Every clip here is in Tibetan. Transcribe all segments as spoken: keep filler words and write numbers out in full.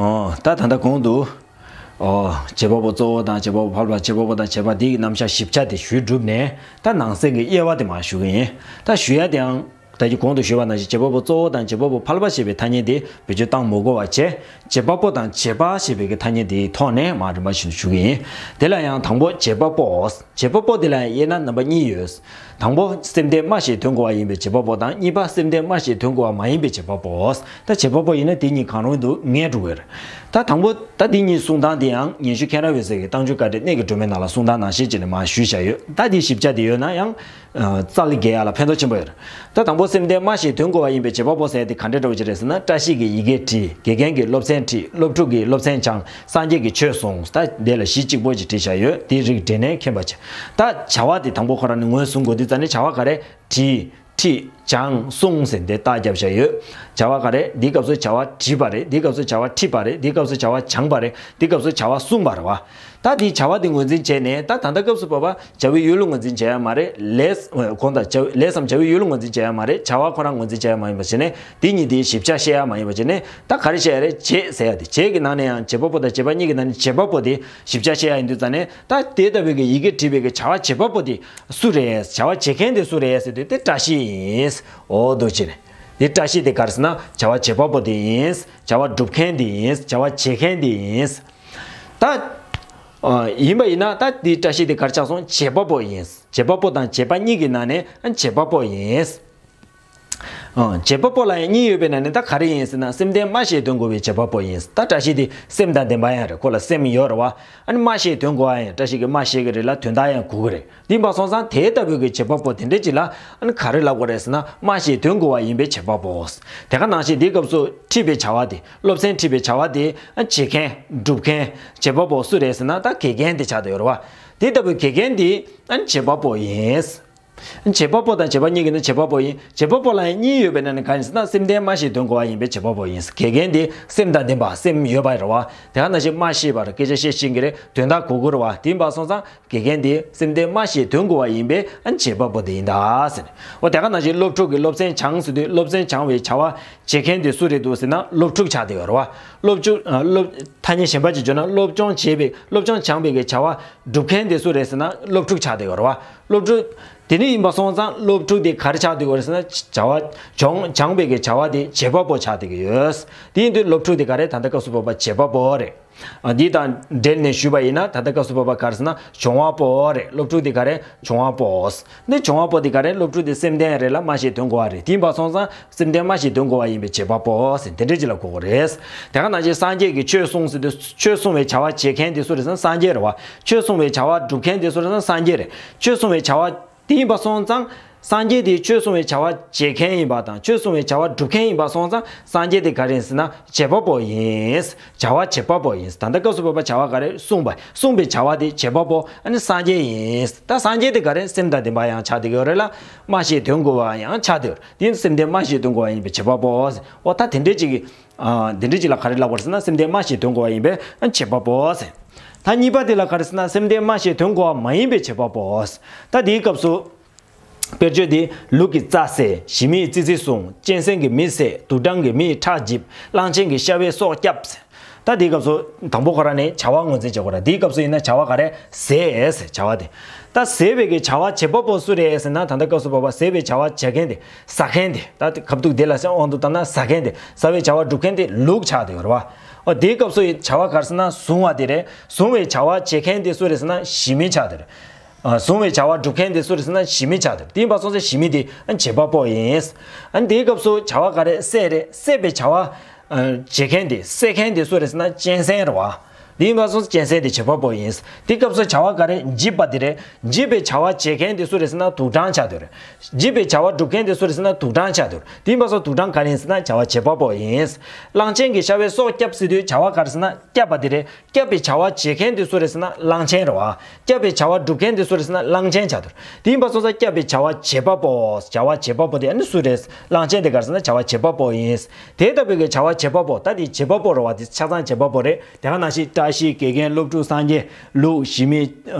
ཨོ། ད་ད་ལྟ་གོང་དུ། ཨོ། བྱེད་པ་པོ་གཙོ་བོ་དང་བྱེད་པ་པོ་ཕལ་པ། བྱེད་པ་པོ་དང་བྱེད་པ་འདི་གི་རྣམ་གཞག་ཞིབ་ཆ་དེ་ཞུས་གྲུབ་ནས། ད་ནང་གསེས་ཀྱི་དབྱེ་བ་དེ་མར་ཞུ་གི་ཡིན། ད་ཞུ་ཡ་དེའང་། ད་གིན་གོང་དུ་ཞུས་པ་ནང་བཞིན་བྱེད་པ་པོ་གཙོ་བོ་དང་བྱེད་པ་པོ་ཕལ་པ་ཞེས་པའི་ཐ་སྙད་དེ་བེད་སྤྱོད་བཏང་མི་དགོས་པ་བྱས། བྱེད་པ་པོ་དང་བྱེད་པ་ཞེས་པའི་གི་ཐ་སྙད་དེའི་ཐོག་ནས་མར་རིམ་པ་བཞིན་དུ་ཞུ་གི་ཡིན། དེ་ལ་ཡང་དང་པོ་བྱེད་པ་པོ། བྱེད་པ་པོ་དེ་ལ་ཡང་དབྱེ་ན་རྣམ་པ་གཉིས་ཡོད། དང་པོ་སེམས་ལྡན་སྨྲ་ཞེས་དོན་གོ་བ་ཡིན་པའི་བྱེད་པ་པོ་དང་། གཉིས་པ་སེམས་ལྡན་སྨྲ་ཞེས་དོན་གོ་བ་མ་ཡིན་པའི་བྱེད་པ་པོ། ད་བྱེད་པ་པོ་ཡིན་ན་དེ་གཉིས་གང་རུང་དུ་ངེས་འགྲོ་གི་རེད། ད་དང་པོ་ད་འདི་གཉིས་གསུང་སྟངས་དེ་ཡང་ཉན་ཞུ་མཁན་རབ་འོད་ཟེར་གྱི་རྟགས་འཇུག་དཀའ་འགྲེལ་གནད་ཀྱི་སྒྲོན་མའི་ནང་ལ་གསུང་སྟངས་ནང་བཞིན་བྱས་ནས་མར་ཞུས་བཞག་ཡོད། ད་འདི་ཞིབ་ཆ་དེ་ཡོད་ན་ཡང་། ཨ། རྩ་ལ་འགེལ་ཡག་ལ་ཕན་ཐོགས་ཆེན་པོ་ཡོད་རེད། ད་དང་པོ་སེམས་ལྡན་སྨྲ་ཞེས་དོན་གོ་བ་ཡིན་པའི་བྱེད་པ་པོ་ཟེར་དེ་ག་འདྲ་འདྲ་བོ་ཅིག་རེད་ཟེར་ན། བཀྲ་ཤིས་ཀྱིས་ཡི་གེ་བྲིས། དགེ་རྒན་གྱིས་སློབ་ཚན་ཁྲིད། སློབ་ཕྲུག་གིས་སློབ་ཚན་སྦྱངས། སངས་རྒྱས་ཀྱིས་ཆོས་གསུངས། ད་འདི་ལ་གཞི་གཅིག་པོ་ཅིག་བྲིས་བཞག་ཡོད། དེ་རིགས་འགྲེལ་ནས་མཁྱེན་པ་བྱེད། ད་བྱ་བ་དེ་དང་པོ་ཁོ་རང་ནས་ངོས་བཟུང་དགོས་དུས་ཙ་ནས་བྱ་བ་ག་རེ། བྲིས། ཁྲིད། སྦྱངས། གསུངས་ཟེར་འདི་རྟགས་བརྒྱབ་བཞག་ཡོད། བྱ་བ་ག་རེ། འདིའི་སྐབས་སུ་བྱ་བ་བྲིས་པ་རེད། འདིའི་སྐབས་སུ་བྱ་བ་ཁྲིད་པ་རེད། འདིའི་སྐབས་སུ་བྱ་བ་སྦྱངས་པ་རེད། འདིའི་སྐབས་སུ་བྱ་བ་གསུངས་པ་རེད་བ། ད་འདི་བྱ་བ་འདི་ངོས་འཛིན་བྱས་ནས། ད་ད་ལྟ་སྐབས་སུ་བབ་པ་བྱ་བའི་ཡུལ་ལ་ངོས་འཛིན་བྱེད་ཡ་མ་རེད། ལས། གོང་དང་བྱ་བའི། ལས་སམ་བྱ་བའི་ཡུལ་ལ་ངོས་འཛིན་བྱེད་ཡ་མ་རེད། བྱ་བ་ཁོ་རང་ངོས་འཛིན་བྱེད་ཡ་མ་ཡིན་པ་བྱས་ནས། འདི་གཉིས་འདི་ཞིབ་ཆ་བཤད་ཡ་མ་ཡིན་པ་བྱས་ནས། ད་ག་རེ་བཤད་ཡ་རེད། བྱེད་ཟེར་ཡ་དེ། བྱེད་ཀྱི་ནང་ནས་ཡང་བྱེད་པ་པོ་དང་བྱེད་པ་གཉིས་ཀྱི་ནང་ནས་བྱེད་པ་པོ་དེ་ཞིབ་ཆ་བཤད་ཡ་ཡིན་དུས་ཙ་ནས། ད་དེ་ལྟ་བུའི་གི་ཡི་གེ་བྲིས་པའི་གི་བྱ་བ་བྱེད་པ་པོ་དེ་སུ་རེད། བྱ་བ་བྱེད་མཁན་དེ་སུ་རེད་ཟེར་དུས། དེ་བཀྲ་ཤིས་ཡིན། འོ་འདུག་བྱས་ནས། དེ་བཀྲ་ཤིས་དེ་ག་རེ་ཟེར་ན། བྱ་བ་བྱེད་པ་པོ་དེ་ཡིན། བྱ་བ་སྒྲུབ་མཁན་དེ་ཡིན། བྱ་བ་བྱེད་མཁན་དེ་ཡིན། ད། ཨ། ཡིན་པ་ཡིན་ན་ད་དེ་བཀྲ་ཤིས་དེ་ག་རེ་ཆགས་སོང་། བྱེད་པ་པོ་ཡིན། བྱེད་པ་པོ་དང་བྱེད་པ་གཉིས་ཀྱི་ནང་ནས་བྱེད་པ་པོ་ཡིན། ཨ། བྱེད་པ་པོ་ལ་ཡང་གཉིས་ཡོད་པའི་ནང་ནས་ད་ག་རེ་ཡིན་ཟེར་ན། སེམས་ལྡན་སྨྲ་ཞེས་དོན་གོ་བའི་བྱེད་པ་པོ་ཡིན། ད་བཀྲ་ཤིས་དེ་སེམས་དང་ལྡན་པ་ཡང་རེད། ཁོ་ལ་སེམས་ཡོད་རེད་བ། ཨ་ནི་སྨྲ་ཞེས་དོན་གོ་བ་ཡང་། བཀྲ་ཤིས་ཀྱིས་སྨྲ་ཤེས་ཀྱི་རེད་ལ། དོན་དག་ཡང་གོ་གི་རེད། དེ་ཡིན་པ་སོང་ཙང་དེ་ལྟ་བུའི་གི་བྱེད་པ་པོ་དེ་འདྲ་ཅིག་ལ་ཨ་ནི་ག་རེ་ལབ་དགོས་རེད་ཟེར་ན། སྨྲ་ཞེས་དོན་གོ་བ་ཡིན་པའི་བྱེད་པ་པོ། དེ་ག་ནང་བཞིན་དེའི་སྐབས་སུ་ཁྲིད་པའི་བྱ་བ་དེ། སློབ་ཚན་ཁྲིད་པའི་བྱ་བ་དེ་ཨ་བྱེད་མཁན། སྒྲུབ་མཁན། བྱེད་པ་པོ་སུ་རེད་ཟེར་ན། ད་དགེ་རྒན་དེ་ཆགས་བསྡད་ཡོད་རེད་བ། དེ་ལྟ་བུའི་དགེ་རྒན་དེ་ཨ་ནི་བྱེད་པ་པོ་ཡིན། བྱེད་པ་པོ་དང་བྱེད་པ་གཉིས་ཀྱི་ནི་བྱེད་པ་པོ་ཡིན། བྱེད་པ་པོ་ལ་ཡང་གཉིས་ཡོད་པའི་ནང་ནས་ག་ཡིན་ཟེར་ན། སེམས་ལྡན་སྨྲ་ཞེས་དོན་གོ་བ་ཡིན་པའི་བྱེད་པ་པོ་ཡིན། དགེ་རྒན་དེ་སེམས་དང་ལྡན་པ། སེམས་ཡོད་པ་རེད་བ། དེ་ག་ནང་བཞིན་སྨྲ་ཤེས་པ་རེད། སྐད་ཆ་བཤད་ཤེས་ཀྱི་རེད། དོན་དག་གོ་གི་རེད་བ། དེ་ཡིན་པ་སོང་ཙང་དགེ་རྒན་དེ་སེམས་ལྡན་སྨྲ་ཞེས་དོན་གོ་བ་ཡིན་པའི་ཨ་བྱེད་པ་པོ་དེ་ཡིན་ད་ཟེར། འོ་དེ་ག་ནང་བཞིན་སློབ་ཕྲུག་གིས་སློབ་ཚན་སྦྱངས་ཟེར་དུས། སློབ་ཚན་སྦྱང་བའི་བྱ་བ་བྱེད་མཁན་དེ་སུ་རེད་འདུག་ཟེར་ན། སློབ་ཕྲུག་ཆགས་བསྡད་ཡོད་རེད་བ། སློབ་ཕྲུག་ཨ་སློབ་ཐ་སྙད་གཞན་པ་ཅིག་བརྗོད་ན། སློབ་སྦྱོང་བྱེད་པའི། སློབ་སྦྱོང་སྦྱང་བའི་གི་བྱ་བ་སྒྲུབ་མཁན་དེ་སུ་རེད་ཟེར་ན། སློབ་ཕྲུག་ཆགས་བསྡད་ཡོད་རེད་བ། སློབ་ཕྲུག་དེ་ནས་ཡིན་པ་སོང་ཙང་སློབ་ཕྲུག་དེ་ག་རེ་ཆགས་བསྡད་ཡོད་རེད་ཟེར་ན། བྱ་བ་སྦྱོང་སྦྱང་བའི་གི་བྱ་བ་དེ་བྱེད་པ་པོ་ཆགས་བསྡད་ཀྱི་ཡོད། དེ་ཡིན་དུས་སློབ་ཕྲུག་དེ་ག་རེ། ད་ལྟ་སྐབས་སུ་བབ་པ་བྱེད་པ་པོ་རེད། ཨ། འདི་དང་འབྲེལ་ནས་ཞུས་པ་ཡིན་ན། ད་ལྟ་སྐབས་སུ་བབ་པ་ག་རེ་ཟེར་ན། སྦྱོང་བ་པོ་རེད། སློབ་ཕྲུག་དེ་ག་རེ། སྦྱོང་བ་པོ། འདི་སྦྱོང་བ་པོ་དེ་ག་རེ། སློབ་ཕྲུག་དེ་སེམས་ལྡན་རེད་ལ་སྨྲ་ཤེས་དོན་གོ་བ་རེད། དེ་ཡིན་པ་སོང་ཙང་སེམས་ལྡན་སྨྲ་ཤེས་དོན་གོ་བ་ཡིན་པའི་བྱེད་པ་པོ་ཟེར་དེ་འདྲ་ཅིག་ལ་གོ་དགོས་རེད། དེ་ག་ནང་བཞིན་སངས་རྒྱས་ཀྱིས་ཆོས་གསུངས་ཟེར་དུས། ཆོས་གསུང་བའི་བྱ་བ་བྱེད་མཁན་དེ་སུ་རེད་ཟེར་ན། སངས་རྒྱས་རེད་བ། ཆོས་གསུང་བའི་བྱ་བ་སྒྲུབ་མཁན་དེ་སུ་རེད་ཟེར་ན། སངས་རྒྱས་རེད། ཆོས་གསུང་བའི་བྱ་བ་དེ་ཡིན་པ་སོང་ཙང་། སངས་རྒྱས་དེ་ཆོས་གསུང་བའི་བྱ་བ་བྱེད་མཁན་ཡིན་པ་དང་། ཆོས་གསུང་བའི་བྱ་བ་སྒྲུབ་མཁན་ཡིན་པ་སོང་ཙང་། སངས་རྒྱས་དེ་ག་རེ་ཡིན་ཟེར་ན། བྱེད་པ་པོ་ཡིན། བྱ་བ་བྱེད་པ་པོ་ཡིན། ད་ལྟ་སྐབས་སུ་བབ་པ་བྱ་བ་ག་རེ། གསུངས་པ། གསུངས་པའི་བྱ་བ་དེ་བྱེད་པ་པོ་ཨ་ནི་སངས་རྒྱས་ཡིན། ད་སངས་རྒྱས་དེ་ག་རེ། སེམས་དང་ལྡན་པ་ཡང་ཆགས་བསྡད་ཀྱི་ཡོད་རེད་ལ། སྨྲ་ཤེས་དོན་གོ་བ་ཡང་ཆགས་བསྡད་ཡོད་རེད། དེ་ཡིན་དུས་སེམས་ལྡན་སྨྲ་ཤེས་དོན་གོ་བ་ཡིན་པའི་བྱེད་པ་པོ། འོ་ད་དེ་འདྲའི་ཅིག་གི། ཨ། དེ་འདྲའི་ཅིག་ལ་ག་རེ་ལབ་དགོས་རེད་ཟེར་ན། སེམས་ལྡན་སྨྲ་ཤེས་དོན་གོ་བ་ཡིན་པའི་ཨ་བྱེད་པ་པོ་ཟེར། ད་གཉིས་པ་དེ་ལ་ག་རེ་ཟེར་ན། སེམས་ལྡན་སྨྲ་ཤེས་དོན་གོ་བ་མ་ཡིན་པའི་བྱེད་པ་པོ། ད་དེའི་སྐབས་སུ། དཔེར་བརྗོད་འདི། ལུག་གིས་རྩྭ་ཟས། ཞི་མིས་ཙི་ཙི་གསུངས། གཅན་གཟན་གྱིས་མི་བསད། དུག་སྦྲང་གིས་མིའི་ཁྲག་འཇིབ། གླང་ཆེན་གྱིས་ཤ་བའི་སྲོག་བསྐྱབས། ད་དེའི་སྐབས་སུ་དང་པོ་ཁོ་རང་ནས་བྱ་བ་ངོས་འཛིན་བྱེད་དགོས་རེད། དེའི་སྐབས་སུ་ཡིན་ན་བྱ་བ་ག་རེ། ཟས་ཟེར་བྱ་བ་དེ། ད་ཟས་པའི་གི་བྱ་བ་བྱེད་པ་པོ་སུ་རེད་ཟེར་ན། ད་ལྟ་སྐབས་སུ་བབ་པ་ཟས་པའི་བྱ་བ་བྱེད་མཁན་དེ། ཟ་མཁན་དེ། ད་ཁ་ཐུག་དེ་ལ་དབང་དུ་བཏང་ན་ཟ་མཁན་དེ། ཟ་བའི་བྱ་བ་སྒྲུབ་མཁན་དེ་ལུག་ཆགས་བསྡད་ཡོད་རེད་བ། འོ་དེའི་སྐབས་སུ་ཡི་བྱ་བ་ག་རེ་ཟེར་ན། བཟུང་བ་དེ་རེད། བཟུང་བའི་བྱ་བ་བྱེད་མཁན་དེ་སུ་རེད་ཟེར་ན། ཞི་མི་ཆགས་བསྡད་ཡོད་རེད། ཨ། བཟུང་བའི་བྱ་བ་སྒྲུབ་མཁན་དེ་སུ་རེད་ཟེར་ན། ཞི་མི་ཆགས་བསྡད་ཡོད་རེད། དེ་ཡིན་པ་སོང་ཙང་ཞི་མི་དེ་ཨ་བྱེད་པ་པོ་ཡིན། ཨ་ནི་དེའི་སྐབས་སུ་བྱ་བ་ག་རེ། བསད་རེད། བསད་པའི་བྱ་བ་ཨ་བྱེད་མཁན་དེ། བསད་མཁན་དེ་སུ་རེད་ཟེར་ན། གཅན་གཟན་རེད་བ། དེ་ཡིན་པ་སོང་ཙང་གཅན་གཟན་དེ་བྱེད་པ་པོ་ཡིན། དེའི་སྐབས་སུ་བྱ་བ་ག་རེ། འཇིབ་པ་དེ་རེད། འཇིབ་པའི་བྱ་བ་བྱེད་མཁན་དེ་སུ་རེད་ཟེར་ན། དུག་སྦྲང་ཆགས་བསྡད་ཡོད་རེད། འཇིབ་པའི་བྱ་བ་སྒྲུབ་མཁན་དེ་སུ་རེད་ཟེར་ན། དུག་སྦྲང་ཆགས་བསྡད་ཡོད་རེད། དེ་ཡིན་པ་སོང་དུག་སྦྲང་ག་རེ་ཡིན་ཟེར་ན། བྱ་བ་བྱེད་པ་པོ་ཡིན། གླང་ཆེན་གྱིས་ཤ་བའི་སྲོག་བསྐྱབས་ཟེར་དུས་བྱ་བ་ག་རེ་ཟེར་ན། བསྐྱབས་པ་དེ་རེད། བསྐྱབས་པའི་བྱ་བ་བྱེད་མཁན་དེ་སུ་རེད་ཟེར་ན། གླང་ཆེན་རེད་བ། བསྐྱབས་པའི་བྱ་བ་སྒྲུབ་མཁན་དེ་སུ་རེད་ཟེར་ན། གླང་ཆེན་ཆགས་བསྡད་ཡོད་རེད། དེ་ཡིན་པ་སོང་ཙང་བསྐྱབས་པའི་བྱ་བ་བྱེད་པ་པོ། བྱ་བ་བྱེད་པ་པོ་དེ་ཨ་ནི་སུ་རེད། གླང་ཆེན་དེ་ག་རེ་ཟེར་ན། བྱ་བ་བྱེད་པ་པོ་ཡིན། དེ་ལྟ་བུའི་གི་བྱ་བ་བྱེད་པ་པོ། ད་དེ་བྱེད་པ་པོ་རེད་བ། དེ་ཆ་ཚང་བྱེད་པ་པོ་རེད། དེ་ག་ནང་བཞིན་བཀྲ་ བཀྲ་ཤིས་དགེ་རྒན་སློབ་ཕྲུག་སངས་རྒྱས་ལུགས་གཞི་མེད་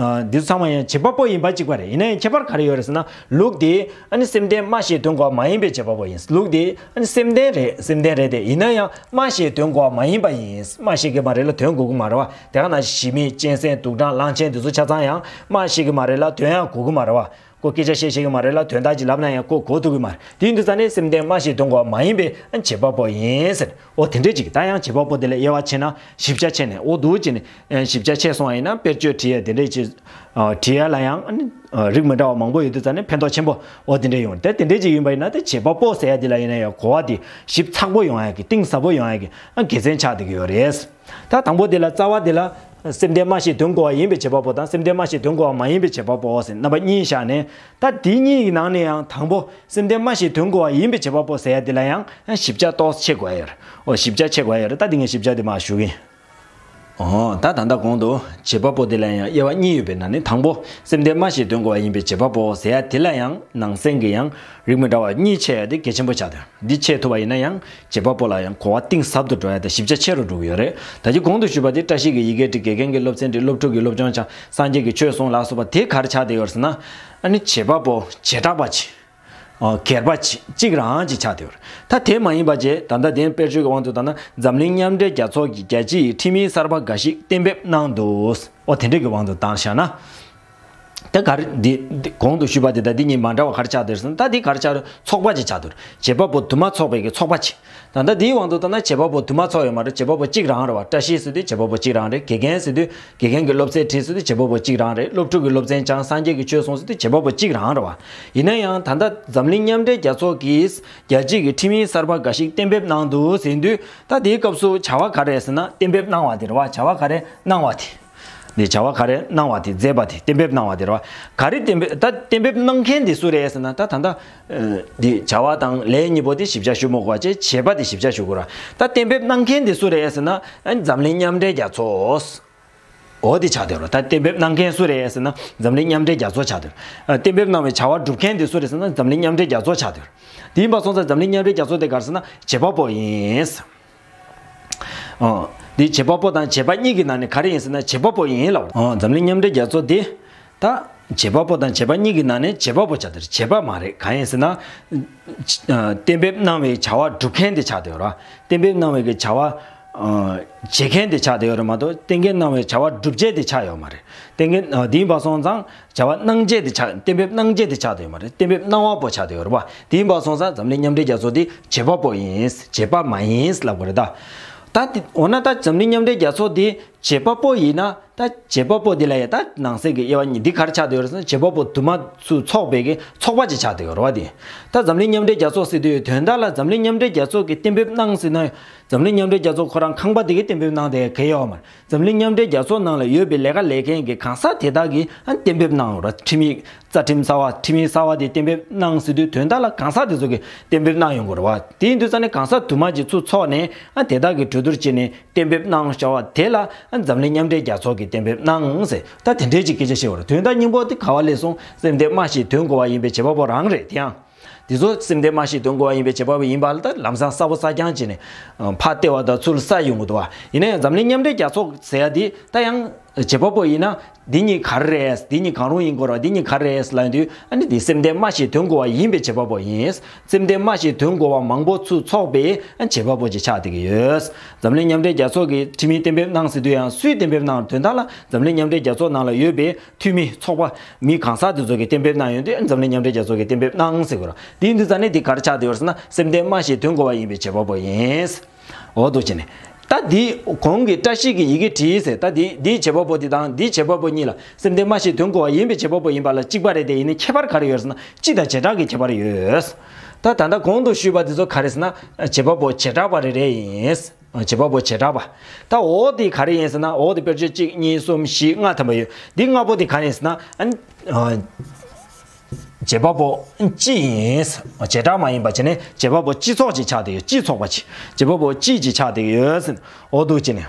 འདི་ཚོ་ཚང་མ་ཡང་བྱེད་པ་པོ་ཡིན་པ་གཅིག་པ་རེད། ཡིན་ན་ཡང་ཁྱད་པར་ག་རེ་ཡོད་རེད་ཟེར་ན། ལུགས་དེ་ཨ་ནི་སེམས་ལྡན་སྨྲ་ཤེས་དོན་གོ་བ་མ་ཡིན་པའི་བྱེད་པ་པོ་ཡིན། ལུགས་དེ་ཨ་ནི་སེམས་ལྡན་རེད། སེམས་ལྡན་རེད་དེ། ཡིན་ན་ཡང་སྨྲ་ཤེས་དོན་གོ་བ་མ་ཡིན་པ་ཡིན། སྨྲ་ཤེས་ཀྱི་མ་རེད་ལ་དོན་གོ་གི་མ་རེད་བ། དེ་ག་ནང་བཞིན་གཞི་མེད་གཅན་གཟན་དུག་སྦྲང་གླང་ཆེན་འདི་ཚོ་ཆ་ཚང་ཡང་སྨྲ་ཤེས་ཀྱི་མ་རེད་ལ་དོན་ཡང་གོ་གི་མ་རེད་བ། ཁོ་སྐད་ཆ་བཤད་ཤེས་ཀྱི་མ་རེད་ལ་དོན་དག་ཅིག་ལབ་ན་ཡང་ཁོ་གོ་ཐུབ་ཀྱི་མ་རེད། དེ་ཡིན་དུས་ཙང་ནས་སེམས་ལྡན་སྨྲ་ཤེས་དོན་གོ་བ་མ་ཡིན་པའི་བྱེད་པ་པོ་ཡིན་ཟེར། འོ་དེ་འདྲས་ཅིག་ད་ཡང་བྱེད་པ་པོ་དེ་ལ་དབྱེ་བ་ཕྱེ་ན་ཞིབ་ཆ་ཕྱེ་ནས། འོ་འདུག་ཅེས་ནས་ཞིབ་ཆ་ཕྱེ་སོང་བ་ཡིན་ན་དཔེར་བརྗོད་བྲིས་ཡ་དེ་འདྲས་ཅིག་བྲིས་ཡ་ལ་ཡང་རིགས་མི་འདྲ་བ་མང་པོ་ཡོད་དུས་ཙང་ནས་ཕན་ཐོགས་ཆེན་པོ་འོ་དེ་འདྲས་ཡོང་། དེ་དེ་འདྲས་ཅིག་ཡིན་པ་ཡིན་ན་དེ་བྱེད་པ་པོ་ཟེར་ཡ་དེ་ལ་ཡིན་ན་ཡང་གོ་བ་དེ་ཞིབ་ཚགས་པོ་ཡོང་ཡ་གི་གཏིང་ཟབ་པོ་ཡོང་ཡ་གི་དགེ་མཚན་ཆགས་བསྡད་ཀྱི་ཡོད་རེད། ད་དང་པོ་དེ་ལ་རྩ་བ་དེ་ལ་སེམས་ལྡན་སྨྲ་ཤེས་དོན་གོ་བ་ཡིན་པའི་བྱེད་པ་པོ་དང་སེམས་ལྡན་སྨྲ་ཤེས་དོན་གོ་བ་མ་ཡིན་པའི་བྱེད་པ་པོ་ཟེར་རྣམ་པ་གཉིས་བཞག་ནས། ད་དེ་གཉིས་ཀྱི་ནང་ནས་ཡང་དང་པོ་སེམས་ལྡན་སྨྲ་ཤེས་དོན་གོ་བ་ཡིན་པའི་བྱེད་པ་པོ་ཟེར་ཡ་དེ་ལ་ཡང་ཞིབ་ཆ་ཏོག་ཙམ་ཕྱེ་དགོས་ཡ་ཡོད་རེད། འོ་ཞིབ་ཆ་ཕྱེ་དགོས་ཡ་ཡོད་རེད། ད་དེ་ངས་ཞིབ་ཆ་དེ་མར་ཞུ་གི་ཡིན། འོ་ད་ད་ལྟ་གོང་དུ་བྱེད་པ་པོ་དེ་ལ་ཡང་དབྱེ་བ་གཉིས་ཡོད་པའི་ནང་ནས་དང་པོ་སེམས་ལྡན་སྨྲ་ཤེས་དོན་གོ་བ་ཡིན་པའི་བྱེད་པ་པོ་ཟེར་ཡ་དེ་ལ་ཡང་ནང་གསེས་ཀྱི་ཡང་རིགས་མི་འདྲ་བ་གཉིས་ཕྱེ་ཡ་དེ་གལ་ཆེན་པོ་ཆགས་འདུག་འདི་ཕྱེ་ཐུབ་པ་ཡིན་ན་ཡང་བྱེད་པ་པོ་ལ་ཡང་གོ་བ་གཏིང་ཟབ་ཏུ་འགྲོ་ཡ་དང་ཞིབ་ཆ་ཆེ་རུ་འགྲོ་གི་ཡོད་རེད། ད་ཅི་གོང་དུ་ཞུས་པ་དེ་བཀྲ་ཤིས་ཀྱི་ཡི་གེ་བྲིས། དགེ་རྒན་གྱི་སློབ་ཚན་བྲིས། སློབ་ཕྲུག་གི་སློབ་སྦྱོང་སྦྱངས། སངས་རྒྱས་ཀྱི་ཆོས་གསུངས་ལ་སོགས་པ་དེ་ག་རེ་ཆགས་བསྡད་ཡོད་ཟེར་ན། ཨ་ནི་བྱེད་པ་པོ་བྱེ་བྲག་པ་ཅིག་ཨ་སྒེར་པ་ཅིག་གཅིག་རང་ཅིག་ཆགས་བསྡད་ཡོད་རེད། ད་དེ་མ་ཡིན་པ་བྱས་ད་ལྟ་དེ་དཔེར་བརྗོད་ཀྱི་དབང་དུ་བཏང་ན་འཛམ་གླིང་མཉམ་འབྲེལ་རྒྱལ་ཚོགས་ཀྱི་རྒྱལ་སྤྱི་ཡི་ཁྲིམས་ཡིག་གསར་པ་འགའ་ཞིག་གཏན་འབེབས་གནང་འདུག་འོ་དེ་འདྲ་གི་དབང་དུ་བཏང་བཞག་ན། ད་ག་རེ་འདི་འདི་གོང་དུ་ཞུས་པ་དེ་དང་འདི་གཉིས་མ་འདྲ་བ་ག་རེ་ཆགས་བསྡད་ཟེར་ན། ད་འདི་ག་རེ་ཆགས་རེད། ཚོགས་པ་ཅིག་ཆགས་བསྡད་རེད། བྱེད་པ་པོ་དུ་མ་ཚོགས་པའི་གི་ཚོགས་པ་ཅིག་ད་ལྟ་འདིའི་དབང་དུ་བཏང་ན་བྱེད་པ་པོ་དུ་མ་ཚོགས་ཡོད་མ་རེད། བྱེད་པ་པོ་གཅིག་རང་རེད་བ། བཀྲ་ཤིས་ཟེར་དུས་བྱེད་པ་པོ་གཅིག་རང་རེད། དགེ་རྒན་ཟེར་དུས་དགེ་རྒན་གྱི་སློབ་ཚན་བྲིས་ཟེར་དུས་བྱེད་པ་པོ་གཅིག་རང་རེད། སློབ་ཕྲུག་གི་སློབ་ཚན་སྦྱངས། སངས་རྒྱས་ཀྱི་ཆོས་གསུངས་ཟེར་དུས་བྱེད་པ་པོ་གཅིག་རང་རེད་བ། ཡིན་ན་ཡང་ད་ལྟ་འཛམ་གླིང་མཉམ་འབྲེལ་རྒྱལ་ཚོགས་ཀྱིས་རྒྱལ་སྤྱི་གི་ཁྲིམས་ཡིག་གསར་པ་འགའ་ཞིག་གཏན་འབེབས་གནང་འདུག་ཟེར་དུས་ད་དེའི་སྐབས་སུ་བྱ་བ་ག་རེ་ཟེར་ན་གཏན་འབེབས་གནང་བ་དེ་རེད་བ། བྱ་བ་ག་རེ་གནང་བ་དེ། འདི་བྱ་བ་ག་རེ་གནང་བ་དེ། མཛད་པ་དེ། གཏན་འབེབས་གནང་བ་དེ་རེད་བ། ག་རེ་གཏན་འབེབས། ད་གཏན་འབེབས་གནང་མཁན་དེ་སུ་རེད་ཟེར་ན། ད་ད་ལྟ་འདི་བྱ་བ་དང་ལས་གཉིས་པོ་དེ་ཞིབ་ཆ་ཞུ་མི་དགོས་པ་བྱས། བྱེད་པ་དེ་ཞིབ་ཆ་ཞུ་དགོས་ར། ད་གཏན་འབེབས་གནང་མཁན་དེ་སུ་རེད་ཟེར་ན། འཛམ་གླིང་མཉམ་འབྲེལ་རྒྱལ་ཚོགས། འོ་དེ་ཆགས་བསྡད་ར། ད་གཏན་འབེབས་གནང་མཁན་སུ་རེད་ཟེར་ན་འཛམ་གླིང་མཉམ་འབྲེལ་རྒྱལ་ཚོགས་ཆགས་བསྡད་ར། གཏན་འབེབས་གནང་བའི་བྱ་བ་སྒྲུབ་མཁན་དེ་སུ་རེད་ཟེར་ན་འཛམ་གླིང་མཉམ་འབྲེལ་རྒྱལ་ཚོགས་ཆགས་བསྡད་ར། དེ་ཡིན་པ་སོང་ཙང་འཛམ་གླིང་མཉམ་འབྲེལ་རྒྱལ་ཚོགས་དེ་ག་རེ་ཟེར་ན་བྱེད་པ་པོ་ཡིན། ཨོ། འདི་བྱེད་པ་པོ་དང་བྱེད་པ་གཉིས་ཀྱི་ནང་ནས་ག་རེ་ཡིན་ཟེར་ན་བྱེད་པ་པོ་ཡིན་ལབ། ཨོ། འཛམ་གླིང་མཉམ་འབྲེལ་རྒྱལ་ཚོགས་འདི། ད་བྱེད་པ་པོ་དང་བྱེད་པ་གཉིས་ཀྱི་ནང་ནས་བྱེད་པ་པོ་ཆགས་བསྡད་ར། བྱེད་པ་མ་རེད། གང་ཡིན་ཟེར་ན། ཨ་གཏན་འབེབས་གནང་བའི་བྱ་བ་སྒྲུབ་མཁན་དེ་ཆགས་བསྡད་ཡོད་ར། གཏན་འབེབས་གནང་བའི་གི་བྱ་བ་ཨ་བྱེད་མཁན་དེ་ཆགས་བསྡད་ཡོད་རེད་མ་གཏོགས་གཏན་འབེབས་གནང་བའི་བྱ་བ་སྒྲུབ་བྱེད་དེ་ཆགས་ཡོད་མ་རེད། གཏན་འབེབས་ཨ་དེ་ཡིན་པ་སོང་ཙང་། བྱ་བ་གནང་བྱེད་དེ་ཆགས། གཏན་འབེབས་གནང་བྱེད་དེ་ཆགས་བསྡད་ཡོད་མ་རེད། གཏན་འབེབས་གནང་བ་པོ་ཆགས་བསྡད་ཡོད་རེད་པ། དེ་ཡིན་པ་སོང་ཙང་འཛམ་གླིང་མཉམ་འབྲེལ་རྒྱལ་ཚོགས་དེ་བྱེད་པ་པོ་ཡིན། བྱེད་པ་མ་ཡིན་ལབ་དགོས་རེད་ད། ད་དེ་འོ་ན་ད་འཛམ་གླིང་མཉམ་འབྲེལ་རྒྱལ་ཚོགས་དེ་བྱེད་པ་པོ་ཡིན་ན་ད་བྱེད་པ་པོ་དེ་ལ་ཡ་ད་ནང་གསེས་ཀྱི་དབྱེ་བ་གཉིས་འདི་ག་རེ་ཆགས་བསྡད་ཡོད་རེད་ཟེར་ན་བྱེད་པ་པོ་དུ་མ་ཚོ་ཚོགས་པའི་གི་ཚོགས་པ་ཅིག་ཆགས་བསྡད་ཡོད་རེད་པ། དེ་ད་འཛམ་གླིང་མཉམ་འབྲེལ་རྒྱལ་ཚོགས་ཟེར་དུས་དོན་དག་ལ་འཛམ་གླིང་མཉམ་འབྲེལ་རྒྱལ་ཚོགས་ཀྱིས་གཏན་འབེབས་གནང་ཟེར་ན་འཛམ་གླིང་མཉམ་འབྲེལ་རྒྱལ་ཚོགས་ཁོ་རང་ཁང་པ་དེ་གིས་གཏན་འབེབས་གནང་བསྡད་ཡ་གང་ཡང་ཡོད་མ་རེད། འཛམ་གླིང་མཉམ་འབྲེལ་རྒྱལ་ཚོགས་ནང་ལ་ཡོད་པའི་ལས་ཀ་ལས་མཁན་གྱི་གང་ཟག་དེ་དག་གིས་ཨ་གཏན་འབེབས་གནང་ཡོད་ར། ཁྲིམས་ཡིག་རྩ་ཁྲིམས་གསར་བ། ཁྲིམས་ཡིག་གསར་བ་དེ་གཏན་འབེབས་གནང་ཟེར་དུས་དོན་དག་ལ་གང་ཟག་དེ་ཚོ་གིས་གཏན་འབེབས་གནང་ཡོང་གི་རེད་བ། དེ་ཡིན་དུས་ཙང་ནས་གང་ཟག་དུ་མ་གཅིག་ཚུར་ཚོགས་ནས་ཨ་དེ་དག་གིས་གྲོས་བསྡུར་བྱས་ནས་གཏན་འབེབས་གནང་བྱ་བ་དེ་ལ་ཨ་འཛམ་གླིང་མཉམ་འབྲེལ་རྒྱལ་ཚོགས་ཀྱིས་གཏན་འབེབས་གནང་ཟེར། ད་དེ་འདྲའི་ཅིག་སྐད་ཆ་བཤད་པ་རེད། དོན་དག་སྙིང་པོ་དེ་ག་བ་ལས་སོང་། སེམས་ལྡན་སྨྲ་ཤེས་དོན་གོ་བ་ཡིན་པའི་བྱེད་པ་པོ་རང་རེད། དེ་ཡང་། དེ་ཚོ་སེམས་ལྡན་སྨྲ་ཤེས་དོན་གོ་བ་ཡིན་པའི་བྱེད་པ་པོ་ཡིན་པ་ལ་ད་ལམ་སང་གསལ་པོ་གསལ་རྐྱང་བྱས་ནས་ཕར་བལྟས་པ་དང་ཚུར་གསལ་ཡོང་གི་འདུག་བ། ཡིན་ན་ཡང་འཛམ་གླིང་མཉམ་འབྲེལ་རྒྱལ་ཚོགས་ཟེར་ཡ་འདི་ད་ཡང་བྱེད་པ་པོ་ཡིན་ན་འདི་གཉིས་ག་རེ་རེད། འདི་གཉིས་གང་རུང་ཡིན་དགོས་ར། འདི་གཉིས་ག་རེ་རེད་ལབ་དུས་ཨ་ནི་འདི་སེམས་ལྡན་སྨྲ་ཤེས་དོན་གོ་བ་ཡིན་པའི་བྱེད་པ་པོ་ཡིན། སེམས་ལྡན་སྨྲ་ཤེས་དོན་གོ་བ་མང་པོ་ཚུར་ཚོགས་པའི་བྱེད་པ་པོ་ཅིག་ཆགས་བསྡད་ཀྱི་ཡོད། འཛམ་གླིང་མཉམ་འབྲེལ་རྒྱལ་ཚོགས་ཀྱིས་ཁྲིམས་ཡིག་གཏན་འབེབས་གནང་ཟེར་དུས་ཡང་སུས་གཏན་འབེབས་གནང་། དོན་དག་ལ་འཛམ་གླིང་མཉམ་འབྲེལ་རྒྱལ་ཚོགས་ནང་ལ་ཡོད་པའི་འཐུས་མི་ཚོགས་པ་མི་གང་ཟག་དེ་ཚོ་གིས་གཏན་འབེབས་གནང་ཡོང་དུས་འཛམ་གླིང་མཉམ་འབྲེལ་རྒྱལ་ཚོགས་ཀྱིས་གཏན་འབེབས་གནང་ཟེར་དགོས་ར། དེ་ཡིན་དུས་ཙང་ནས་འདི་ག་རེ་ཆགས་བསྡད་ཡོད་རེད་ཟེར་ན་སེམས་ལྡན་སྨྲ་ཤེས་དོན་གོ་བ་ཡིན་པའི་བྱེད་པ་པོ་ཡིན། འོ་འདུག་བྱས་ནས། ད་འདི་གོང་གི་བཀྲ་ཤིས་ཀྱི་ཡི་གེ་བྲིས་ཟེར། ད་འདི་འདིའི་བྱེད་པ་པོ་དེ་དང་འདིའི་བྱེད་པ་པོ་གཉིས་ལ་སེམས་ལྡན་སྨྲ་ཤེས་དོན་གོ་བ་ཡིན་པའི་བྱེད་པ་པོ་ཡིན་པ་ལ་གཅིག་པ་རེད་དེ། ཡིན་ནའི་ཁྱད་པར་ག་རེ་ཡོད་ཟེར་ན་སྤྱི་དང་བྱེ་བྲག་གི་ཁྱད་པར་ཡོད། ད་ད་ལྟ་གོང་དུ་ཞུས་པ་དེ་ཚོ་ག་རེ་ཟེར་ན་བྱེད་པ་པོ་བྱེ་བྲག་པ་རེ་རེ་ཡིན། བྱེད་པ་པོ་བྱེ་བྲག་པ། ད་འོ་དེ་ག་རེ་ཡིན་ཟེར་ན་འོ་དེ་དཔེར་བརྗོད་གཅིག་གཉིས་གསུམ་བཞི་ལྔ་ཐམ་པ་ཡོད། འདི་ལྔ་པོ་དེ་ག་རེ་ཡིན་ཟེར་ན་ཨ་ནི། བྱེད་པ་པོ་སྤྱི་ཡིན། བྱེ་བྲག་མ་ཡིན་པ་བྱས་ནས་བྱེད་པ་པོ་སྤྱི་ཚོགས་ཅིག་ཆགས་བསྡད་ཡོད། སྤྱི་ཚོགས་པ་ཅིག་བྱེད་པ་པོ་སྤྱི་ཅིག་ཆགས་བསྡད་ཡོད་ཟེར། འོ་འདུག་བྱས་ནས།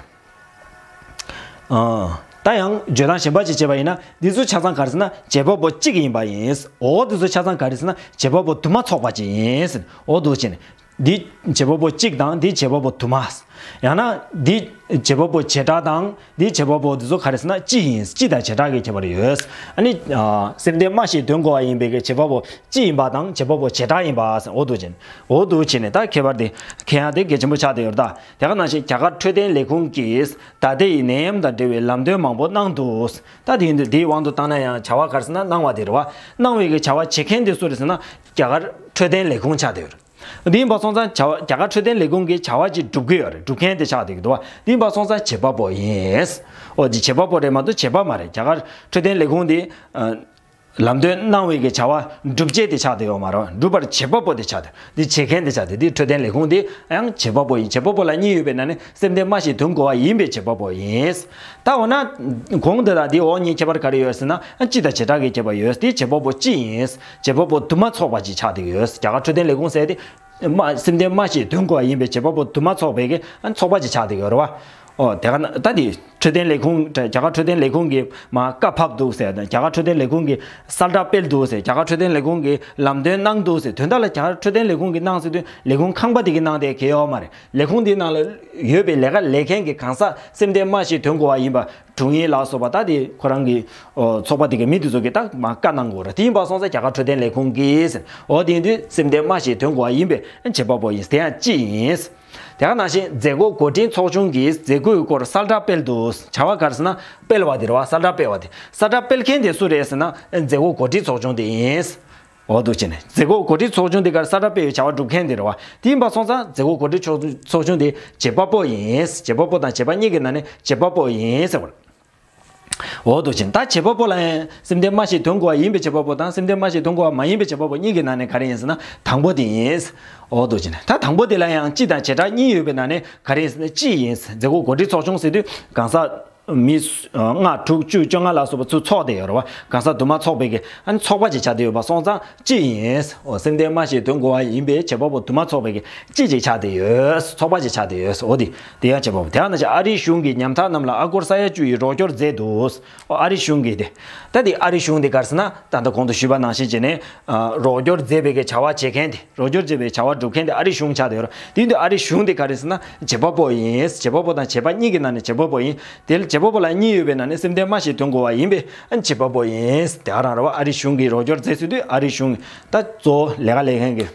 ཨ། ད་ཡང་བརྗོད་སྟངས་གཞན་པ་ཅིག་བྱས་པ་ཡིན་ན་འདི་ཚོ་ཆ་ཚང་ག་རེ་ཟེར་ན་བྱེད་པ་པོ་གཅིག་ཡིན་པ་ཡིན། འོ་འདི་ཚོ་ཆ་ཚང་ག་རེ་ཟེར་ན་བྱེད་པ་པོ་དུ་མ་ཚོགས་པ་ཅིག་ཡིན་ཟེར། འོ་འདུག་བྱས་ནས། འདི་བྱེད་པ་པོ་གཅིག་དང་འདི་བྱེད་པ་པོ་དུ་མ། ཡང་ན་འདི་བྱེད་པ་པོ་བྱེ་བྲག་དང་འདི་བྱེད་པ་པོ་འདི་ཚོ་ག་རེ་ཟེར་ན་སྤྱི་ཡིན། སྤྱི་དང་བྱེ་བྲག་གི་ཁྱད་པར་ཡོད། ཨ་ནི་སེམས་ལྡན་སྨྲ་ཤེས་དོན་གོ་བ་ཡིན་པའི་གི་བྱེད་པ་པོ་སྤྱི་ཡིན་པ་དང་བྱེད་པ་པོ་བྱེ་བྲག་ཡིན་པ་ཟེར། འོ་འདུག་བྱས་ནས་འོ་འདུག་བྱས་ནས་ད་ཁྱད་པར་དེ་མཁྱེན་ཡ་དེ་གལ་ཆེན་པོ་ཆགས་བསྡད་ཡོད་རེད་ད། དེ་ག་ནང་བཞིན་རྒྱ་གར་འཕྲོད་བསྟེན་ལས་ཁུངས་ཀྱིས་ད་ལྟའི་ནད་ཡམས་དང་འབྲེལ་བའི་ལམ་སྟོན་མང་པོ་གནང་འདུག། ད་དེ་ཡིན་དུས་དེའི་དབང་དུ་བཏང་ན་ཡང་བྱ་བ་ག་རེ་ཟེར་ན་གནང་བ་དེ་རེད་བ། གནང་བའི་གི་བྱ་བ་བྱེད་མཁན་དེ་སུ་རེད་ཟེར་ན་རྒྱ་གར་འཕྲོད་བསྟེན་ལས་ཁུངས་ཆགས་བསྡད་ཡོད་རེད། འདི་ཡིན་པ་སོང་ཙང་བྱ་བ་རྒྱ་གར་འཕྲོད་བསྟེན་ལས་ཁུངས་ཀྱིས་བྱ་བ་ཅིག་སྒྲུབ་ཀྱི་ཡོད་རེད། སྒྲུབ་མཁན་དེ་ཆགས་བསྡད་ཀྱི་འདུག་བ། འདི་ཡིན་པ་སོང་ཙང་བྱེད་པ་པོ་ཡིན། འོ་འདི་བྱེད་པ་པོ་རེད་མ་གཏོགས་བྱེད་པ་མ་རེད། རྒྱ་གར་འཕྲོད་བསྟེན་ལས་ཁུངས་འདི་ཨ། ལམ་སྟོན་གནང་བའི་གི་བྱ་བ་སྒྲུབ་བྱེད་དེ་ཆགས་བསྡད་ཡོད་མ་རེད། སྒྲུབ་པར་བྱེད་པ་པོ་དེ་ཆགས་བསྡད། འདི་བྱེད་མཁན་དེ་ཆགས་བསྡད། འདི་འཕྲོད་བསྟེན་ལས་ཁུངས་འདི་ཡང་བྱེད་པ་པོ་ཡིན། བྱེད་པ་པོ་ལ་གཉིས་ཡོད་པའི་ནང་ནས་སེམས་ལྡན་སྨྲ་ཤེས་དོན་གོ་བ་ཡིན་པའི་བྱེད་པ་པོ་ཡིན། ད་འོ་ན་གོང་དེ་དང་འདི་འོག་གཉིས་ཁྱད་པར་ག་རེ་ཡོད་ཟེར་ན་སྤྱི་དང་བྱེ་བྲག་གི་ཁྱད་པར་ཡོད། འདི་བྱེད་པ་པོ་སྤྱི་ཡིན། བྱེད་པ་པོ་དུ་མ་ཚོགས་པ་ཅིག་ཆགས་བསྡད་ཡོད། རྒྱ་གར་འཕྲོད་བསྟེན་ལས་ཁུངས་ཟེར་དེ། མ་སེམས་ལྡན་སྨྲ་ཤེས་དོན་གོ་བ་ཡིན་པའི་བྱེད་པ་པོ་དུ་མ་ཚོགས་པའི་གི་ཨ་ཚོགས་པ་ཅིག་ཆགས་བསྡད་ཡོད་རེད་བ། ཨོ་དེ་ག་ན་ད་དེ་འཕྲོད་བསྟེན་ལས་ཁུངས་རྒྱ་གར་འཕྲོད་བསྟེན་ལས་ཁུངས་ཀྱིས་མ་བཀའ་ཕབ་འདུག་ཟེར་དང་རྒྱ་གར་འཕྲོད་བསྟེན་ལས་ཁུངས་ཀྱིས་གསལ་བསྒྲགས་སྤེལ་འདུག་ཟེར། རྒྱ་གར་འཕྲོད་བསྟེན་ལས་ཁུངས་ཀྱིས་ལམ་སྟོན་གནང་འདུག་ཟེར། དོན་དག་ལ་རྒྱ་གར་འཕྲོད་བསྟེན་ལས་ཁུངས་ཀྱིས་གནང་ཟེར་དུས་ལས་ཁུངས་ཁང་པ་དེ་གིས་གནང་བསྡད་ཀྱི་ཡོད་མ་རེད། ལས་ཁུངས་དེའི་ནང་ལ་ཡོད་པའི་ལས་ཀ་ལས་མཁན་གྱི་གང་ཟག་སེམས་ལྡན་སྨྲ་ཤེས་དོན་གོ་བ་ཡིན་པ། དྲུང་ཡིག་ལ་སོགས་པ་ད་དེ་ཁོ་རང་གི་ཨོ་ཚོགས་པ་དེ་གའི་མི་དེ་ཚོ་གིས་ད་མ་བཀའ་གནང་དགོས་རེད། དེ་ཡིན་པ་སོང་ཙང་རྒྱ་གར་འཕྲོད་བསྟེན་ལས་ཁུངས་ཀྱིས་ཟེར། ཨོ་དེ་ཡིན་དུས་སེམས་ལྡན་སྨྲ་ཤེས་དོན་གོ་བ་ཡིན་པའི་བྱེད་པ་པོ་ཡིན། དེ་ཡང་སྤྱི་ཡིན། དེ་ག་ནང་བཞིན་མཛད་སྒོ་གོ་སྒྲིག་ཚོགས་ཆུང་གིས་མཛད་སྒོའི་སྐོར་གསལ་བསྒྲགས་སྤེལ་འདུག། བྱ་བ་ག་རེ་ཟེར་ན་སྤེལ་བ་དེ་རེད་བ། གསལ་བསྒྲགས་སྤེལ་བ་དེ། གསལ་བསྒྲགས་སྤེལ་མཁན་དེ་སུ་རེད་ཟེར་ན་མཛད་སྒོ་གོ་སྒྲིག་ཚོགས་ཆུང་དེ་ཡིན། འོ་འདུག་བྱས་ནས་མཛད་སྒོ་གོ་སྒྲིག་ཚོགས་ཆུང་དེ་གར་གསལ་བསྒྲགས་སྤེལ་བའི་བྱ་བ་སྒྲུབ་མཁན་དེ་རེད་བ། དེ་ཡིན་པ་སོང་ཙང་མཛད་སྒོ་གོ་སྒྲིག་ཚོགས་ཚོགས་ཆུང་དེ་བྱེད་པ་པོ་ཡིན། བྱེད་པ་པོ་དང་བྱེད་པ་གཉིས་ཀྱི་ནང་ནས་བྱེད་པ་པོ་ཡིན་ཟེར་བ་རེད། འོ་འདུག་བྱས་ནས་ད་བྱེད་པ་པོ་ལ་ཡང་སེམས་ལྡན་སྨྲ་ཤེས་དོན་གོ་བ་ཡིན་པའི་བྱེད་པ་པོ་དང་སེམས་ལྡན་སྨྲ་ཤེས་དོན་གོ་བ་མ་ཡིན་པའི་བྱེད་པ་པོ་གཉིས་ཀྱི་ནང་ནས་ག་རེ་ཡིན་ཟེར་ན་དང་པོ་དེ་ཡིན། འོ་འདུག་བྱས་ནས་ད་དང་པོ་དེ་ལ་ཡང་སྤྱི་དང་བྱེ་བྲག་གཉིས་ཡོད་པའི་ནང་ནས་ག་རེ་ཡིན་ཟེར་ན་སྤྱི་ཡིན། མཛད་སྒོ་གོ་སྒྲིག་ཚོགས་ཆུང་ཟེར་དུས་གང་ཟག་མི་ལྔ་དྲུག་བཅུ་བཅོ་ལྔ་ལ་སོགས་པ་ཚུར་ཚོགས་བསྡད་ཡོད་རེད་བ། གང་ཟག་དུ་མ་ཚོགས་པའི་གི་ཨ་ནི་ཚོགས་པ་ཅིག་ཆགས་བསྡད་ཡོད་པ་སོང་ཙང་སྤྱི་ཡིན། འོ་སེམས་ལྡན་སྨྲ་ཤེས་དོན་གོ་བ་ཡིན་པའི་བྱེད་པ་པོ་དུ་མ་ཚོགས་པའི་གི་སྤྱི་ཅིག་ཆགས་བསྡད་ཡོད། ཚོགས་པ་ཅིག་ཆགས་བསྡད་ཡོད། འོ་དེ་དེ་ཡང་བྱེད་པ་པོ། དེ་ཡང་ན་ཅིག་ཨ་རིའི་གཞུང་གིས་ཉམ་ཐག་རྣམས་ལ་ཨ་སྒོར་ས་ཡ་བཅུ་ཡི་རོགས་སྐྱོར་མཛད་འདུག། འོ་ཨ་རིའི་གཞུང་གིས་དེ། ད་དེ་ཨ་རིའི་གཞུང་དེ་ག་རེ་ཟེར་ན་ད་ལྟ་གོང་དུ་ཞུས་པ་ནང་བཞིན་བྱས་ནས་རོགས་སྐྱོར་མཛད་པའི་གི་བྱ་བ་བྱེད་མཁན་དེ། རོགས་སྐྱོར་བྱེད་པའི་བྱ་བ་སྒྲུབ་མཁན་དེ་ཨ་རིའི་གཞུང་ཆགས་བསྡད་ཡོད་རེད། དེ་ཡིན་དུས་ཨ་རིའི་གཞུང་དེ་ག་རེ་ཟེར་ན་བྱེད་པ་པོ་ཡིན། བྱེད་པ་པོ་དང་བྱེད་པ་གཉིས་ཀྱི་ནང་ནས་བྱེད་པ་པོ་ཡིན། དེ་ལ་བྱེད་པ་པོ་ལ་གཉིས་ཡོད་པའི་ནང་ནས་སེམས་ལྡན་སྨྲ་ཤེས་དོན་གོ་བ་ཡིན་པས་བྱེད་པ་པོ་ཡིན། དེ་ག་རང་རེད་བ། ཨ་རིའི་གཞུང་གིས་རོགས་སྐྱོར་མཛད་ཟེར་དུས་ཨ་རིའི་གཞུང་ད་གཙོ་བོ་ལས་ཀ་ལས་མཁན་གྱི་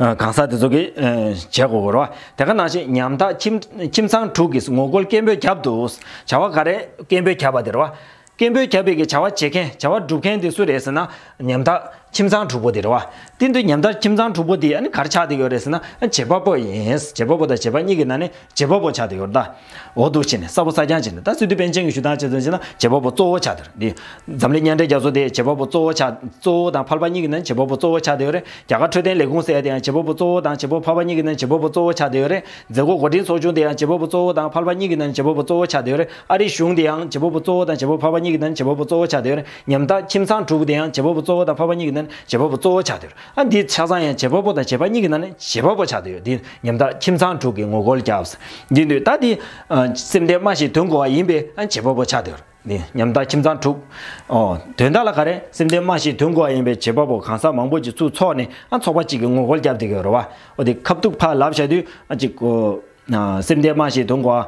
གང་ཟག་དེ་ཚོ་གིས་བྱེད་དགོས་རེད་བ། དེ་ག་ནང་བཞིན་ཉམ་ཐག་ཁྱིམ་ཁྱིམ་ཚང་དྲུག་གིས་ངོ་རྒོལ་སྐད་འབོད་བརྒྱབ་འདུག། བྱ་བ་ག་རེ་སྐད་འབོད་བརྒྱབ་པ་དེ་རེད་བ། སྐད་འབོད་བརྒྱབ་པའི་གི་བྱ་བ་བྱེད་མཁན་བྱ་བ་སྒྲུབ་མཁན་དེ་སུ་རེད་ཟེར་ན་ཉམ་ཐག་ཁྱིམ་ཚང་དྲུག་པོ་དེ་རེད་བ། དེ་འདི་ཉམ་ཐག་ཁྱིམ་ཚང་དྲུག་པོ་དེ་ཨ་ནི་ག་རེ་ཆགས་བསྡད་ཡོད་རེད་ཟེར་ན་བྱེད་པ་པོ་ཡིན། བྱེད་པ་པོ་དང་བྱེད་པ་གཉིས་ཀྱི་ནང་ནས་བྱེད་པ་པོ་ཆགས་བསྡད་ཡོད་རེད་ད། འོ་འདུག་བྱས་ནས་གསལ་པོ་གསལ་རྐྱང་བྱས་ནས་ད་སི་ཏུ་པཎ་ཆེན་གྱི་ཞུ་སྟངས་བྱས་ཙང་བྱས་ན་བྱེད་པ་པོ་གཙོ་བོ་ཆགས་བསྡད་ཡོད་རེད། འདི་འཛམ་གླིང་མཉམ་འབྲེལ་རྒྱལ་ཚོགས་དེ་བྱེད་པ་པོ་གཙོ་བོ་ཆགས་གཙོ་བོ་དང་ཕལ་པ་གཉིས་ཀྱི་ནང་ནས་བྱེད་པ་པོ་གཙོ་བོ་ཆགས་བསྡད་ཡོད་རེད། རྒྱ་གར་འཕྲོད་བསྟེན་ལས་ཁུངས་ཟེར་ཡ་དེ་ཡང་བྱེད་པ་པོ་གཙོ་བོ་དང་བྱེད་པ་པོ་ཕལ་པ་གཉིས་ཀྱི་ནང་ནས་བྱེད་པ་པོ་གཙོ་བོ་ཆགས་བསྡད་ཡོད་རེད། མཛད་སྒོ་གོ་སྒྲིག་ཚོགས་ཆུང་དེ་ཡང་བྱེད་པ་པོ་གཙོ་བོ་དང་ཕལ་པ་གཉིས་ཀྱི་ནང་ནས་བྱེད་པ་པོ་གཙོ་བོ་ཆགས་བསྡད་ཡོད་རེད། ཨ་རིའི་གཞུང་དེ་ཡང་བྱེད་པ་པོ་གཙོ་བོ་དང་བྱེད་པ་པོ་ཕལ་པ་གཉིས་ཀྱི་ནང་ནས་བྱེད་པ་པོ་གཙོ་བོ་ཆགས་བསྡད་ཡོད་རེད། ཉམ་ཐག་ཁྱིམ་ཚང་དྲུག་དེ་ཡང་བྱེད་པ་པོ་གཙོ་བོ་དང་ཕལ་པ་གཉིས་ཀྱི་ནང་ནས་བྱེད་པ་པོ་གཙོ་བོ་ཆགས་བསྡད་ཡོད་རེད། ཨ་འདི་ཆ་ཚང་ཡང་བྱེད་པ་པོ་དང་བྱེད་པ་གཉིས་ཀྱི་ནང་ནས་བྱེད་པ་པོ་ཆགས་བསྡད་ཡོད། འདི་ཉམ་ཐག་ཁྱིམ་ཚང་དྲུག་གིས་ངོ་རྒོལ་བརྒྱབ། འདི་འདུག་ད་འདི་སེམས་ལྡན་སྨྲ་ཤེས་དོན་གོ་བ་ཡིན་པས་ཨ་བྱེད་པ་པོ་ཆགས་བསྡད་ཡོད་རེད། འདི་ཉམ་ཐག་ཁྱིམ་ཚང་དྲུག་ཨོ་དོན་དག་ལ་ག་རེ་སེམས་ལྡན་སྨྲ་ཤེས་དོན་གོ་བ་ཡིན་པའི་བྱེད་པ་པོ་གང་ཟག་མང་པོ་ཅིག་ཚུར་ཚོགས་ནས་ཨ་ཚོགས་པ་གཅིག་གིས་ངོ་རྒོལ་བརྒྱབ་བསྡད་ཀྱི་ཡོད་རེད་བ། ཨོ་དེ་ཁ་ཐུག་ཕར་ལབ་བཞག་དུས་ཨ་ཅིག་གོ་སེམས་ལྡན་སྨྲ་ཤེས་དོན་གོ་བ་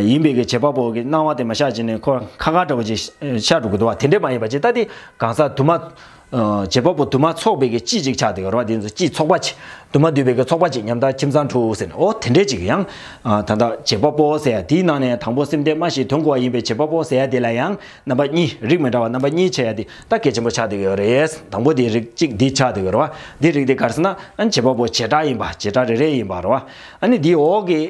ཡིན་པའི་གི་བྱེད་པ་པོ་གི་སྣང་བ་དེ་མ་ཤར་བྱས་ནས་ཁོ་ཁ་ཁ་འདྲ་བོ་ཅིག་ཤར་འགྲོ་གི་འདུག་བ། དེ་འདྲས་མ་ཡིན་པ་ཅིག་ད་དེ་གང་ཟག་དུ་མ་བྱེད་པ་པོ་དུ་མ་ཚོགས་པའི་གི་སྤྱི་ཅིག་ཆགས་བསྡད་ཀྱི་ཡོད་རེད་བ། དེ་ཚོ་སྤྱི་ཚོགས་པ་ཅིག་དུ་མ་འདུས་པའི་གི་ཚོགས་པ་ཅིག་ཉམ་ཐག་ཁྱིམ་ཚང་དྲུག་ཟེར་ནས་ཨོ་དེ་འདྲས་ཅིག་ཡང་ད་ལྟ་བྱེད་པ་པོ་ཟེར་ཡ་དེའི་ནང་ནས་དང་པོ་སེམས་ལྡན་སྨྲ་ཤེས་དོན་གོ་བ་ཡིན་པའི་བྱེད་པ་པོ་ཟེར་ཡ་དེ་ལ་ཡང་རྣམ་པ་གཉིས་རིགས་མི་འདྲ་བ་རྣམ་པ་གཉིས་ཕྱེ་ཡ་དེ་ད་གལ་ཆེན་པོ་ཆགས་བསྡད་ཀྱི་ཡོད་རེད། དང་པོ་དེ་རིགས་གཅིག་འདི་ཆགས་བསྡད་ཀྱི་ཡོད་རེད་བ། འདི་རིགས་དེ་ག་རེ་ཟེར་ན་ཨ་ནི་བྱེད་པ་པོ་བྱེ་བྲག་ཡིན་པ་བྱེ་བྲག་རེ་རེ་ཡིན་པ་རེད་བ། ཨ་ནི་འདིའི་འོག་གི་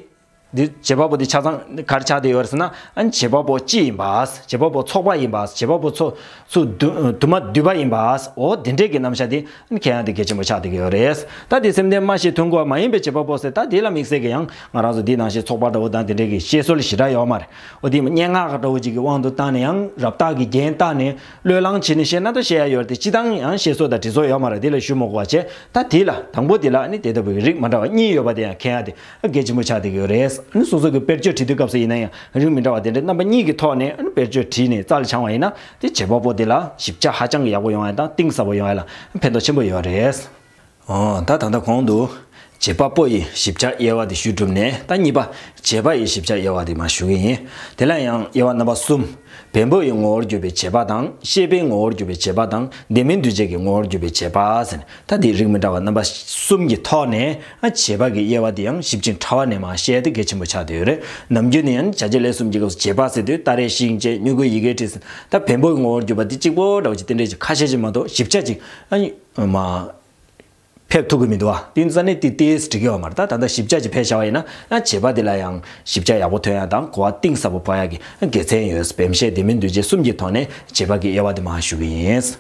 འདི་བྱེད་པ་པོ་འདི་ཆ་ཚང་ག་རེ་ཆགས་བསྡད་ཡོད་རེད་ཟེར་ན་ཨ་ནི་བྱེད་པ་པོ་སྤྱི་ཡིན་པ། བྱེད་པ་པོ་ཚོགས་པ་ཡིན་པ། བྱེད་པ་པོ་ཚོ་ཚུར་དུ་དུ་མ་འདུས་པ་ཡིན་པ། འོ་དེ་འདྲས་ཀྱི་རྣམ་གཞག་དེ་ཨ་ནི་མཁྱེན་ཡ་དེ་གལ་ཆེན་པོ་ཆགས་བསྡད་ཀྱི་ཡོད་རེད། ད་དེ་སེམས་ལྡན་སྨྲ་ཤེས་དོན་གོ་བ་མ་ཡིན་པའི་བྱེད་པ་པོ་ཟེར་ད་དེ་ལ་དམིགས་བསལ་གྱི་ཡང་ང་རང་ཚོ་འདི་ནང་བཞིན་ཚོགས་པ་འདྲ་བོ་དང་དེ་འདྲས་ཀྱི་བཤད་སྲོལ་ཞེ་དྲག་ཡོད་མ་རེད། འོ་དེ་སྙན་ངག་འདྲ་བོ་ཅིག་གི་དབང་དུ་བཏང་ནས་ཡང་རབ་བཏགས་ཀྱི་རྒྱན་བཏགས་ནས་བློས་བསླངས་བྱས་ནས་བཤད་ན་ད་བཤད་ཡ་ཡོད་རེད་དེ་སྤྱི་བཏང་ཡང་བཤད་སྲོལ་དང་འབྲི་སྲོལ་ཡོད་མ་རེད། དེ་ལ་ཞུ་མ་དགོས་པ་བྱས། ད་དེ་ལ་དང་པོ་དེ་ལ་ནི་དེ་ལྟ་བུའི་རིགས་མ་འདྲ་བ་གཉིས་ཡོད་པ་དེ་ཡང་མཁྱེན་ཡ་དེ་གལ་ཆེན་པོ་ཆགས་བསྡད་ཀྱི་ཡོད་རེད། ནི་སོ་སོ་གི་དཔེར་བརྗོད་བྲིས་དུས་སྐབས་སུ་ཡིན་ན་ཡང་རིགས་མི་འདྲ་བ་དེ་འདྲའི་རྣམ་པ་གཉིས་ཀྱི་ཐོག་ནས་དཔེར་བརྗོད་བྲིས་ནས་རྩལ་སྦྱངས་པ་ཡིན་ན་དེ་བྱེད་པ་པོ་དེ་ལ་ཞིབ་ཆ་ཧ་ཅང་གི་ཡག་པོ་ཡོང་ཡ་དང་གཏིང་ཟབ་པོ་ཡོང་ཡ་ལ་ཕན་ཐོགས་ཆེན་པོ་ཡོད་རེད། ཨོ་ད་ད་ལྟ་གོང་དུ་ བྱེད་པ་པོ་ཡི་ཞིབ་ཆ་དབྱེ་བ་དེ་ཞུས་གྲུབ་ནས། ད་གཉིས་པ་བྱེད་པ་ཡི་ཞིབ་ཆ་དབྱེ་བ་དེ་མར་ཞུ་གི་ཡིན། དེ་ལ་ཡང་དབྱེ་བ་རྣམ་པ་གསུམ། བེམ་པོ་ཡི་ངོ་བོར་གྱུར་པའི་བྱེད་པ་དང་། ཤེས་པའི་ངོ་བོར་གྱུར་པའི་བྱེད་པ་དང་། ལྡན་མིན་འདུས་བྱས་ཀྱི་ངོ་བོར་གྱུར་པའི་བྱེད་པ་ཟེར་ནས། ད་དེ་རིགས་མི་འདྲ་བ་རྣམ་པ་གསུམ་གྱི་ཐོག་ནས། ཨ་བྱེད་པ་གི་དབྱེ་བ་དེ་ཡང་ཞིབ་ཅིང་ཕྲ་བ་ནས་མར་བཤད་དེ་གལ་ཆེན་པོ་ཆགས་བསྡད་ཡོད་རེད། ནམ་རྒྱུན་ནས་ཡང་བྱ་བྱེད་ལས་གསུམ་གྱི་སྐབས་སུ་བྱེད་པ་ཟེར་དུས། སྟ་རེ་ཤིང་བཅད། སྨྱུ་གུ་ཡི་གེ་བྲིས་ཟེར། ད་བེམ་པོའི་ངོ་བོར་གྱུར་པ་དེ་གཅིག་པོ་འདྲ་བོ་ཅིག་དེ་འདྲས་ཅིག་ཁ་ཤས་ཅིག་མ་གཏོགས་ཞིབ་ཆ་ཅིག་ཨ་ནི་མ་ཕེབས་ཐུབ་ཀྱི་མི་འདུག་བ། དེ་ཙ་ནས་དེ་ཏིས་འགྲིག་གི་ཡོད་མ་རེད། ད་ད་ལྟ་ཞིབ་ཆ་ཅིག་ཕེབས་བཞག་པ་ཡིན་ན། ཨ་བྱེད་པ་དེ་ལ་ཡང་ཞིབ་ཆ་ཡག་པོ་ཐོན་ཡ་དང་གོ་བ་གཏིང་ཟབ་པོ་སྤོ་ཡ་གི་དགེ་མཚན་ཡོད། བེམ་ཤེས་ལྡན་མིན་འདུས་བྱས་གསུམ་གྱི་ཐོག་ནས་བྱེད་པ་གི་དབྱེ་བ་དེ་མར་ཞུ་གི་ཡིན།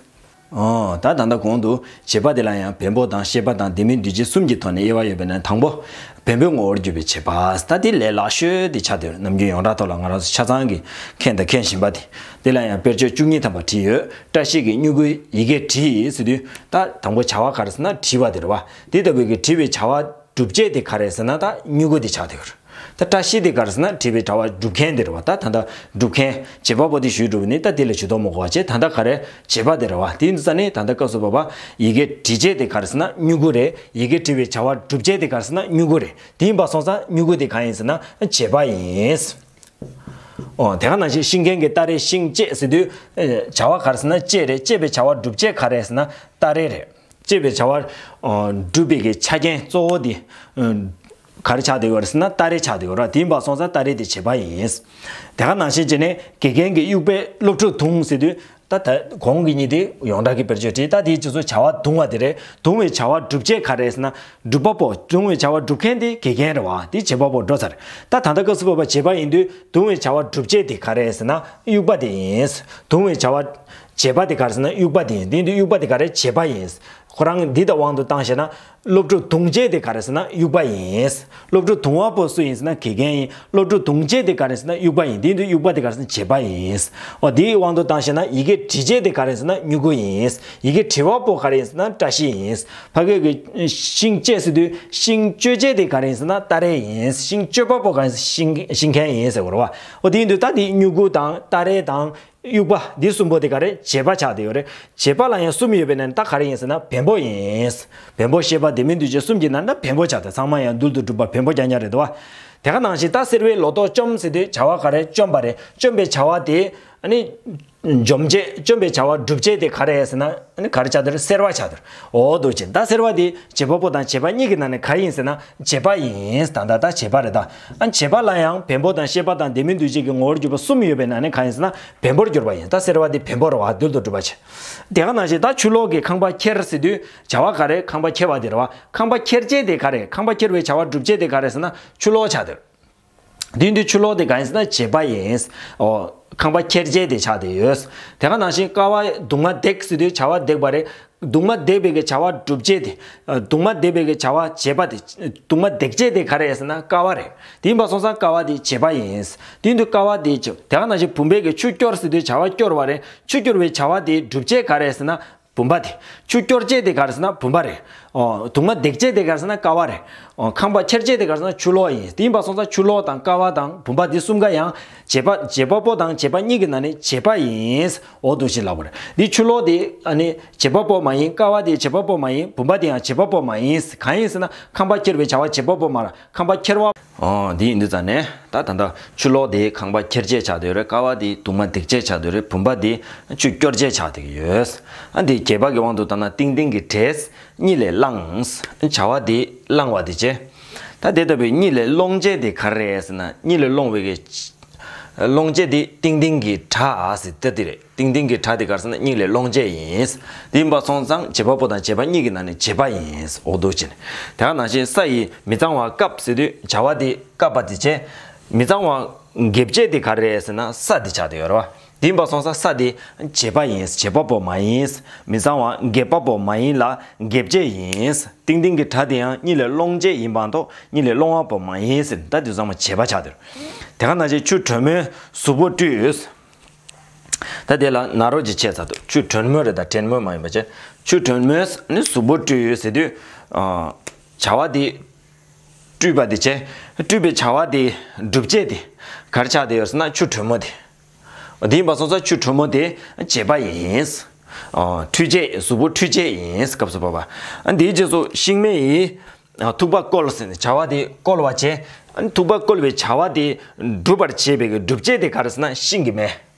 ཨོ། ད་ད་ལྟ་གོང་དུ་བྱེད་པ་དེ་ལ་ཡང་བེམ་པོ་དང་ཤེས་པ་དང་ལྡན་མིན་འདུས་བྱས་གསུམ་གྱི་ཐོག་ནས་དབྱེ་བ་ཡོད་པས་ན། དང་པོ། བེམ་པོའི་ངོ་བོར་གྱུར་པའི་བྱེད་པ། ད་དེ་ལས་སླ་ཤོས་དེ་ཆགས་བསྡད་ཡོད། ནམ་རྒྱུན་ཡོངས་གྲགས་ཐོག་ལ་ང་རང་ཚོ་ཆ་ཚང་གིས་མཁྱེན་དང་མཁྱེན་བཞིན་པ་དེ། དེ་ལ་ཡང་དཔེར་བརྗོད་བཅུ་གཉིས་ཐམ་པ་བྲིས་ཡོད། བཀྲ་ཤིས་ཀྱིས་སྨྱུ་གུའི་ཡི་གེ་བྲིས་ཟེར་དུས། ད་དང་པོ་བྱ་བ་ག་རེ་ཟེར་ན་བྲིས་པ་དེ་རེད་བ། དེ་ལྟ་བུའི་གི་བྲིས་པའི་བྱ་བ་སྒྲུབ་བྱེད་དེ་ག་རེ་ཟེར་ན་ད་སྨྱུ་གུ་དེ་ཆགས་བསྡད་ཡོད་རེད། ད་བཀྲ་ཤིས་དེ་ག་རེ་ཟེར་ན་བྲིས་པའི་བྱ་བ་སྒྲུབ་མཁན་དེ་རེད་བ། ད་ད་ལྟ་སྒྲུབ་མཁན་བྱེད་པ་པོ་དེ་ཞུས་གྲུབ་ནས། ད་དེ་ལ་ཇུས་གཏོགས་མི་དགོས་པ་བྱས། ད་ལྟ་ག་རེ་བྱེད་པ་དེ་རེད་བ། དེ་ཡིན་དུས་ཙ་ནས་ད་ལྟ་སྐབས་སུ་བབ་པ་ཡི་གེ་བྲི་བྱེད་དེ་ག་རེ་ཟེར་ན་སྨྱུ་གུ་རེད། ཡི་གེ་བྲི་བའི་བྱ་བ་སྒྲུབ་བྱེད་དེ་ག་རེ་ཟེར་ན་སྨྱུ་གུ་རེད། དེ་ཡིན་པ་སོང་ཙང་སྨྱུ་གུ་དེ་གང་ཡིན་ཟེར་ན་བྱེད་པ་ཡིན། ཨོ། དེ་ག་ནང་བཞིན་ཤིང་མཁན་གྱིས་སྟ་རེ་ཤིང་བཅད་ཟེར་དུས། ཨེ། བྱ་བ་ག་རེ་ཟེར་ན་བཅད་རེད། བཅད་པའི་བྱ་བ་སྒྲུབ་བྱེད་ག་རེ་ཟེར་ན་སྟ་རེ་རེད། བཅད་པའི་བྱ་བ། ཨོ། སྒྲུབ་པའི་གི་ཆ་རྐྱེན་གཙོ་བོ་དེ། ཨ། ག་རེ་ཆགས་བསྡད་ཡོད་རེད་ཟེར་ན་སྟ་རེ་ཆགས་བསྡད་ཡོད་རེད། དེ་ཡིན་པ་སོང་ཙང་སྟ་རེ་དེ་བྱེད་པ་ཡིན། དེ་ག་ནང་བཞིན་བྱས་ནས་དགེ་རྒན་གྱིས་དབྱུག་པས་སློབ་ཕྲུག་བརྡུངས་ཟེར་དུས། ད་ད་གོང་གི་གཉིས་དེ་ཡོངས་གྲགས་ཀྱི་དཔེར་བརྗོད་བྲིས། ད་དེའི་རྗེས་སུ་བྱ་བ་བརྡུང་བ་དེ་རེད། བརྡུང་བའི་བྱ་བ་སྒྲུབ་བྱེད་ག་རེ་ཟེར་ན་སྒྲུབ་པ་པོ། བརྡུང་བའི་བྱ་བ་སྒྲུབ་མཁན་དེ་དགེ་རྒན་རེད་བ། དེ་བྱེད་པ་པོ་འགྲོ་ཚར། ད་ད་ལྟ་སྐབས་སུ་བབ་པ་བྱེད་པ་ཡིན་དུས། བརྡུང་བའི་བྱ་བ་སྒྲུབ་བྱེད་དེ་ག་རེ་ཟེར་ན་དབྱུག་པ་དེ་ཡིན། བརྡུང་བའི་བྱ་བ་བྱེད་པ་དེ་ག་རེ་ཟེར་ན་དབྱུག་པ་དེ་ཡིན། དེ་ཡིན་དུས་དབྱུག་པ་དེ་ག་རེ་བྱེད་པ་ཡིན། ཁོ་རང་འདི་དང་དབང་དུ་བཏང་བྱས་ན། སློབ་ཕྲུག་བརྡུང་བྱེད་དེ་ག་རེ་ཟེར་ན་དབྱུག་པ་ཡིན། སློབ་ཕྲུག་བརྡུང་བ་པོ་སུ་ཡིན་ཟེར་ན་དགེ་རྒན་ཡིན། སློབ་ཕྲུག་བརྡུང་བྱེད་དེ་ག་རེ་ཟེར་ན་དབྱུག་པ་ཡིན། དེ་ཡིན་དུས་དབྱུག་པ་དེ་ག་རེ་ཟེར་ན་བྱེད་པ་ཡིན། འོ། དེའི་དབང་དུ་བཏང་བྱས་ན་ཡི་གེ་བྲི་བྱེད་དེ་ག་རེ་ཟེར་ན་སྨྱུ་གུ་ཡིན། ཡི་གེ་བྲི་བ་པོ་ག་རེ་ཡིན་ཟེར་ན་བཀྲ་ཤིས་ཡིན། ཕ་གི་གི་ཤིང་བཅད་ཟེར་དུས་ཤིང་གཅོད་བྱེད་དེ་ག་རེ་ཡིན་ཟེར་ན་སྟ་རེ་ཡིན། ཤིང་གཅོད་པ་པོ་ག་རེ་ཡིན་ཟེར་ན་ཤིང་ཤིང་མཁན་ཡིན་ཟེར་བ་རེད་བ། འོ། དེ་ཡིན་དུས་ད་དེ་སྨྱུ་གུ་དང་སྟ་རེ་དང་། དབྱུག་པ་འདི་གསུམ་པོ་དེ་ག་རེ་བྱེད་པ་ཆགས་བསྡད་ཡོད་རེད། བྱེད་པ་ལ་ཡང་གསུམ་ཡོད་པས་ན་ད་ག་རེ་ཡིན་ཟེར་ན་བེམ་པོ་ཡིན། བེམ་པོ་ཤེས་པ་ལྡན་མིན་འདུས་བྱས་གསུམ་གྱི་ནང་ན་བེམ་པོ་ཆགས་བསྡད། ཚང་མ་ཡང་རྡུལ་དུ་གྲུབ་པ་བེམ་པོ་རྐྱང་རྐྱང་རེད་དོ། དེ་ག་ནང་བཞིན་ད་སེར་བའི་ལོ་ཏོག་བཅོམ་ཟེར་དུས་བྱ་བ་ག་རེ་བཅོམ་པ་རེད། བཅོམ་པའི་བྱ་བ་དེ་ཨ་ནི་འཇོམས་བྱེད། བཅོམ་པའི་བྱ་བ་སྒྲུབ་བྱེད་དེ་ག་རེ་ཟེར་ན་ཨ་ནི་ག་རེ་ཆགས་བསྡད་རེད། སེར་བ་ཆགས་བསྡད་རེད། འོ་འདུག་ཅིང་ད་སེར་བ་དེ་བྱེད་པ་པོ་དང་བྱེད་པ་གཉིས་ཀྱི་ནང་ནས་ག་རེ་ཡིན་ཟེར་ན། བྱེད་པ་ཡིན། ད་ལྟ་ད་བྱེད་པ་རེད་ད། ཨ་བྱེད་པ་ལ་ཡང་བེམ་པོ་དང་ཤེས་པ་དང་ལྡན་མིན་འདུས་བྱས་ཀྱི་ངོ་བོར་གྱུར་པ་གསུམ་ཡོད་པའི་ནང་ནས་གང་ཡིན་ཟེར་ན་བེམ་པོར་གྱུར་པ་ཡིན། ད་སེར་བ་དེ་བེམ་པོ་རེད་བ། རྡུལ་དུ་གྲུབ་པ་བྱས། དེ་ག་ནང་བཞིན་ད་ཆུ་ལོག་གིས་ཁང་པ་ཁྱེར་ཟེར་དུས་བྱ་བ་ག་རེ། ཁང་པ་ཁྱེར་བ་དེ་རེད་བ། ཁང་པ་ཁྱེར་བྱེད་དེ་ག་རེ། ཁང་པ་ཁྱེར་བའི་བྱ་བ་སྒྲུབ་བྱེད་དེ་ག་རེ་ཟེར་ན་ཆུ་ལོག་ཆགས་བསྡད། དེ་ཡིན་དུས་ཆུ་ལོག་དེ་གང་ཡིན་ཟེར་ན་བྱེད་པ་ཡིན། ཨོ། ཁང་པ་ཁྱེར་བྱེད་དེ་ཆགས་བསྡད་ཡོད། དེ་ག་ནང་བཞིན་ཀ་བ་གདུང་མ་བརྡེག་ཟེར་དུས་བྱ་བ་བརྡེག་པ་རེད། གདུང་མ་བརྡེག་པའི་གི་བྱ་བ་སྒྲུབ་བྱེད་དེ། ཨ། གདུང་མ་བརྡེག་པའི་གི་བྱ་བ་བྱེད་པ་དེ། གདུང་མ་འདེགས་བྱེད་དེ་ག་རེ་ཟེར་ན་ཀ་བ་རེད། དེ་ཡིན་པ་སོང་ཙང་ཀ་བ་དེ་བྱེད་པ་ཡིན། དེ་ཡིན་དུས་ཀ་བ་དེ་བྱེད། དེ་ག་ནང་བཞིན་བུམ་པའི་གི་ཆུ་སྐྱོར་ཟེར་དུས་བྱ་བ་སྐྱོར་བ་རེད། ཆུ་སྐྱོར་བའི་བྱ་བ་དེ་སྒྲུབ་བྱེད་ག་རེ་ཟེར་ན་བུམ་པ་དེ། ཆུ་སྐྱོར་བྱེད་དེ་ག་རེ་ཟེར་ན་བུམ་པ་རེད། ཨོ། གདུང་མ་འདེགས་བྱེད་དེ་ག་རེ་ཟེར་ན་ཀ་བ་རེད། ཨོ། ཁང་པ་ཁྱེར་བྱེད་དེ་ག་རེ་ཟེར་ན་ཆུ་ལོག་ཡིན། དེ་ཡིན་པ་སོང་ཙང་ཆུ་ལོག་དང་ཀ་བ་དང་བུམ་པ་དེ་གསུམ་ཀ་ཡང་བྱེད་པ། བྱེད་པ་པོ་དང་བྱེད་པ་གཉིས་ཀྱི་ནང་ནས་བྱེད་པ་ཡིན། འོ་འདུག་ཅིང་ལབ་པ་རེད། འདི་ཆུ་ལོག་དེ་ཨ་ནི་བྱེད་པ་པོ་མ་ཡིན། ཀ་བ་དེ་བྱེད་པ་པོ་མ་ཡིན། བུམ་པ་དེ་ཡང་བྱེད་པ་པོ་མ་ཡིན། གང་ཡིན་ཟེར་ན་ཁང་པ་ཁྱེར་བའི་བྱ་བ་བྱེད་པ་པོ་མ་རེད། ཁང་པ་ཁྱེར་བ། ཨོ། འདི་ཡིན་དུས་ཙང་ནས་ད་ད་ལྟ་ཆུ་ལོག་དེ་ཁང་པ་ཁྱེར་བྱེད་ཆགས་བསྡད་ཡོད་རེད། ཀ་བ་དེ་གདུང་མ་འདེགས་བྱེད་ཆགས་བསྡད་ཡོད་རེད། བུམ་པ་དེ་ཆུ་སྐྱོར་བྱེད་ཆགས་བསྡད་ཀྱི་ཡོད། ཨ། འདི་རྒྱས་པ་གི་དབང་དུ་བཏང་ན་ཏིང་ཏིང་གི་བྲེས་གཉིད་ལས་བསླངས། བྱ་བ་དེ་བསླང་བ་དེ་བྱས། ད་དེ་ལྟ་བུའི་གཉིད་ལས་སློང་བྱེད་དེ་ག་རེ་རེད་ཟེར་ན། གཉིད་ལས་སློང་བའི་གི་སློང་བྱེད་དེ་ཏིང་ཏིང་གི་བྲེས་ཟེར་ད་དེ་རེད། ཏིང་ཏིང་གི་བྲེས་དེ་ག་རེ་ཟེར་ན་གཉིད་ལས་སློང་བྱེད་ཡིན། དེ་ཡིན་པ་སོང་ཙང་བྱེད་པ་པོ་དང་བྱེད་པ་གཉིས་ཀྱི་ནང་ནས་བྱེད་པ་ཡིན། འོ་འདུག་ཅིང་། དེ་ག་ནང་བཞིན་ས་ཡིས་མི་གཙང་བ་བཀབ་ཟེར་དུས་བྱ་བ་དེ་བཀབ་པ་དེ་བྱས། མི་གཙང་བ་འགེབས་བྱེད་དེ་ག་རེ་རེད་ཟེར་ན་ས་དེ་ཆགས་བསྡད་ཡོད་རེད་བ། དེ་ཡིན་པ་སོང་ཙང་ས་དེ་བྱེད་པ་ཡིན། བྱེད་པ་པོ་མ་ཡིན། མི་གཙང་བ་འགེབས་པ་པོ་མ་ཡིན་ལ་འགེབས་བྱེད་ཡིན། ཏིང་ཏིང་གི་བྲེས་དེ་ཡང་གཉིད་ལས་སློང་བྱེད་ཡིན་པ་མ་གཏོགས་གཉིད་ལས་སློང་བ་པོ་མ་ཡིན་ཟེར། ད་དེ་ཚང་མ་བྱེད་པ་ཆགས་བསྡད་ཡོད་རེད། དེ་ག་ནང་བཞིན་ཆུ་དྲོན་མོས་གཟུགས་པོ་བཀྲུས། ད་དེ་ལ་ན་རོ་ཅིག་བྱས་ཚར་འདུག་ཆུ་དྲོན་མོ་རེད། ད་དྲན་མོ་མ་ཡིན་པ་བྱས། ཆུ་དྲོན་མོས་ནི་གཟུགས་པོ་བཀྲུས་ཟེར་དུས། ཨ། བྱ་བ་དེ་བཀྲུས་པ་དེ་བྱས། བཀྲུས་པའི་བྱ་བ་དེ་སྒྲུབ་བྱེད་དེ་ག་རེ་ཆགས་བསྡད་ཡོད་ཟེར་ན་ཆུ་དྲོན་མོ་དེ། དེ་ཡིན་པ་སོང་ཙང་ཆུ་དྲོན་མོ་དེ་བྱེད་པ་ཡིན། ཨ། འཁྲུད་བྱེད། གཟུགས་པོ་འཁྲུད་བྱེད་ཡིན། སྐབས་སུ་བབ་པ། ཨ། དེའི་རྗེས་སུ་ཤིང་མེ་ཡིས། ཐུག་པ་བསྐོལ་ཟེར་ནས་བྱ་བ་དེ་བསྐོལ་བ་བྱས། ཨ་ནི་ཐུག་པ་བསྐོལ་བའི་བྱ་བ་དེ་སྒྲུབ་པར་བྱེད་པའི་གི་སྒྲུབ་བྱེད་དེ་ག་རེ་ཟེར་ན་ཤིང་གི་མེ།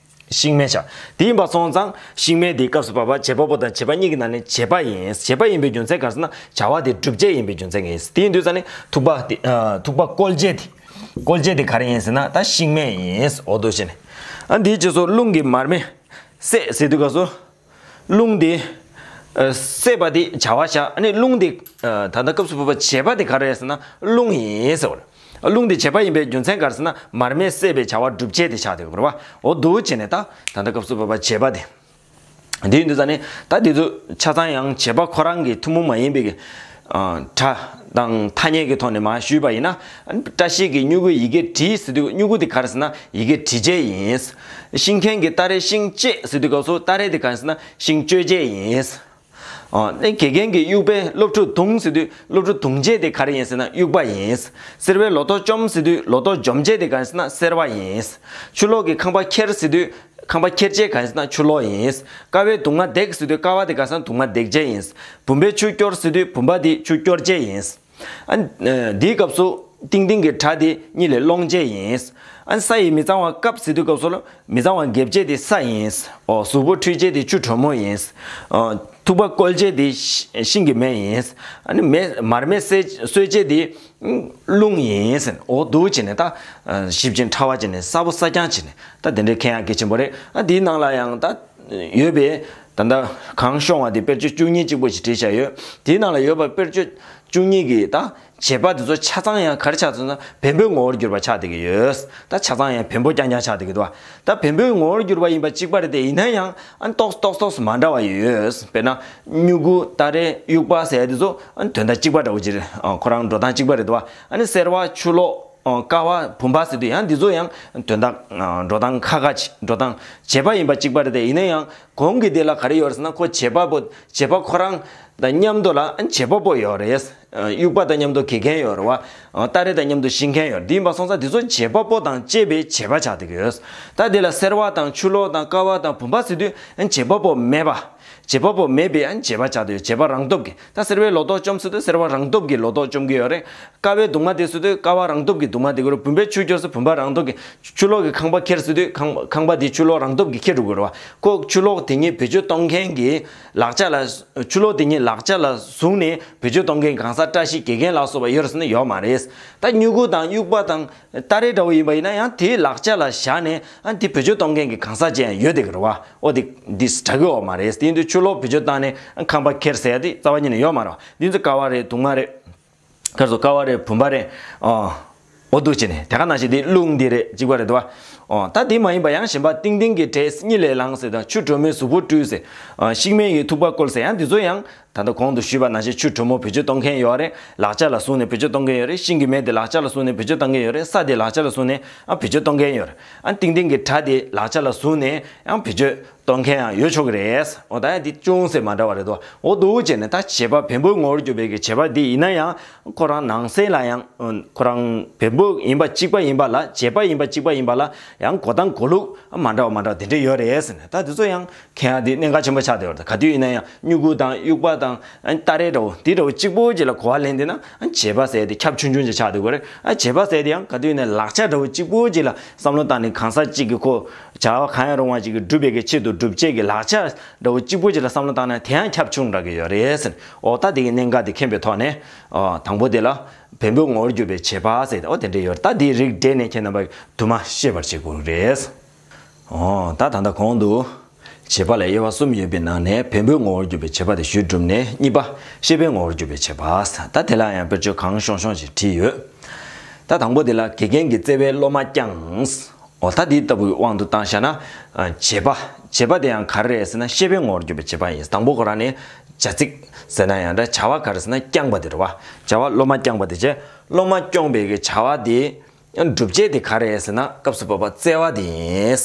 ཤིང་མེ་བྱ། དེ་ཡིན་པ་སོང་ཙང་ཤིང་མེ་དེ་སྐབས་སུ་བབ་པ་བྱེད་པ་པོ་དང་བྱེད་པ་གཉིས་ཀྱི་ནང་ནས་བྱེད་པ་ཡིན། བྱེད་པ་ཡིན་པའི་རྒྱུ་མཚན་ག་རེ་ཟེར་ན་བྱ་བ་དེ་སྒྲུབ་བྱེད་ཡིན་པའི་རྒྱུ་མཚན་ཡིན། དེ་ཡིན་དུས་ཙང་ནི་ཐུག་པ་དེ་ཨ་ཐུག་པ་བསྐོལ་བྱེད་དེ། བསྐོལ་བྱེད་དེ་ག་རེ་ཡིན་ཟེར་ན་ད་ཤིང་མེ་ཡིན། འོ་འདུག་བྱས་ནས། ཨ་འདིའི་རྗེས་སུ་རླུང་གི་མར་མེ་བསད་ཟེར་དུས་སྐབས་སུ། རླུང་དེ་ཨ་བསད་པ་དེ་བྱ་བ་བཞག་ཨ་ནི་རླུང་དེ་ཨ་ད་ལྟ་སྐབས་སུ་བབ་པ་བྱེད་པ་དེ་ག་རེ་རེད་ཟེར་ན་རླུང་ཡིན་ཟེར་བ་རེད། རླུང་དེ་བྱེད་པ་ཡིན་པའི་རྒྱུ་མཚན་ག་རེ་ཟེར་ན་མར་མེ་བསད་པའི་བྱ་བ་སྒྲུབ་བྱེད་དེ་ཆགས་བསྡད་ཡོད་རེད་བ། འོ་འདུག་བྱས་ནས་ད་ད་ལྟ་སྐབས་སུ་བབ་པ་བྱེད་པ་དེ། དེ་ཡིན་དུས་ཙང་ནས་ད་དེ་ཚོ་ཆ་ཚང་ཡང་བྱེད་པ་ཁོ་རང་གི་ཐུན་མོང་མ་ཡིན་པའི་གི་ཨ་སྒྲ་དང་ཐ་སྙད་ཀྱི་ཐོག་ནས་མར་ཞུས་པ་ཡིན་ན། བཀྲ་ཤིས་ཀྱི་མྱུ་གུ་ཡི་གེ་བྲིས་ཟེར་དུས་མྱུ་གུ་དེ་ག་རེ་ཟེར་ན་ཡི་གེ་བྲི་བྱེད་ཡིན། ཤིང་མཁན་གྱི་སྟ་རེ་ཤིང་གཅད་ཟེར་དུས་སྐབས་སུ་སྟ་རེ་དེ་ག་རེ་ཟེར་ན་ཤིང་གཅོད་བྱེད་ཡིན། ཨ་ནི་དགེ་རྒན་གྱི་དབྱུག་པས་སློབ་ཕྲུག་བརྡུངས་ཟེར་དུས་སློབ་ཕྲུག་བརྡུངས་བྱེད་དེ་ག་རེ་ཡིན་ཟེར་ན་དབྱུག་པ་ཡིན། སེར་བའི་ལོ་ཏོག་བཅོམ་ཟེར་དུས་ལོ་ཏོག་འཇོམས་བྱེད་དེ་ག་རེ་ཟེར་ན་སེར་བ་ཡིན། ཆུ་ལོག་གི་ཁང་པ་ཁྱེར་ཟེར་དུས་ཁང་པ་ཁྱེར་བྱེད་ག་རེ་ཟེར་ན་ཆུ་ལོག་ཡིན། ཀ་བའི་གདུང་མ་རྡེག་ཟེར་དུས་ཀ་བ་དེ་ག་རེ་ཟེར་ན་གདུང་མ་རྡེག་བྱེད་ཡིན། བུམ་པའི་ཆུ་སྐྱོར་ཟེར་དུས་བུམ་པ་དེ་ཆུ་སྐྱོར་བྱེད་ཡིན། ཨ་ནི་འདིའི་སྐབས་སུ་ཏིང་ཏིང་གི་སྒྲ་དེ་གཉིད་ལས་སློང་བྱེད་ཡིན། ཨ་ནི་ས་ཡི་མི་གཙང་བ་བཀབ་ཟེར་དུས་སྐབས་སུ་ལ་མི་གཙང་བ་འགེབས་བྱེད་དེ་ས་ཡིན། ཨོ་གཟུགས་པོ་འཁྲུད་བྱེད་དེ་ཆུ་དྲོན་མོ་ཡིན། ཨོ་ཐུག་པ་བསྐོལ་བྱེད་དེ་ཤི་ཤིང་གི་མེ་ཡིན། ཨ་ནི་མེ་མར་མེ་གསོད་གསོད་བྱེད་དེ་རླུང་ཡིན། ཨོ་འདུག་བྱས་ནས་ད་ཞིབ་ཅིང་ཕྲ་བ་བྱས་ནས་གསལ་པོ་གསལ་རྐྱང་བྱས་ནས་ད་དེ་འདྲའི་མཁྱེན་ཡག་གལ་ཆེན་པོ་རེད། ཨ་འདིའི་ནང་ལ་ཡང་ད་ཡོད་པའི་ད་ལྟ་གང་ཤོང་བ་དེ་དཔེར་བརྗོད་བཅུ་གཉིས་གཅིག་པོ་ཞིག་བྲིས་བཞག་ཡོད། དེའི་ནང་ལ་ཡོད་པ་དཔེར་བརྗོད་བཅུ་གཉིས་ཀྱི་ད་བྱེད་པ་དེ་ཚོ་ཆ་ཚང་ཡང་ག་རེ་ཆགས་ཚུལ་ན་བེམ་པོའི་ངོ་བོར་གྱུར་པ་ཆགས་བསྡད་ཀྱི་ཡོད། ད་ཆ་ཚང་ཡང་བེམ་པོ་རྐྱང་རྐྱང་ཆགས་བསྡད་ཀྱི་འདུག་ད་བེམ་པོའི་ངོ་བོར་གྱུར་པ་ཡིན་པ་གཅིག་པ་རེད་དེ་ཡིན་ན་ཡང་ཨ་ཏོག་ཏོག་ཏོག་མ་འདྲ་བ་ཡོད། དཔེར་ན་མྱུ་གུ་སྟ་རེ་དབྱུག་པ་ཟེར་ཡ་དེ་ཚོ་ཨ་དོན་དག་གཅིག་པ་འདྲ་བོ་ཅིག་རེད། ཁོ་རང་འགྲོ་སྟངས་གཅིག་པ་རེད་འདུག་ཨ་ནི་སེར་བ་ཆུ་ལོག་ཀ་བ་བུམ་པ་ཟེར་དུས་ཡང་འདི་ཚོ་ཡང་དོན་དག་འགྲོ་སྟངས་ཁ་ཁ་ཅིག་འགྲོ་སྟངས་བྱེད་པ་ཡིན་པ་གཅིག་པ་རེད་དེ་ཡིན་ན་ཡང་གོང་གི་དེ་ལ་ག་རེ་ཡོད་རེད་ཟེར་ན་ཁོ་བྱེད་པ་པོ་བྱེད་པ་ཁོ་རང་དང་མཉམ་དུ་ལ་བྱེད་པ་པོ་ཡོད་རེད། དབྱུག་པ་དང་མཉམ་དུ་དགེ་རྒན་ཡོད་རེད་བ། སྟ་རེ་དང་མཉམ་དུ་ཤིང་མཁན་ཡོད་རེད། དེ་ཡིན་པ་སོང་ཙང་དེ་ཚོ་བྱེད་པ་པོ་དང་བཅས་པའི་བྱེད་པ་ཆགས་བསྡད་ཀྱི་ཡོད། ད་དེ་ལ་སེར་བ་དང་ཆུ་ལོག་དང་ཀ་བ་དང་བུམ་པ་ཟེར་དུས་བྱེད་པ་པོ་མེད་པ། བྱེད་པ་པོ་མེད་པའི་བྱེད་པ་ཆགས་བསྡད་ཡོད། བྱེད་པ་རང་སྟོབས་ཀྱིས་ད་སེར་བའི་ལོ་ཏོག་བཅོམ་ཟེར་དུས་སེར་བ་རང་སྟོབས་ཀྱིས་ལོ་ཏོག་བཅོམ་གྱི་ཡོད་རེད། ཀ་བའི་གདུང་མ་དེ་ཟེར་དུས་ཀ་བ་རང་སྟོབས་ཀྱིས་གདུང་མ་དེ་དགོས་རེད། བུམ་པའི་ཆུ་སྐྱོར་ཟེར་བུམ་པ་རང་སྟོབས་ཀྱིས། ཆུ་ལོག་གི་ཁང་པ་ཁྱེར་ཟེར་དུས་ཁང་ཁང་པ་དེ་ཆུ་ལོག་རང་སྟོབས་ཀྱིས་ཁྱེར་འགྲོ་དགོས་རེད་བ། ཁོ་ཆུ་ལོག་དེ་ཉིད་བེད་སྤྱོད་གཏོང་མཁན་གྱི་ལག་ཆ་ལ་ཆུ་ལོག་དེ་ཉིད་ལག་ཆ་ལ་བཟུང་ནས་བེད་སྤྱོད་གཏོང་མཁན་གང་ཟག་བཀྲ་ཤིས་དགེ་རྒན་ལ་སོགས་པ་ཡོད་རེད་ཟེར་ན་ཡོད་མ་རེད། ད་མྱུ་གུ་དང་དབྱུག་པ་དང་སྟ་རེ་འདྲ་བོ་ཡིན་པ་ཡིན་ན་ཡང་དེའི་ལག་ཆ་ལ་བཞག་ནས་ཨ་དེ་བེད་སྤྱོད་གཏོང་མཁན་གྱི་གང་ཟག་ཅིག་ཡང་ཡོད་བསྡད་ཀྱི་རེད་བ། ཨོ་དེ་འདི་དྲག་གི་ཡོད་མ་རེད། དེ་ཡིན་དུས་ཆུ་ལོག་བེད་སྤྱོད་བཏང་ནས་ཨ་ཁང་པ་ཁྱེར་ཟེར་ཡ་དེ་རྩ་བ་ཉིད་ནས་ཡོད་མ་རེད་བ། འདི་ཚོ་ཀ་བ་རེད། གདུང་མ་རེད། ཁར་སོ་ཀ་བ་རེད། བུམ་པ་རེད། ཨོ་འོ་འདུག་བྱས་ནས་དེ་ག་ནང་བཞིན་དེ་རླུང་འདི་རེད། གཅིག་པ་རེད་དོ། ཨོ་ད་དེ་མ་ཡིན་པ་ཡང་གཞན་པ་ཏིང་ཏིང་གི་སྒྲས་གཉིད་ལས་ལངས་ཟེར་དང་ཆུ་དྲོན་མོས་གཟུགས་པོ་བཀྲུས་ཟེར། ཨ་ཤིང་མེ་ཡིས་ཐུག་པ་བསྐོལ་ཟེར་ཡང་འདི་ཚོ་ཡང་ད་ལྟ་གོང་དུ་ཞུས་པ་ནང་བཞིན་ཆུ་དྲོན་མོ་བེད་སྤྱོད་གཏོང་མཁན་ཡོད་རེད། ལག་ཆ་ལ་བཟུང་ནས་བེད་སྤྱོད་གཏོང་མཁན་ཡོད་རེད། ཤིང་གི་མེ་དེ་ལག་ཆ་ལ་བཟུང་ནས་བེད་སྤྱོད་གཏོང་མཁན་ཡོད་རེད། ས་དེ་ལག་ཆ་ལ་བཟུང་ནས་ཨ་བེད་སྤྱོད་གཏོང་མཁན་ཡོད་རེད། ཨ་ཏིང་ཏིང་གི་སྒྲ་དེ་ལག་ཆ་ལ་བཟུང་ནས་ཡང་བེད་སྤྱོད་གཏོང་མཁན་ཡང་ཡོད་ཆོག་གི་རེད། འོ་ད་ཡང་འདི་ཅུང་ཟད་མ་འདྲ་བ་རེད་དོ། འོ་འདུག་བྱས་ནས་ད་བྱེད་པ་བེམ་པོའི་ངོ་བོར་གྱུར་པའི་གི་བྱེད་པ་འདི་ཡིན་ན་ཡང་ཁོ་རང་ནང་གསེས་ལ་ཡང་ཁོ་རང་བེམ་པོ་ཡིན་པ་གཅིག་པ་ཡིན་པ་ལ་བྱེད་པ་ཡིན་པ་གཅིག་པ་ཡིན་པ་ལ་ཡང་གོ་སྟངས་གོ་ལུགས་མ་འདྲ་བ་མ་འདྲ་བ་དེ་འདྲ་ཡོད་རེད་ཟེར་ནས་ད་འདི་ཚོ་ཡང་མཁྱེན་ཡ་འདི་གནད་འགག་ཆེན་པོ་ཆགས་བསྡད་ཡོད་རེད། ད་ག་དུས་ཡིན་ན་ཡང་མྱུ་གུ་དང་དབྱུག་པ་དང་སྟ་རེ་འདྲ་བོ་འདི་འདྲ་བོ་གཅིག་པོ་ཅིག་ལ་གོ་བ་ལེན་བསྡད་ན་བྱེད་པ་ཟེར་དེ་ཁྱབ་ཆུང་ཆུང་ཅིག་ཆགས་བསྡད་ཡོད་རེད། བྱེད་པ་ཟེར་དེ་ཡང་ག་དུས་ཡིན་ན་ལག་ཆ་འདྲ་བོ་གཅིག་པོ་ཅིག་ལ་བསམ་བློ་བཏང་ནས་གང་ཟག་གཅིག་གི་ཁོ་བྱ་བ་གང་ཡང་རུང་བ་ཅིག་གི་སྒྲུབ་པའི་གི་ཆེད་དུ་སྒྲུབ་བྱེད་ཀྱི་ལག་ཆ་འདྲ་བོ་གཅིག་པོ་ཅིག་ལ་བསམ་བློ་བཏང་ན་དེ་ཡང་ཁྱབ་ཆུང་འདྲ་གི་ཡོད་རེད་ཟེར། འོ་ད་དེ་གི་གནད་འགག་དེ་མཁྱེན་པའི་ཐོག་ནས་ཨོ་དང་པོ་དེ་ལ་བེམ་པོའི་ངོ་བོར་གྱུར་པའི་བྱེད་པ་ཟེར་ཏེ་ཨོ་དེ་འདྲ་ཡོད་རེད། ད་དེའི་རིགས་འགྲེ་ནས་ཁྱེད་རྣམ་པ་དུ་མ་ཤེས་པར་བྱེད་དགོས་རེད། ཨོ་ད་ད་ལྟ་གོང་དུ་བྱེད་པ་ལ་དབྱེ་བ་གསུམ་ཡོད་པའི་ནང་ནས་བེམ་པོའི་ངོ་བོར་གྱུར་པའི་བྱེད་པ་དེ་ཞུས་གྲུབ་ནས་གཉིས་པ་ཤེས་པའི་ངོ་བོར་གྱུར་པའི་བྱེད་པ། ད་དེ་ལ་ཡང་དཔེར་བརྗོད་གང་ཤོང་ཤོང་ཞིག་བྲིས་ཡོད། ད་དང་པོ་དེ་ལ་དགེ་རྒན་གྱིས་བརྩེ་བའི་སློབ་མ་བསྐྱངས། འོ་ད་འདི་ལྟ་བུའི་དབང་དུ་བཏང་བཞག་ན། ཨ་བྱེད་པ། བྱེད་པ་དེ་ཡང་ག་རེ་རེད་ཟེར་ན་ཤེས་པའི་ངོ་བོར་གྱུར་པའི་བྱེད་པ་ཡིན། དང་པོ་ཁོ་རང་ནི་བྱ་ཚིག་ཟེར་ན་ཡང་འདྲ་བྱ་བ་ག་རེ་ཟེར་ན་བསྐྱངས་པ་དེ་རེད་བ། བྱ་བ་སློབ་མ་བསྐྱངས་པ་དེ་བྱས་སློབ་མ་སྐྱོང་བའི་གི་བྱ་བ་དེ་སྒྲུབ་བྱེད་དེ་ག་རེ་རེད་ཟེར་ན་སྐབས་སུ་བབ་པ་བརྩེ་བ་དེ་ཡིན།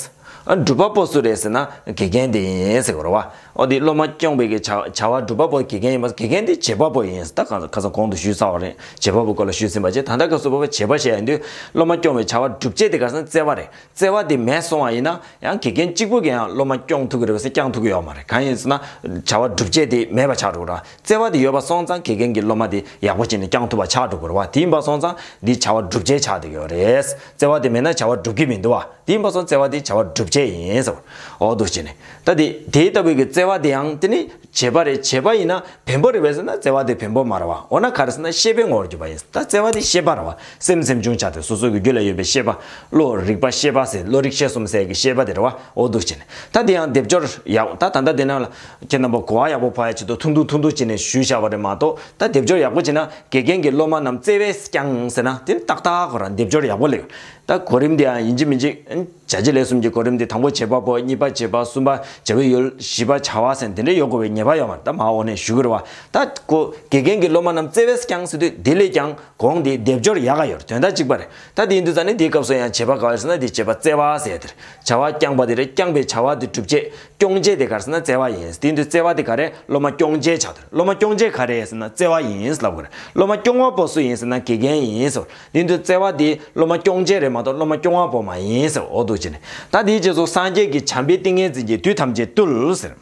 ཨ་སྒྲུབ་པ་པོ་སུ་རེད་ཟེར་ན་དགེ་རྒན་དེ་ཡིན་ཟེར་གོ་རེད་བ། འོ་དེ་སློབ་མ་སྐྱོང་བའི་གི་བྱ་བྱ་བ་སྒྲུབ་པ་པོ་དགེ་རྒན་ཡིན་པ། དགེ་རྒན་དེ་བྱེད་པ་པོ་ཡིན། ད་ཁ་ཁ་སང་གོང་དུ་ཞུས་ཚར་བ་རེད། བྱེད་པ་པོ་སྐོར་ལ་ཞུས་ཟིན་པ་བྱས། ད་ལྟ་སྐབས་སུ་བབ་པའི་བྱེད་པ་བཤད་ཡོང་དུས་སློབ་མ་སྐྱོང་བའི་བྱ་བ་སྒྲུབ་བྱེད་དེ་ག་རེ་ཟེར་ན་བརྩེ་བ་རེད། བརྩེ་བ་དེ་མེད་སོང་བ་ཡིན་ན་ཡང་དགེ་རྒན་གཅིག་པུ་གིས་ཡང་སློབ་མ་སྐྱོང་ཐུབ་ཀྱི་རེད་པས་ཟེར། སྐྱོང་ཐུབ་ཀྱི་ཡོད་མ་རེད། གང་ཡིན་ཟེར་ན་བྱ་བ་སྒྲུབ་བྱེད་དེ་མེད་པ་ཆགས་འགྲོ་གི་རེད། བརྩེ་བ་དེ་ཡོད་པ་སོང་ཙང་དགེ་རྒན་གྱིས་སློབ་མ་དེ་ཡག་པོ་བྱས་ནས་སྐྱོང་ཐུབ་པ་ཆགས་འགྲོ་གི་རེད་བ། དེ་ཡིན་པ་སོང་ཙང་འདི་བྱ་བ་སྒྲུབ་བྱེད་ཆགས་བསྡད་ཀྱི་ཡོད་རེད། བརྩེ་བ་དེ་མེད་ན་བྱ་བ་སྒྲུབ་ཀྱི་མི་འདུག་བ། དེ་ཡིན་པ་སོང་བརྩེ་བ་དེ་བྱ་བ་སྒྲུབ་བྱེད་ཡིན་ཟེར་བ། འོ་འདུག་བྱས་ནས་ད་དེ་དེ་ལྟ་བུའི་གི་བརྩེ་བ་དེ་ཡང་དེ་ནི་བྱེད་པ་རེད། བྱེད་པ་ཡིན་ན་བེམ་པོ་རེད་པས་ཟེར་ན་བརྩེ་བ་དེ་བེམ་པོ་མ་རེད་བ། འོ་ན་ག་རེ་ཟེར་ན་ཤེས་པའི་ངོ་བོར་གྱུར་པ་ཡིན། ད་བརྩེ་བ་དེ་ཤེས་པ་རེད་བ། སེམས་སེམས་བྱུང་བྱ་སྟེ་སོ་སོ་གི་རྒྱུད་ལ་ཡོད་པའི་ཤེས་པ། བློ་རིག་པ་ཤེས་པ་ཟེར། བློ་རིག་ཤེས་གསུམ་ཟེར་གི་ཤེས་པ་དེ་རེད་བ། འོ་འདུག་བྱས་ནས་ད་དེ་ཡང་སྡེབ་སྦྱོར་ཡག་ད་ད་ལྟ་དེ་ནང་ལ་ཁྱེད་རྣམ་པ་གོ་བ་ཡག་པོ་འཕར་ཡ་ཆེད་དུ་ཐུང་ཐུང་ཐུང་ཐུང་བྱས་ནས་ཞུས་བཞག་པ་རེད་མ་གཏོགས། ད་སྡེབ་སྦྱོར་ཡག་པོ་བྱས་ན་དགེ་རྒན་གྱིས་སློབ་མ་རྣམས་བརྩེ་བས་བསྐྱངས་ཟེར་ན་དེ་ནི་ཏག་ཏག་ཁོ་རང་སྡེབ་སྦྱོར་ཡག་པོ་སླེབས། ད་གོ་རིམ་དེ་ཡང་ཡིན་གཅིག་མིན་གཅིག་བྱ་བྱེད་ལས་གསུམ་གྱི་གོ་རིམ་དེ་དང་པོ་བྱེད་པ་པོ། གཉིས་པ་བྱེད་པ། གསུམ་པ་བྱ་བའི་ཡུལ། བཞི་པ་བྱ་བ་ཟེར་དེ་འདྲ་ཡོད་དགོས་པའི་ངེས་པ་ཡོད་མ་རེད། ད་མ་འོ་ནས་ཞུ་གི་རེད་བ། ད་ཁོ་དགེ་རྒན་གྱིས་སློབ་མ་རྣམས་བརྩེ་བས་བསྐྱངས་ཟེར་དུས་དེ་ལས་ཀྱང་གོང་དེ་སྡེབ་སྦྱོར་ཡག་ག་ཡོད་རེད། དོན་དག་གཅིག་པ་རེད། ད་དེ་ཡིན་དུས་ཙང་ནི་དེའི་སྐབས་སུ་ཡང་བྱེད་པ་ག་རེ་ཟེར་ན་དེ་བྱེད་པ་བརྩེ་བ་ཟེར་དེ་རེད། བྱ་བ་བསྐྱངས་པ་དེ་རེད། བསྐྱངས་པའི་བྱ་བ་དེ་སྒྲུབ་བྱེད། སྐྱོང་བྱེད་དེ་ག་རེ་ཟེར་ན་བརྩེ་བ་ཡིན། དེ་ཡིན་དུས་བརྩེ་བ་དེ་ག་རེ། སློབ་མ་སྐྱོང་བྱེད་བྱ་དེ་རེད། སློབ་མ་སྐྱོང་བྱེད་ག་རེ་ཟེར་ན་བརྩེ་བ་ཡིན་ལབ་དགོས་རེད། སློབ་མ་སྐྱོང་བ་པོ་སུ་ཡིན་ཟེར་ན་དགེ་རྒན་ཡིན་ཟེར། དེ་ཡིན་དུས་བརྩེ་བ་དེ་སློབ་མ་སྐྱོང་བྱེད་རེད་མ་གཏོགས་སློབ་མ་སྐྱོང་བ་པོ་མ་ཡིན་ཟེར། འོ་འདུག་བྱས་ནས་ད་དེའི་རྗེས་སུ་སངས་རྒྱས་ཀྱིས་བྱམས་པས་ཏིང་ངེ་འཛིན་གྱིས་དུས་ཐམས་ཅད་བཏུལ་ཟེར།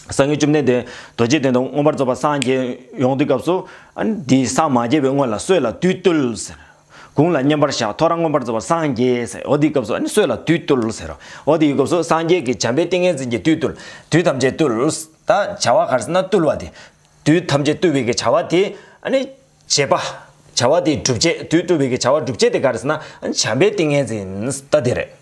སངས་རྒྱས་བཅོམ་ལྡན་འདས་རྡོ་རྗེ་གདན་དུ་མངོན་པར་རྫོགས་པར་སངས་རྒྱས་ཡོང་དུས་སྐབས་སུ་ཨ་ནི་འདིས་སངས་མ་རྒྱས་པའི་སྔོན་ལ་སྲོད་ལ་བདུད་བཏུལ་ཟེར། དགུང་ལ་མཉམ་པར་བཞག་ཐོ་རངས་མངོན་པར་རྫོགས་པར་སངས་རྒྱས་ཟེར། འོ་དེའི་སྐབས་སུ་ཨ་ནི་སྲོད་ལ་བདུད་བཏུལ་ཟེར། འོ་དེའི་སྐབས་སུ་སངས་རྒྱས་ཀྱིས་བྱམས་པས་ཏིང་ངེ་འཛིན་གྱིས་བདུད་བཏུལ། དུས་ཐམས་ཅད་བཏུལ། ད་བྱ་བ་ག་རེ་ཟེར་ན་བཏུལ་བ་དེ། དུས་ཐམས་ཅད་བཏུལ་བའི་གི་བྱ་བ་དེ་ཨ་ནི་བྱེད་པ། བྱ་བ་དེའི་སྒྲུབ་བྱེད། དུས་བཏུལ་བའི་གི་བྱ་བ་སྒྲུབ་བྱེད་དེ་ག་རེ་ཟེར་ན་ཨ་ནི་བྱམས་པས་ཏིང་ངེ་འཛིན་ད་དེ་རེད།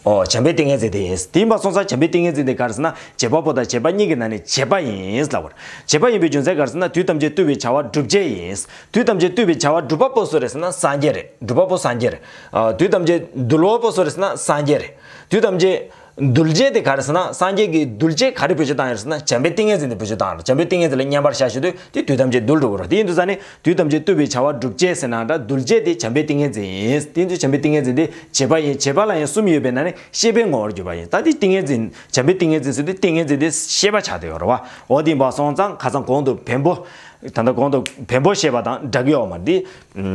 ཨོ་བྱམས་པའི་ཏིང་ངེ་འཛིན་དེ་ཡིན། དེ་ཡིན་པ་སོང་ཙང་བྱམས་པའི་ཏིང་ངེ་འཛིན་དེ་ག་རེ་ཟེར་ན་བྱེད་པ་པོ་དང་བྱེད་པ་གཉིས་ཀྱི་ནང་ནས་བྱེད་པ་ཡིན་ལབ་པ་རེད། བྱེད་པ་ཡིན་པའི་རྒྱུ་མཚན་ག་རེ་ཟེར་ན་དུས་ཐམས་ཅད་བཏུལ་བའི་བྱ་བ་སྒྲུབ་བྱེད་ཡིན། དུས་ཐམས་ཅད་བཏུལ་བའི་བྱ་བ་སྒྲུབ་པ་པོ་སུ་རེད་ཟེར་ན་སངས་རྒྱས་རེད། སྒྲུབ་པ་པོ་སངས་རྒྱས་རེད། ཨ་དུས་ཐམས་ཅད་འདུལ་བ་པོ་སུ་རེད་ཟེར་ན་སངས་རྒྱས་རེད། དུས་ཐམས་ཅད་འདུལ་བྱེད་དེ་ག་རེ་ཟེར་ན་སངས་རྒྱས་ཀྱིས་འདུལ་བྱེད་ག་རེ་བེད་སྤྱོད་བཏང་ཡོད་ཟེར་ན་བྱམས་པའི་ཏིང་ངེ་འཛིན་དེ་བེད་སྤྱོད་བཏང་ཡོད། བྱམས་པའི་ཏིང་ངེ་འཛིན་ལ་མཉམ་པར་བཞག་ཞུ་དུས་དེ་དུས་ཐམས་ཅད་འདུལ་འགྲོ་གི་རེད། དེ་ཡིན་དུས་ཙང་ནི་དུས་ཐམས་ཅད་བཏུལ་བའི་བྱ་བ་སྒྲུབ་བྱེད་ཟེར་ན་འདྲ། འདུལ་བྱེད་དེ་བྱམས་པའི་ཏིང་ངེ་འཛིན་ཡིན། དེ་ཡིན་དུས་བྱམས་པའི་ཏིང་ངེ་འཛིན་དེ་བྱེད་པ་ཡིན། བྱེད་པ་ལ་ཡང་གསུམ་ཡོད་པའི་ནང་ནས་ཤེས་པའི་ངོ་བོར་གྱུར་པ་ཡིན། ད་དེ་ཏིང་ངེ་འཛིན་བྱམས་པའི་ཏིང་ངེ་འཛིན་ཟེར་དུས་ཏིང་ངེ་འཛིན་དེ་ཤེས་པ་ཆགས་བསྡད་ཡོད་རེད་བ། འོ་དེ་ཡིན་པ་སོང་ཙང་ཁ་སང་གོང་དུ་བེམ་པོ། ད་ལྟ་གོང་དུ་བེམ་པོ་བཤད་པ་དང་འདྲ་གི་ཡོད་མ་རེད། འདི་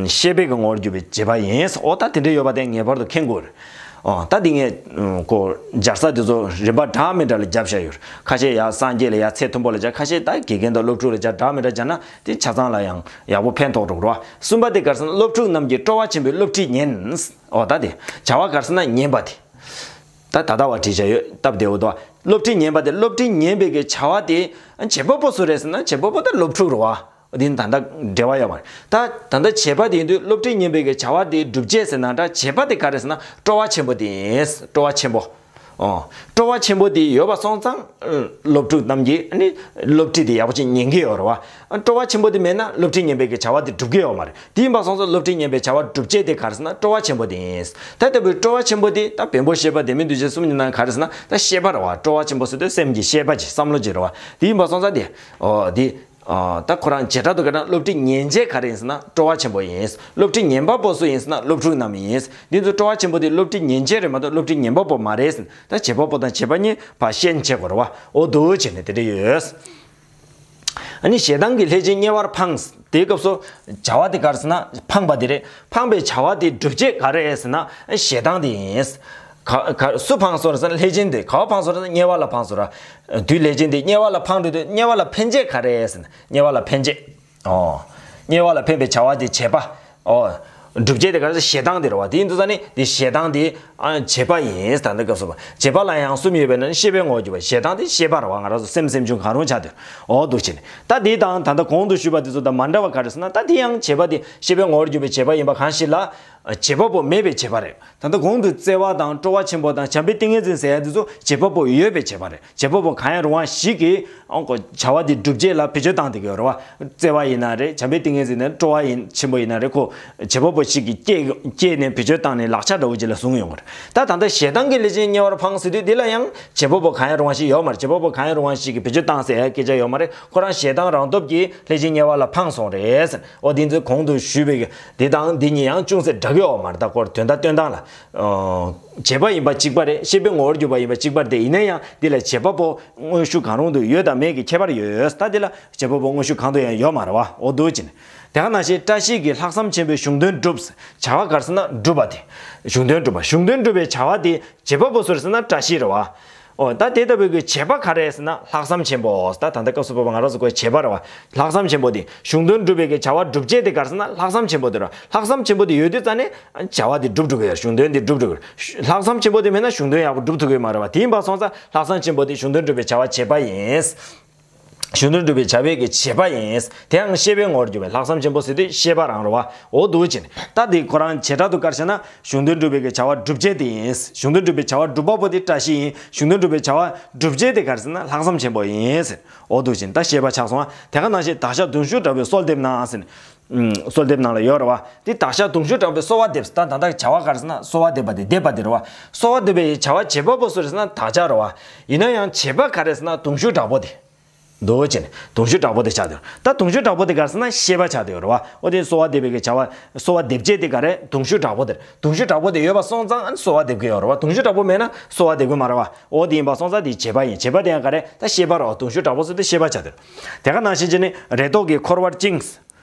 ཤེས་པའི་གི་ངོ་བོར་གྱུར་པའི་བྱེད་པ་ཡིན། འོ་ད་དེ་འདྲ་ཡོད་པ་དེ་ངེས་པར་དུ་མཁྱེན་དགོས་རེད། འོ་ད་འདི་ངས་ཨུམ་ཁོ་སྦྱར་ས་དེ་ཚོ་རིམ་པ་འདྲ་མི་འདྲ་ལ་རྒྱབ་བཞག་ཡོད་རེད། ཁ་ཤས་ཡར་སངས་རྒྱས་ལ་ཡར་ཚད་མཐོན་པོ་ལ་སྦྱར། ཁ་ཤས་ད་དགེ་རྒན་དང་སློབ་ཕྲུག་ལ་སྦྱར། འདྲ་མི་འདྲ་སྦྱར་ན་དེ་ཆ་ཚང་ལ་ཡང་ཡག་པོ་ཕན་ཐོགས་འགྲོ་གི་རེད་བ། གསུམ་པ་དེ་ག་རེ་ཟེར་ན་སློབ་ཕྲུག་རྣམས་ཀྱིས་སྤྲོ་བ་ཆེན་པོས་སློབ་ཁྲིད་ཉན། འོ་ད་དེ་བྱ་བ་ག་རེ་ཟེར་ན་ཉན་པ་དེ། ད་ད་ལྟ་བ་བྲིས་བྱ་ཡོད་སྟབས་བདེ་བོ་དོ། སློབ་ཁྲིད་ཉན་པ་དེ། སློབ་ཁྲིད་ཉན་པའི་གི་བྱ་བ་དེ་བྱེད་པ་པོ་སུ་རེད་ཟེར་ན་བྱེད་པ་པོ་ད་སློབ་ཕྲུག་རེད་བ། འདི་ད་ལྟ་འབྲེལ་བ་ཡོད་མ་རེད། ད་ད་ལྟ་བྱེད་པ་དེ་ཡིན་དུས་སློབ་ཁྲིད་ཉན་པའི་གི་བྱ་བ་དེ་སྒྲུབ་བྱེད་ཟེར་ན་འདྲ། བྱེད་པ་དེ་ག་རེ་ཟེར་ན་སྤྲོ་བ་ཆེན་པོ་དེ་ཡིན། སྤྲོ་བ་ཆེན་པོ། ཨོ། སྤྲོ་བ་ཆེན་པོ་དེ་ཡོད་པ་སོང་ཙང་སློབ་ཕྲུག་རྣམས་ཀྱིས་ནི་སློབ་ཁྲིད་དེ་ཡག་པོ་ཅིག་ཉན་གྱི་ཡོད་རེད་བ། སྤྲོ་བ་ཆེན་པོ་དེ་མེད་ན་སློབ་ཁྲིད་ཉན་པའི་གི་བྱ་བ་དེ་སྒྲུབ་ཀྱི་ཡོད་མ་རེད། དེ་ཡིན་པ་སོང་ཙང་སློབ་ཁྲིད་ཉན་པའི་བྱ་བ་སྒྲུབ་བྱེད་དེ་ག་རེ་ཟེར་ན་སྤྲོ་བ་ཆེན་པོ་དེ་ཡིན། ད་ལྟ་བུའི་སྤྲོ་བ་ཆེན་པོ་དེ་ད་བེམ་པོ་བཤད་པ་ལྡན་མིན་འདུ་བྱེད་གསུམ་གྱི་ནང་ག་རེ་ཟེར་ན་ད་ཤེས་པ་རེད་བ། སྤྲོ་བ་ཆེན་པོ་ཟེར་དུས་སེམས་ཀྱི་ཤེས་པ་ཅིག་བསམ་བློ་ཅིག་རེད་བ། དེ་ཡིན་པ་སོང་ཙང་དེ་ཨོ་དེ་ཨ་ད་ཁོ་རང་བྱེ་བྲག་ཏུ་ག་ན་སློབ་ཁྲིད་ཉན་བྱེད་ག་རེ་ཡིན་ཟེར་ན་སྤྲོ་བ་ཆེན་པོ་ཡིན། སློབ་ཁྲིད་ཉན་པ་པོ་སུ་ཡིན་ཟེར་ན་སློབ་ཕྲུག་རྣམས་ཡིན། འདི་ཚོ་སྤྲོ་བ་ཆེན་པོ་དེ་སློབ་ཁྲིད་ཉན་བྱེད་རེད་མ་གཏོགས་སློབ་ཁྲིད་ཉན་པ་པོ་མ་རེད་ཟེར། ད་བྱེད་པ་པོ་དང་བྱེད་པ་གཉིས་ཕར་ཤན་ཕྱེ་དགོས་རེད་བ། ཨོ་འདུག་བྱས་ནས་དེ་འདྲ་ཡོད། ཨ་ནི་ཞེ་སྡང་གིས་ལྷས་བྱིན་དམྱལ་བར་འཕངས། དེའི་སྐབས་སུ་བྱ་བ་དེ་ག་རེ་ཟེར་ན་འཕངས་པ་དེ་རེད། འཕངས་པའི་བྱ་བ་དེ་སྒྲུབ་བྱེད་ག་རེ་ཟེར་ན་ཞེ་སྡང་དེ་ཡིན། ག་ག་སུ་འཕངས་སོང་རེད་ཟེར་ན་ལྷས་བྱིན་དེ་ག་བ་འཕངས་སོང་རེད་ཟེར་ན་དམྱལ་བ་ལ་འཕངས་སོང་ར། དུས་ལྷས་བྱིན་དེ་དམྱལ་བ་ལ་འཕངས་འགྲོ་དུས་དམྱལ་བ་ལ་ཕན་བྱེད་ག་རེ་ཟེར་ན་དམྱལ་བ་ལ་ཕན་བྱེད། ཨོ། དམྱལ་བ་ལ་ཕན་པའི་བྱ་བ་དེ་བྱེད་པ། ཨོ། སྒྲུབ་བྱེད་དེ་ག་རེ་ཟེར་ཞེ་སྡང་དེ་རེད་བ། དེ་ཡིན་དུས་ཙང་ནི་དེ་ཞེ་སྡང་དེ་ཨ་བྱེད་པ་ཡིན། ད་ལྟ་སྐབས་སུ་བ་བྱེད་པ་ལ་ཡང་གསུམ་ཡོད་པས་ན་ཤེས་པའི་ངོ་བོར་གྱུར་པ། ཞེ་སྡང་དེ་ཤེས་པ་རེད་བ། ང་རང་ཚོ་སེམས་སེམས་བྱུང་གང་རུང་ཆགས་དུས་ཨོ་འདུག་བྱས་ནས་ད་དེ་དང་ད་ལྟ་གོང་དུ་ཞུས་པ་དེ་ཚོ་དང་མ་འདྲ་བ་ག་རེ་ཟེར་ན་ད་དེ་ཡང་བྱེད་པ་དེ་ཤེས་པའི་ངོ་བོར་གྱུར་པའི་བྱེད་པ་ཡིན་པ་གང་ཞིག་ལ། བྱེད་པ་པོ་མེད་པའི་བྱེད་པ་རེད། ད་ལྟ་གོང་དུ་བརྩེ་བ་དང་སྤྲོ་བ་ཆེན་པོ་དང་བྱམས་པའི་ཏིང་ངེ་འཛིན་ཟེར་ཡ་དེ་ཚོ་བྱེད་པ་པོ་ཡོད་པའི་བྱེད་པ་རེད། བྱེད་པ་པོ་གང་ཡང་རུང་བ་ཞིག་གིས་ཨང་ཀོ་བྱ་བ་དེ་སྒྲུབ་བྱེད་ལ་བེད་སྤྱོད་བཏང་བསྡད་ཀྱི་ཡོད་རེད་བ། བརྩེ་བ་ཡིན་ན་རེད། བྱམས་པའི་ཏིང་ངེ་འཛིན་ནི་སྤྲོ་བ་ཡིན་ཆེན་པོ་ཡིན་ན་རེད། ཁོ་བྱེད་པ་པོ་ཞིག་གིས་སྐྱེས་སྐྱེས་ནས་བེད་སྤྱོད་བཏང་ནས་ལག་ཆ་འདྲ་བོ་ཅིག་ལ་བཟུང་ཡོང་གི་རེད། ད་ད་ལྟ་ཞེ་སྡང་གིས་ལྷས་བྱིན་དམྱལ་བར་འཕངས་ཟེར་དུས་འདི་ལ་ཡང་བྱེད་པ་པོ་གང་ཡང་རུང་བ་ཞིག་ཡོད་མ་རེད། བྱེད་པ་པོ་གང་ཡང་རུང་བ་ཞིག་གིས་བེད་སྤྱོད་བཏང་ཟེར་ཡ་སྐད་ཆ་ཡོད་མ་རེད། ཁོ་རང་ཞེ་སྡང་རང་སྟོབས་ཀྱིས་ལྷས་བྱིན་དམྱལ་བ་ལ་འཕངས་སོང་རེད། འོ་འདི་ཚོ་གོང་དུ་ཞུས་པའི་འདི་དང་འདི་གཉིས་ཡང་ཅུང་ཟད་འདྲ། ཡོད་མ་རེད། ད་སྐོར་དོན་དག་སྟོན་སྟངས་ལ། ཨོ། བྱེད་པ་ཡིན་པ་གཅིག་པ་རེད། ཤེས་པའི་ངོ་བོར་གྱུར་པ་ཡིན་པ་གཅིག་པ་རེད་དེ། ཡིན་ན་ཡང་འདི་ལ་བྱེད་པ་པོ་དངོས་ཤུགས་གང་རུང་དུ་ཡོད་དང་མེད་ཀྱི་ཁྱད་པར་ཡོད། ད་འདི་ལ་བྱེད་པ་པོ་དངོས་ཤུགས་གང་དུ་ཡང་ཡོད་མ་རེད་བ། འོ་འདུག་ཅེ་ནས། དེ་ག་ནང་བཞིན་བཀྲ་ཤིས་ཀྱིས་ལྷག་བསམ་ཆེན་པོས་གཞུང་དོན་བསྒྲུབས། བྱ་བ་ག་རེ་ཟེར་ན་སྒྲུབ་པ་དེ། གཞུང་དོན་སྒྲུབ་པ། གཞུང་དོན་སྒྲུབ་པའི་བྱ་བ་དེ་བྱེད་པ་པོ་སུ་རེད་ཟེར་ན་བཀྲ་ཤིས་རེད་བ། ཨོ། ད་དེ་ལྟ་བུའི་གི་བྱེད་པ་ག་རེ་ཟེར་ན་ལྷག་བསམ་ཆེན་པོ། ད་ད་ལྟ་སྐབས་སུ་བབ་པ་ང་རང་ཚོ་གོ་བྱེད་པ་རེད་བ། ལྷག་བསམ་ཆེན་པོ་དེ། གཞུང་དོན་སྒྲུབ་པའི་གི་བྱ་བ་སྒྲུབ་བྱེད་དེ་ག་རེ་ཟེར་ན་ལྷག་བསམ་ཆེན་པོ་དེ་རེད་བ། ལྷག་བསམ་ཆེན་པོ་དེ་ཡོད་དུས་ཙང་ནས་བྱ་བ་དེ་སྒྲུབ་ཐུབ་ཀྱི་ཡོད། གཞུང་དོན་དེ་སྒྲུབ་ཐུབ་ཀྱི་ཡོད། ལྷག་བསམ་ཆེན་པོ་དེ་མེད་ན་གཞུང་དོན་ཡག་པོ་སྒྲུབ་ཐུབ་ཀྱི་མ་རེད་བ། དེ་ཡིན་པ་སོང་ཙང་ལྷག་བསམ་ཆེན་པོ་དེ་གཞུང་དོན་སྒྲུབ་པའི་བྱ་བ་བྱེད་པ་ཡིན། གཞུང་དོན་སྒྲུབ་པའི་བྱ་བའི་གི་བྱེད་པ་ཡིན། དེའང་ཤེས་པའི་ངོ་བོར་གྱུར་པའི། ལྷག་བསམ་ཆེན་པོ་ཟེར་དུས་ཤེས་པ་རང་རེད་བ། འོ་འདུག་ཅེ་ནས། ད་འདི་ཁོ་རང་བྱེ་བྲག་ཏུ་ག་རེ་བྱས་ན་གཞུང་དོན་སྒྲུབ་པའི་གི་བྱ་བ་སྒྲུབ་བྱེད་དེ་ཡིན། གཞུང་དོན་སྒྲུབ་པའི་བྱ་བ་སྒྲུབ་པ་པོ་དེ་བཀྲ་ཤིས་ཡིན། གཞུང་དོན་སྒྲུབ་པའི་བྱ་བ་སྒྲུབ་བྱེད་དེ་ག་རེ་ཟེར་ན་ལྷག་བསམ་ཆེན་པོ་ཡིན་ཟེར། འོ་འདུག་ཅེ་ནས་ད་ཤེས་པ་ཆགས་སོང་ཨ། དེ་ག་ནང་བཞིན་དག་ཤ་དུང་ཕྱུར་བྲག་པའི་གསོལ་འདེབས་ན་ཟེར་ནས། ཨུམ། གསོལ་འདེབས་ནང་ལ་ཡོད་རེད་བ། དེ་དག་ཤ་དུང་ཕྱུར་བྲག་པའི་གསོལ་བ་འདེབས། ད་ད་ལྟ་བྱ་བ་ག་རེ་ཟེར་ན་གསོལ་བ་འདེབས་པ་དེ། འདེབས་པ་དེ་རེད་བ། གསོལ་བ་འདེབས་པའི་བྱ་བ་བྱེད་པ་པོ་སུ་རེད་ཟེར་ན་དག་ཤ་རེད་བ། ཡིན་ན་ཡང་བྱེད་པ་ག་རེ་ཟེར་ན་དུང་ཕྱུར་བྲག་པོ་དེ། འདུག་ཅེ་ནས་དུང་ཕྱུར་བྲག་པོ་དེ་ཆགས་བསྡད་ཡོད། ད་དུང་ཕྱུར་བྲག་པོ་དེ་ག་རེ་ཟེར་ན་ཤེས་པ་ཆགས་བསྡད་ཡོད་རེད་བ། འོ་དེ་གསོལ་བ་འདེབས་པའི་གི་བྱ་བ། གསོལ་བ་འདེབས་བྱེད་དེ་ག་རེ། དུང་ཕྱུར་བྲག་པོ་དེ་རེད། དུང་ཕྱུར་བྲག་པོ་དེ་ཡོད་པ་སོང་ཙང་ཨ་ནི་གསོལ་བ་འདེབས་ཀྱི་ཡོད་རེད་བ། དུང་ཕྱུར་བྲག་པོ་མེད་ན་གསོལ་བ་འདེབས་ཀྱི་མ་རེད་བ། འོ་དེ་ཡིན་པ་སོང་ཙང་དེ་བྱེད་པ་ཡིན། བྱེད་པ་དེ་ཡང་ག་རེ། ད་ཤེས་པ་རེད་བ། དུང་ཕྱུར་བྲག་པོ་ཟེར་དུས་ཤེས་པ་ཆགས་བསྡད་ཡོད། དེ་ག་ནང་བཞིན་བྱས་ནས་རེ་དོགས་ཀྱིས་འཁོར་བར་བཅིངས།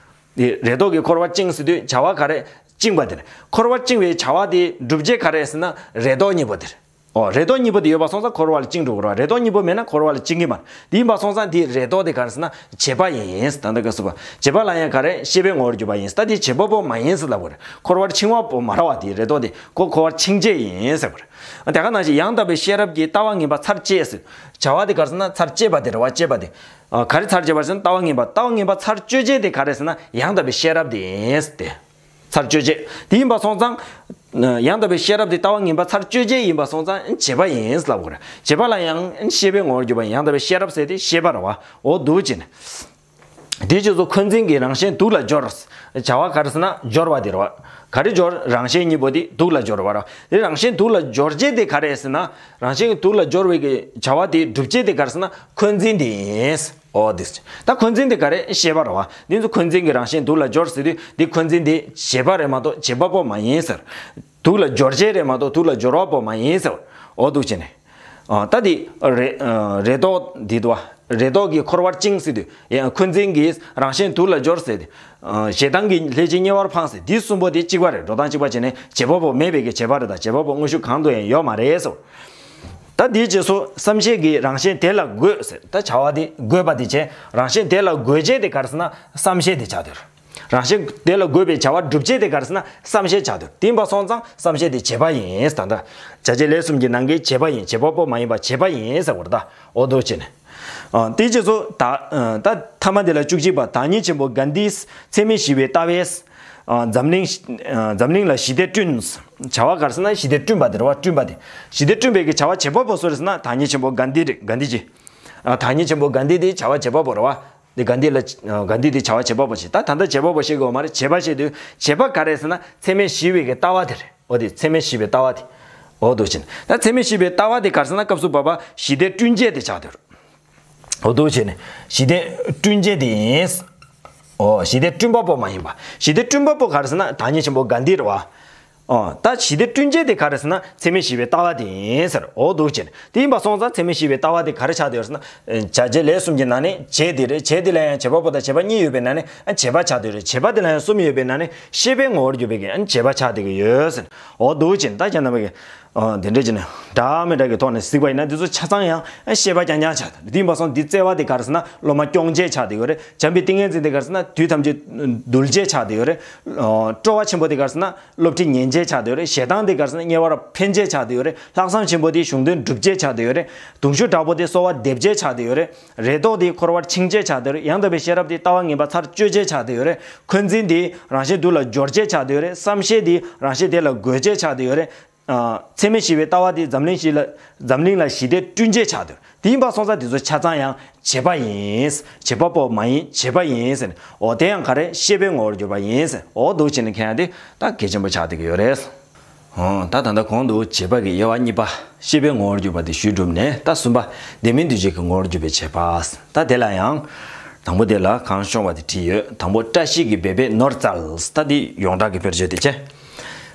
དེ་རེ་དོགས་ཀྱིས་འཁོར་བར་བཅིངས་ཟེར་དུས་བྱ་བ་ག་རེ། བཅིངས་པ་དེ་རེད། འཁོར་བར་བཅིངས་པའི་བྱ་བ་དེ་སྒྲུབ་བྱེད་ག་རེ་ཟེར་ན་རེ་དོགས་གཉིས་པོ་དེ་རེད། ཨོ། རེ་དོགས་གཉིས་པོ་དེ་ཡོད་པ་སོང་ཙང་འཁོར་བ་ལ་བཅིངས་འགྲོ་གི་རེད་བ། རེ་དོགས་གཉིས་པོ་མེད་ན་འཁོར་བ་ལ་བཅིངས་ཀྱི་མ་རེད། དེ་ཡིན་པ་སོང་ཙང་དེ་རེ་དོགས་དེ་ག་རེ་ཟེར་ན་བྱེད་པ་ཡིན། ད་ལྟ་ག་ཟེར་བ། བྱེད་པ་ལ་ཡང་ག་རེ། ཤེས་པའི་ངོ་བོར་གྱུར་པ་ཡིན། ད་དེ་བྱེད་པ་པོ་མ་ཡིན་ཟེར་ལབ་པ་རེད། འཁོར་བར་འཆིང་བ་པོ་མ་རེད་བ། དེ་རེ་དོགས་དེ་ཁོ་འཁོར་བར་འཆིང་བྱེད་ཡིན་ཟེར་བ་རེད། དེ་ག་ནང་བཞིན་ཡང་དག་པའི་ཤེས་རབ་ཀྱིས་ལྟ་བ་ངན་པ་ཚར་བཅད་ཟེར། བྱ་བ་དེ་ག་རེ་ཟེར་ན་ཚར་བཅད་པ་དེ་རེད་བ། བཅད་པ་དེ། ཨ། ག་རེ་ཚར་བཅད་པ་ཟེར་ན་ལྟ་བ་ངན་པ། ལྟ་བ་ངན་པ་ཚར་གཅོད་བྱེད་དེ་ག་རེ་ཟེར་ན་ཡང་དག་པའི་ཤེས་རབ་དེ་ཡིན་ཏེ། ཚར་གཅོད་བྱེད། དེ་ཡིན་པ་སོང་ཙང་། ཡང་དག་པའི་ཤེས་རབ་དེ་ལྟ་བ་ངན་པ་ཚར་གཅོད་བྱེད་ཡིན་པ་སོང་ཙང་བྱེད་པ་ཡིན་ལབ་དགོས་རེད། བྱེད་པ་ལ་ཡང་ཤེས་པའི་ངོ་བོར་གྱུར་པ་ཡང་དག་པའི་ཤེས་རབ་ཟེར་དེ་ཤེས་པ་རེད་བ། འོ་འདུག་ཅེ་ནས། དེའི་རྗེས་སུ་འཁོན་འཛིན་གྱིས་རང་གཞན་དུག་ལ་སྦྱོར། བྱ་བ་ག་རེ་ཟེར་ན་སྦྱོར་བ་དེ་རེད་བ། ག་རེ་སྦྱོར། རང་གཞན་གཉིས་པོ་དེ་དུག་ལ་སྦྱོར་བ་རེད་བ། དེ་རང་གཞན་དུག་ལ་སྦྱོར་བྱེད་དེ་ག་རེ་ཟེར་ན། རང་གཞན་དུག་ལ་སྦྱོར་བའི་གི་བྱ་བ་དེ་སྒྲུབ་བྱེད་དེ་ག་རེ་ཟེར་ན་འཁོན་འཛིན་དེ་ཡིན། ཨོ་དེ། ད་འཁོན་འཛིན་དེ་ག་རེ། ཤེས་པ་རེད་བ། འདི་ཚོ་འཁོན་འཛིན་གྱིས་རང་གཞན་དུག་ལ་སྦྱོར་ཟེར་དུས་འདི་འཁོན་འཛིན་དེ་བྱེད་པ་རེད་མ་གཏོགས་བྱེད་པ་པོ་མ་ཡིན་ཟེར། དུག་ལ་སྦྱོར་བྱེད་རེད་མ་གཏོགས་དུག་ལ་སྦྱོར་བ་པོ་མ་ཡིན་ཟེར། འོ་འདུག་ཅེ་ནས། ཨ། ད་འདི་རེ། ཨ། རེ་དོགས་འདི་འདུག་བ། རེ་དོགས་ཀྱིས་འཁོར་བར་བཅིངས་ཟེར་དུས་ཡང་འཁོན་འཛིན་གྱིས་རང་གཞན་དུག་ལ་སྦྱོར་ཟེར་ཏེ། ཨ། ཞེ་སྡང་གི་ལྷས་བྱིན་དམྱལ་བར་འཕངས་ཟེར། འདི་གསུམ་པོ་དེ་གཅིག་པ་རེད། འགྲོ་སྟངས་གཅིག་པ་བྱས་ནས་བྱེད་པ་པོ་མེད་པའི་གི་བྱེད་པ་རེད། ད་བྱེད་པ་པོ་དངོས་ཤུགས་གང་དུ་ཡང་ཡོད་མ་རེད་ཟེར། ད་འདིའི་རྗེས་སུ་བསམ་ཤེས་ཀྱིས་རང་གཞན་དེ་ལ་འགོད་ཟེར། ད་བྱ་བ་དེ་འགོད་པ་དེ་བྱས། རང་གཞན་དེ་ལ་འགོད་བྱེད་དེ་ག་རེ་ཟེར་ན་བསམ་ཤེས་དེ་ཆགས་བསྡད་ཡོད་རེད། རང་གཞན་དེ་ལ་འགོད་པའི་བྱ་བ་སྒྲུབ་བྱེད་དེ་ག་རེ་ཟེར་ན་བསམ་ཤེས་ཆགས་བསྡད་ཡོད་རེད། དེ་ཡིན་པ་སོང་ཙང་བསམ་ཤེས་དེ་བྱེད་པ་ཡིན། ད་ལྟ་བྱ་བྱེད་ལས་གསུམ་གྱི་ནང་གི་བྱེད་པ་ཡིན། བྱེད་པ་པོ་མ་ཡིན་པ་བྱེད་པ་ཡིན་ཟེར་བ་རེད། ད་འོ་འདུག་ཅེ་ནས། ཨ། དེའི་རྗེས་སུ་ད། ཨ། ད་ཐ་མ་དེ་ལ་བཅུ་གཅིག་པ། བདག་ཉིད་ཆེན་པོ་གྷན་དྷིས་ཚད་མེད་བཞི་པའི་ལྟ་བས། ཨ། འཛམ་གླིང་། ཨ། འཛམ་གླིང་ལ་ཞི་བདེ་བསྐྲུན། བྱ་བ་ག་རེ་ཟེར་ན་ཞི་བདེ་བསྐྲུན་པ་དེ་རེད་བ། བསྐྲུན་པ་དེ། ཞི་བདེ་བསྐྲུན་པའི་གི་བྱ་བ་བྱེད་པ་པོ་སུ་རེད་ཟེར་ན་བདག་ཉིད་ཆེན་པོ་གྷན་དྷི་རེད། གྷན་དྷི་ཇི། ཨ། བདག་ཉིད་ཆེན་པོ་གྷན་དྷི་དེ་བྱ་བ་བྱེད་པ་པོ་རེད་བ། དེ་གྷན་དྷི་ལ། ཨ། གྷན་དྷི་དེ་བྱ་བ་བྱེད་པ་པོ་ཞིག་ད་ད་ལྟ་བྱེད་པ་པོ་ཞིག་གི་འོ་མ་རེད། བྱེད་པ་བྱེད་དུས་བྱེད་པ་ག་རེ་ཟེར་ན་ཚད་མེད་བཞི་པའི་གི་ལྟ་བ་དེ་རེད། འོ་དེ་ཚད་མེད་བཞི་པའི་ལྟ་བ་དེ། འོ་འདུག་ཅེ་ནས། ད་ཚད་མེད་བཞི་པའི་ལྟ་བ་དེ་ག་རེ་ཟེར་ན་སྐབས་སུ་བབ་པ་ཞི་བདེ་བསྐྲུན་བྱེད་དེ་ཆགས་བསྡད་ཡོད་རེད། འོ་འདུག་ཅེ་ནས་ཞི་བདེ་བསྐྲུན་བྱེད་དེ་ཡིན། འོ་ཞི་བདེ་བསྐྲུན་པ་པོ་མ་ཡིན་པ། ཞི་བདེ་བསྐྲུན་པ་པོ་ག་རེ་ཟེར་ན་བདག་ཉིད་ཆེན་པོ་གྷན་དྷི་རེད་བ། འོ་ད་ཞི་བདེ་བསྐྲུན་བྱེད་དེ་ག་རེ་ཟེར་ན་ཚད་མེད་བཞི་པའི་ལྟ་བ་དེ་ཡིན་ཟེར། འོ་འདུག་ཅེ་ནས། དེ་ཡིན་པ་སོང་ཙང་ཚད་མེད་བཞི་པའི་ལྟ་བ་དེ་ག་རེ་ཆགས་བསྡད་ཡོད་ཟེར་ན། བྱ་བྱེད་ལས་གསུམ་གྱི་ནང་ནས་བྱེད་དེ་རེད། བྱེད་དེ་ལ་ཡང་བྱེད་པ་པོ་དང་བྱེད་པ་གཉིས་ཡོད་པའི་ནང་ནས་བྱེད་པ་ཆགས་བསྡད་ཡོད་རེད། བྱེད་པ་དེ་ལ་ཡང་གསུམ་ཡོད་པའི་ནང་ནས་ཤེས་པའི་ངོ་བོར་གྱུར་པའི་གི་བྱེད་པ་ཆགས་བསྡད་ཀྱི་ཡོད་ཟེར། འོ་འདུག་ཅེ་ནས། ད་ཁྱེད་རྣམ་པ་གི། ཨ། དེ་འདྲ་བྱས་ནས་འདྲ་མི་འདྲ་གི་ཐོག་ནས་གཟིགས་པ་ཡིན་ན་འདི་ཚོ་ཆ་ཚང་ཡང་ཤེས་པ་རྐྱང་རྐྱང་ཆགས། དེ་ཡིན་པ་སོང་འདི་བརྩེ་བ་དེ་ག་རེ་ཟེར་ན་སློབ་མ་སྐྱོང་བྱེད་ཆགས་བསྡད་ཡོད་རེད། བྱམས་པའི་ཏིང་ངེ་འཛིན་དེ་ག་རེ་ཟེར་ན་དུས་ཐམས་ཅད་འདུལ་བྱེད་ཆགས་བསྡད་ཡོད་རེད། ཨ། སྤྲོ་བ་ཆེན་པོ་དེ་ག་རེ་ཟེར་ན་སློབ་ཁྲིད་ཉན་བྱེད་ཆགས་བསྡད་ཡོད་རེད། ཞེ་སྡང་དེ་ག་རེ་ཟེར་ན་དམྱལ་བར་འཕེན་བྱེད་ཆགས་བསྡད་ཡོད་རེད། ལྷག་བསམ་ཆེན་པོ་དེ་གཞུང་དོན་སྒྲུབ་བྱེད་ཆགས་བསྡད་ཡོད་རེད། དུང་ཕྱུར་བྲག་པོ་དེ་གསོལ་བ་འདེབས་བྱེད་ཆགས་བསྡད་ཡོད་རེད། རེ་དོགས་དེ་འཁོར་བར་འཆིང་བྱེད་ཆགས་བསྡད་ཡོད་རེད། ཡང་དག་པའི་ཤེས་རབ་དེ་ལྟ་བ་ངན་པ་ཚར་གཅོད་བྱེད་ཆགས་བསྡད་ཡོད་རེད། འཁོན་འཛིན་དེ་རང་གཞན་དུག་ལ་སྦྱོར་བྱེད་ཆགས་བསྡད་ཡོད་རེད། བསམ་ཤེས་དེ་རང་གཞན་དེ་ལ་འགོད་བྱེད་ཆགས་བསྡད་ཡོད་རེད། ཨ། ཚད་མེད་བཞི་པའི་ལྟ་བ་དེ་འཛམ་གླིང་ཞིག་ལ། འཛམ་གླིང་ལ་ཞི་བདེ་བསྐྲུན་བྱེད་ཆགས་འདུག་དེ་ཡིན་པ་སོང་ཙང་དེ་ཚོ་ཆ་ཚང་ཡང་བྱེད་པ་ཡིན། བྱེད་པ་པོ་མ་ཡིན། བྱེད་པ་ཡིན་ཟེར་ནས། འོ་དེ་ཡང་ག་རེ། ཤེས་པའི་ངོ་བོར་གྱུར་པ་ཡིན་ཟེར། འོ་འདུག་བྱས་ནས་མཁྱེན་ཡ་དེ་ད་གལ་ཆེན་པོ་ཆགས་བསྡད་ཀྱི་ཡོད་རེད། འོ་ད་ད་ལྟ་གོང་དུ་བྱེད་པ་གི་དབྱེ་བ་གཉིས་པ་ཤེས་པའི་ངོ་བོར་གྱུར་པ་དེ་ཞུས་གྲུབ་ནས། ད་གསུམ་པ་བདེན་མིན་འདུ་བྱེད་ཀྱི་ངོ་བོར་གྱུར་པའི་བྱེད་པ། ད་དེ་ལ་ཡང་དང་པོ་དེ་ལ་གང་ཤོང་བ་དེ་བྲིས་ཡོད། དང་པོ་བཀྲ་ཤིས་ཀྱི་སྦས་པས་ནོར་བཙལ། ད་འདི་ཡོངས་གྲགས་ཀྱི་དཔེར་བརྗོད་དེ་བྱས།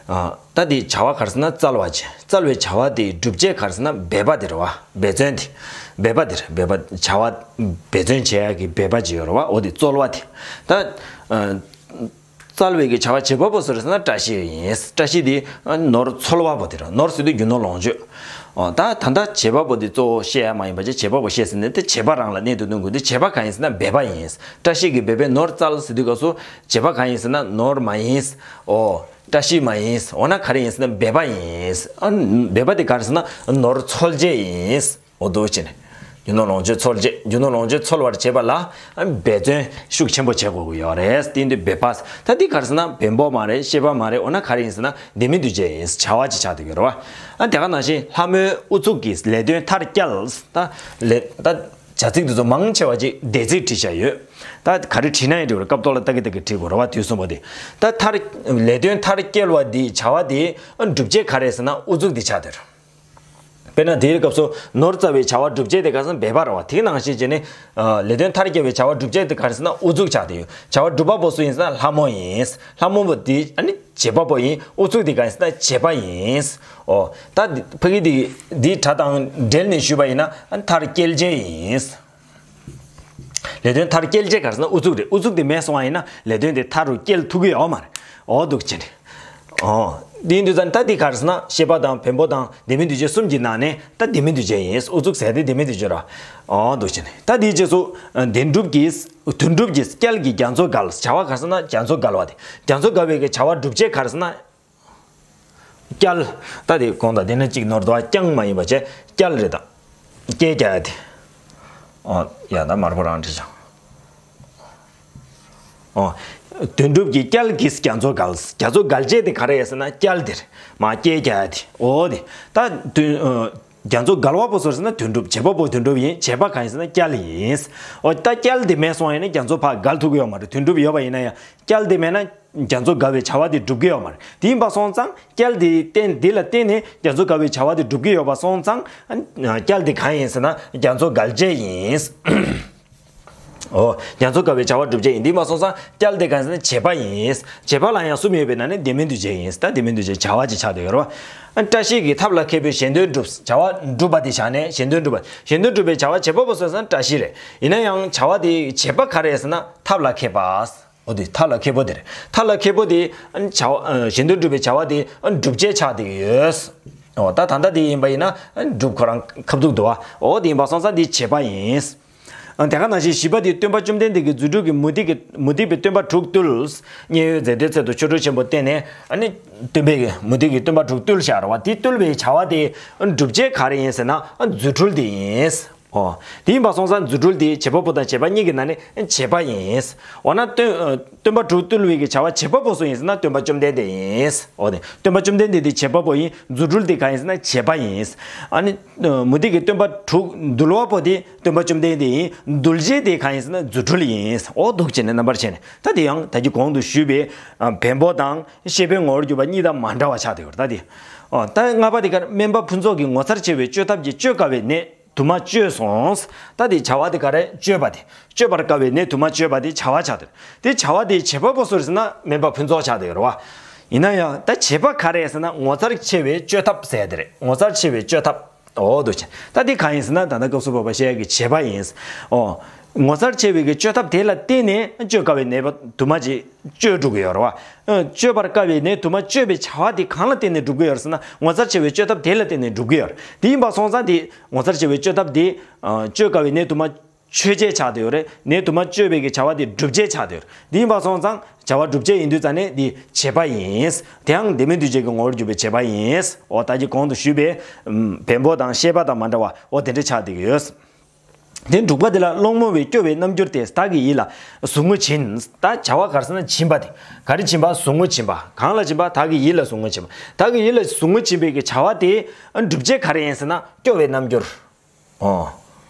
ཨ། ད་དེ་བྱ་བ་ག་རེ་ཟེར་ན་བཙལ་བ་བྱས། བཙལ་བའི་བྱ་བ་དེའི་སྒྲུབ་བྱེད་ག་རེ་ཟེར་ན་འབད་པ་དེ་རེད་བ། འབད་བརྩོན་དེ། འབད་པ་དེ་རེད། འབད་པ། བྱ་བ་འབད་བརྩོན་བྱེད་ཡག་གི་འབད་པ་ཅིག་ཡོད་རེད་བ། འོ་དེ་རྩོལ་བ་དེ། ད། ཨ། བཙལ་བའི་གི་བྱ་བ་བྱེད་པ་པོ་སུ་རེད་ཟེར་ན་བཀྲ་ཤིས་ཡིན། བཀྲ་ཤིས་དེ་ནོར་འཚོལ་བ་པོ་དེ་རེད། ནོར་ཟེར་དུས་རྒྱུ་ནོར་ལོངས་སྤྱོད། ཨོ། ད་ད་ལྟ་བྱེད་པ་པོ་དེ་གཙོ་བོ་བཤད་ཡ་མ་ཡིན་པ་བྱས། བྱེད་པ་པོ་བཤད་ཟིན་ནས་དེ་བྱེད་པ་རང་ལ་གནད་དུ་སྣུན་དགོས། དེ་བྱེད་པ་གང་ཡིན་ཟེར་ན་འབད་པ་ཡིན། བཀྲ་ཤིས་ཀྱིས་འབད་པས་ནོར་བཙལ་ཟེར་དུས་སྐབས་སུ་བྱེད་པ་གང་ཡིན་ཟེར་ན་ནོར་མ་ཡིན། ཨོ། བཀྲ་ཤིས་མ་ཡིན། འོ་ན་ག་རེ་ཡིན་ཟེར་ན་འབད་པ་ཡིན། ཨ། འབད་པ་དེ་ག་རེ་ཟེར་ན་ནོར་འཚོལ་བྱེད་ཡིན། འོ་འདུག་བྱས་ནས། རྒྱུ་ནོར་ལོངས་སྤྱོད་འཚོལ་བྱེད། རྒྱུ་ནོར་ལོངས་སྤྱོད་འཚོལ་བར་བྱེད་པ་ལ། ཨ། འབད་བརྩོན་ཤུགས་ཆེན་པོ་བྱེད་དགོས་ཀྱི་ཡོད་རེད། དེ་ཡིན་དུས་འབད་པ། ད་འདི་ག་རེ་ཟེར་ན་བེམ་པོ་མ་རེད། ཤེས་པ་མ་རེད། འོ་ན་ག་རེ་ཡིན་ཟེར་ན་ལྡན་མིན་འདུས་བྱས་ཡིན། བྱ་བ་ཅིག་ཆགས་བསྡད་ཀྱི་ཡོད་རེད་བ། ཨ། དེ་ག་ནང་བཞིན་ལྷ་མོའི་ཨུ་ཚུགས་ཀྱིས་ལས་དོན་མཐར་བསྐྱལ། ད་ལས། ད་བྱ་ཚིག་འདི་ཚོ་མང་ཆེ་བ་ཅིག་འདས་ཚིག་བྲིས་བཞག་ཡོད། ད་ག་རེ་བྲིས་ན་ཡང་འགྲིག་རེད། སྐབས་ཐོག་ལ་ལྟ་གི་ལྟ་གི་བྲིས་དགོས་རེད་བ། དུས་གསུམ་པོ་དེ། ད་མཐར། ལས་དོན་མཐར་བསྐྱལ་བ་འདི། བྱ་བ་འདི་སྒྲུབ་བྱེད་ག་རེ་ཟེར་ན་ཨུ་ཚུགས་འདི་ཆགས་བསྡད་རེད། དཔེར་ན་དེའི་སྐབས་སུ་ནོར་བཙལ་བའི་བྱ་བ་སྒྲུབ་བྱེད་དེ་ག་རེ་ཟེར་ན་འབད་པ་རེད་བ། དེ་ནང་བཞིན་བྱས་ནས། ཨ། ལས་དོན་མཐར་བསྐྱལ་བའི་བྱ་བ་སྒྲུབ་བྱེད་དེ་ག་རེ་ཟེར་ན་ཨུ་ཚུགས་ཆགས་བསྡད་ཡོད། བྱ་བ་སྒྲུབ་པ་པོ་སུ་ཡིན་ཟེར་ན་ལྷ་མོ་ཡིན། ལྷ་མོ་པོ་དེ་ཨ་ནི་བྱེད་པ་པོ་ཡིན། ཨུ་ཚུགས་དེ་ག་ཡིན་ཟེར་ན་བྱེད་པ་ཡིན། ཨོ། ད་འདི་ཕ་གི་དེ་འདི་སྒྲ་དང་འབྲེལ་ནས་ཞུས་པ་ཡིན་ན། ཨ། མཐར་བསྐྱལ་བྱེད་ཡིན། ལས་དོན་མཐར་བསྐྱལ་བྱེད་ག་རེ་ཟེར་ན་ཨུ་ཚུགས་རེད། ཨུ་ཚུགས་དེ་མེད་སོང་བ་ཡིན་ན་ལས་དོན་དེ་མཐའ་རུ་བསྐྱལ་ཐུབ་ཀྱི་ཡོད་མ་རེད། འོ་འདུག་བྱས་ནས། ཨོ། འདི་ཡིན་དུས་ཙང་ད་འདི་ག་རེ་ཟེར་ན་ཤེས་པ་དང་བེམ་པོ་དང་ལྡན་མིན་འདུས་བྱས་གསུམ་གྱི་ནང་ནས་ད་ལྡན་མིན་འདུས་བྱས་ཡིན། ཨུ་ཚུགས་ཟེར་དེ་ལྡན་མིན་འདུས་བྱས་རེད། འོ་འདུག་བྱས་ནས། ད་འདིའི་རྗེས་སུ་བདེན་གྲུབ་ཀྱིས། དོན་གྲུབ་ཀྱིས་བསྐྱལ་གྱི་རྒྱ་མཚོ་བརྒལ། བྱ་བ་ག་རེ་ཟེར་ན་རྒྱ་མཚོ་བརྒལ་བ་དེ། རྒྱ་མཚོ་བརྒལ་བའི་གི་བྱ་བ་སྒྲུབ་བྱེད་ག་རེ་ཟེར་ན། བསྐྱལ། ད་དེ་གོང་དང་དེ་ནས་གཅིག་ནོར་འདུག་བ། བསྐྱལ་མ་ཡིན་པ་བྱས་བསྐྱལ་རེད་ད། བསྐྱལ་རྒྱག་ཡ་དེ། ཨོ། ཡ། ད་དམར་པོ་རང་བྲིས་ཤག་ཨོ། དོན་གྲུབ་ཀྱིས་བསྐྱལ་གྱི་རྒྱ་མཚོ་བརྒལ། རྒྱ་མཚོ་བརྒལ་བྱེད་དེ་ག་རེ་ཡིན་ཟེར་ན་བསྐྱལ་དེ་རེད། མ་བསྐྱལ་རྒྱག་ཡ་དེ། ཨོ་དེ། ད་དོན། ཨ། རྒྱ་མཚོ་བརྒལ་བ་པོ་སུ་རེད་ཟེར་ན་དོན་གྲུབ། བྱེད་པ་པོ་དོན་གྲུབ་ཡིན། བྱེད་པ་གང་ཡིན་ཟེར་ན་བསྐྱལ་ཡིན། ཨོ། ད་བསྐྱལ་དེ་མེད་སོང་བ་ཡིན་ན་རྒྱ་མཚོ་ཕར་བརྒལ་ཐུབ་ཀྱི་ཡོད་མ་རེད། དོན་གྲུབ་ཡོད་པ་ཡིན་ན་ཡང་། བསྐྱལ་དེ་མེད་ན་རྒྱ་མཚོ་བརྒལ་བའི་བྱ་བ་དེ་འགྲུབ་ཀྱི་ཡོད་མ་རེད། དེ་ཡིན་པ་སོང་ཙང་བསྐྱལ་དེ་བརྟེན། དེ་ལ་བརྟེན་ནས་རྒྱ་མཚོ་བརྒལ་བའི་བྱ་བ་དེ་འགྲུབ་ཀྱི་ཡོད་པ་སོང་ཙང་། ཨ། བསྐྱལ་དེ་གང་ཡིན་ཟེར་ན་རྒྱ་མཚོ་བརྒལ་བྱེད་ཡིན། ཨོ། རྒྱ་མཚོ་བརྒལ་བའི་བྱ་བ་སྒྲུབ་བྱེད་ཡིན། དེ་ཡིན་པ་སོང་ཙང་བསྐྱལ་དེ་གང་ཡིན་ཟེར་ན་བྱེད་པ་ཡིན། བྱེད་པ་ལ་ཡང་གསུམ་ཡོད་པའི་ནང་ནས་ལྡན་མིན་འདུས་བྱས་ཡིན། ད་ལྡན་མིན་འདུས་བྱས་བྱ་བ་ཅིག་ཆགས་བསྡད་ཡོད་རེད་བ། ཨ། བཀྲ་ཤིས་ཀྱིས་ཐབས་ལ་མཁས་པའི་གཞན་དོན་བསྒྲུབས། བྱ་བ་སྒྲུབ་པ་དེ་བཞག་ནས་གཞན་དོན་བསྒྲུབས་པ། གཞན་དོན་བསྒྲུབས་པའི་བྱ་བ་བྱེད་པ་པོ་སུ་རེད་ཟེར་ན་བཀྲ་ཤིས་རེད། ཡིན་ན་ཡང་བྱ་བ་དེ་བྱེད་པ་ག་རེ་ཟེར་ན་ཐབས་ལ་མཁས་པ། འོ་དེ་ཐབས་ལ་མཁས་པོ་དེ་རེད། ཐབས་ལ་མཁས་པོ་དེ། ཨ། བྱ་བ། ཨ། གཞན་དོན་སྒྲུབ་པའི་བྱ་བ་དེ། ཨ། སྒྲུབ་བྱེད་ཆགས་བསྡད་ཀྱི་ཡོད། འོ། ད་ད་ལྟ་དེ་ཡིན་པ་ཡིན་ན། ཨ། སྒྲུབ་ཁོ་རང་ཁ་ཐུག་འདུག་བ། འོ་དེ་ཡིན་པ་སོང་ཙང་དེ་བྱེད་པ་ཡིན། ཨ། དེ་ག་ནང་བཞིན་བཞི་པ་དེ་སྟོན་པ་བཅོམ་ལྡན་འདས་ཀྱིས་རྫུ་འཕྲུལ་གྱིས་མུ་སྟེགས་ཀྱི། མུ་སྟེགས་པའི་སྟོན་པ་དྲུག་བཏུལ། མཉན་ཡོད་མཛད་དེའི་ཚལ་དུ་ཆོ་འཕྲུལ་ཆེན་པོ་བསྟན་ནས། ཨ་ནི་སྟོན་པའི་གི་མུ་སྟེགས་ཀྱི་སྟོན་པ་དྲུག་བཏུལ་བཞག་རེད་བ། དེ་བཏུལ་བའི་བྱ་བ་དེ། ཨ། སྒྲུབ་བྱེད་ག་རེ་ཡིན་ཟེར་ན། ཨ། རྫུ་འཕྲུལ་དེ་ཡིན། ཨོ། དེ་ཡིན་པ་སོང་ཙང་རྫུ་འཕྲུལ་དེ་བྱེད་པ་པོ་དང་བྱེད་པ་གཉིས་ཀྱི་ནང་ནས་བྱེད་པ་ཡིན། འོ་ན་སྟོན། ཨ། སྟོན་པ་དྲུག་བཏུལ་བའི་གི་བྱ་བ་བྱེད་པ་པོ་སུ་ཡིན་ཟེར་ན་སྟོན་པ་བཅོམ་ལྡན་འདས་ཡིན། འོ་དེ་སྟོན་པ་བཅོམ་ལྡན་འདས་དེ་བྱེད་པ་པོ་ཡིན། རྫུ་འཕྲུལ་དེ་གང་ཡིན་ཟེར་ན་བྱེད་པ་ཡིན། ཨ་ནི། ཨ། མུ་སྟེགས་ཀྱི་སྟོན་པ་དྲུག་འདུལ་བ་པོ་དེ་སྟོན་པ་བཅོམ་ལྡན་འདས་ཡིན། འདུལ་བྱེད་དེ་གང་ཡིན་ཟེར་ན་རྫུ་འཕྲུལ་ཡིན། འོ་འདུག་བྱས་ནས་རྣམ་པར་ཕྱེ་ནས། ད་དེ་ཡང་ད་གིན་གོང་དུ་ཞུས་པའི། ཨ། བེམ་པོ་དང་ཤེས་པའི་ངོ་བོར་གྱུར་པ་གཉིས་དང་མ་འདྲ་བ་ཆགས་བསྡད་ཡོད་རེད། ད་དེ། ཨོ། ད་ལྔ་པ་དེ་གར་སྨན་པ་ཕུན་ཚོགས་ཀྱིས་ངོ་མཚར་ཆེ་བའི་བཅོས་ཐབས་ཀྱིས་བཅོས་དཀའ་བའི་ནད་དུ་མ་བཅོས་སོང་། ད་དེ་བྱ་བ་དེ་ག་རེ། བཅོས་པ་དེ། བཅོས་པར་དཀའ་བའི་ནད་དུ་མ་བཅོས་པ་དེ་བྱ་བ་ཆགས་བསྡད་ཡོད་རེད། དེ་བྱ་བ་དེ་བྱེད་པ་པོ་སུ་རེད་ཟེར་ན་སྨན་པ་ཕུན་ཚོགས་ཆགས་བསྡད་ཡོད་རེད་བ། ཡིན་ན་ཡང་ད་བྱེད་པ་ག་རེ་ཟེར་ན་ངོ་མཚར་ཆེ་བའི་བཅོས་ཐབས་ཟེར་དེ་རེད། ངོ་མཚར་ཆེ་བའི་བཅོས་ཐབས། འོ་འདུག་བྱས། ད་འདི་གང་ཡིན་ཟེར་ན་ད་ལྟ་སྐབས་སུ་བབ་པ་བཤད་ཡག་གི་བྱེད་པ་ཡིན། འོ། ངོ་མཚར་ཆེ་བའི་གི་བཅོས་ཐབས་དེ་ལ་བརྟེན་ནས་བཅོས་དཀའ་བའི་ནད་པ་དུ་མ་ཅིག་བཅོས་འགྲོ་གི་ཡོད་རེད་བ། ཨ། བཅོས་པར་དཀའ་བའི་ནད་དུ་མ་བཅོས་པའི་བྱ་བ་དེ་གང་ལ་བརྟེན་ནས་འགྲུབ་ཀྱི་ཡོད་རེད་ཟེར་ན་ངོ་མཚར་ཆེ་བའི་བཅོས་ཐབས་དེ་ལ་བརྟེན་ནས་འགྲུབ་ཀྱི་ཡོད་རེད། དེ་ཡིན་པ་སོང་ཙང་དེ་ངོ་མཚར་ཆེ་བའི་བཅོས་ཐབས་དེ། ཨ། བཅོས་དཀའ་བའི་ནད་དུ་མ་བཅོས་བྱེད་ཆགས་བསྡད་ཡོད་རེད། ནད་དུ་མ་བཅོས་པའི་གི་བྱ་བ་དེ་སྒྲུབ་བྱེད་ཆགས་བསྡད་ཡོད་རེད། དེ་ཡིན་པ་སོང་ཙང་བྱ་བ་སྒྲུབ་བྱེད་ཡིན་དུས་ཙང་ནས་འདི་བྱེད་པ་ཡིན། དེའང་ལྡན་མིན་འདུས་བྱས་ཀྱི་ངོ་བོར་གྱུར་པའི་བྱེད་པ་ཡིན། འོ། ད་གིན་གོང་དུ་ཞུས་པའི། ཨམ། བེམ་པོ་དང་ཤེས་པ་དང་མ་འདྲ་བ། འོ་དེ་འདྲ་ཆགས་བསྡད་ཀྱི་ཡོད། དེ་དྲུག་པ་དེ་ལ་སློང་མོ་བས་སྐྱོ་བའི་རྣམ་འགྱུར་ཏེ། བདག་གི་ཡིད་ལ་ཟུག་རྔུ་བྱིན། ད་བྱ་བ་ག་རེ་ཟེར་ན་བྱིན་པ་དེ། ག་རེ་བྱིན་པ། ཟུག་རྔུ་བྱིན་པ། གང་ལ་བྱིན་པ། བདག་གི་ཡིད་ལ་ཟུག་རྔུ་བྱིན་པ། བདག་གི་ཡིད་ལ་ཟུག་རྔུ་བྱིན་པའི་གི་བྱ་བ་དེ། ཨ། སྒྲུབ་བྱེད་ག་རེ་ཡིན་ཟེར་ན་སྐྱོ་བའི་རྣམ་འགྱུར། ཨོ།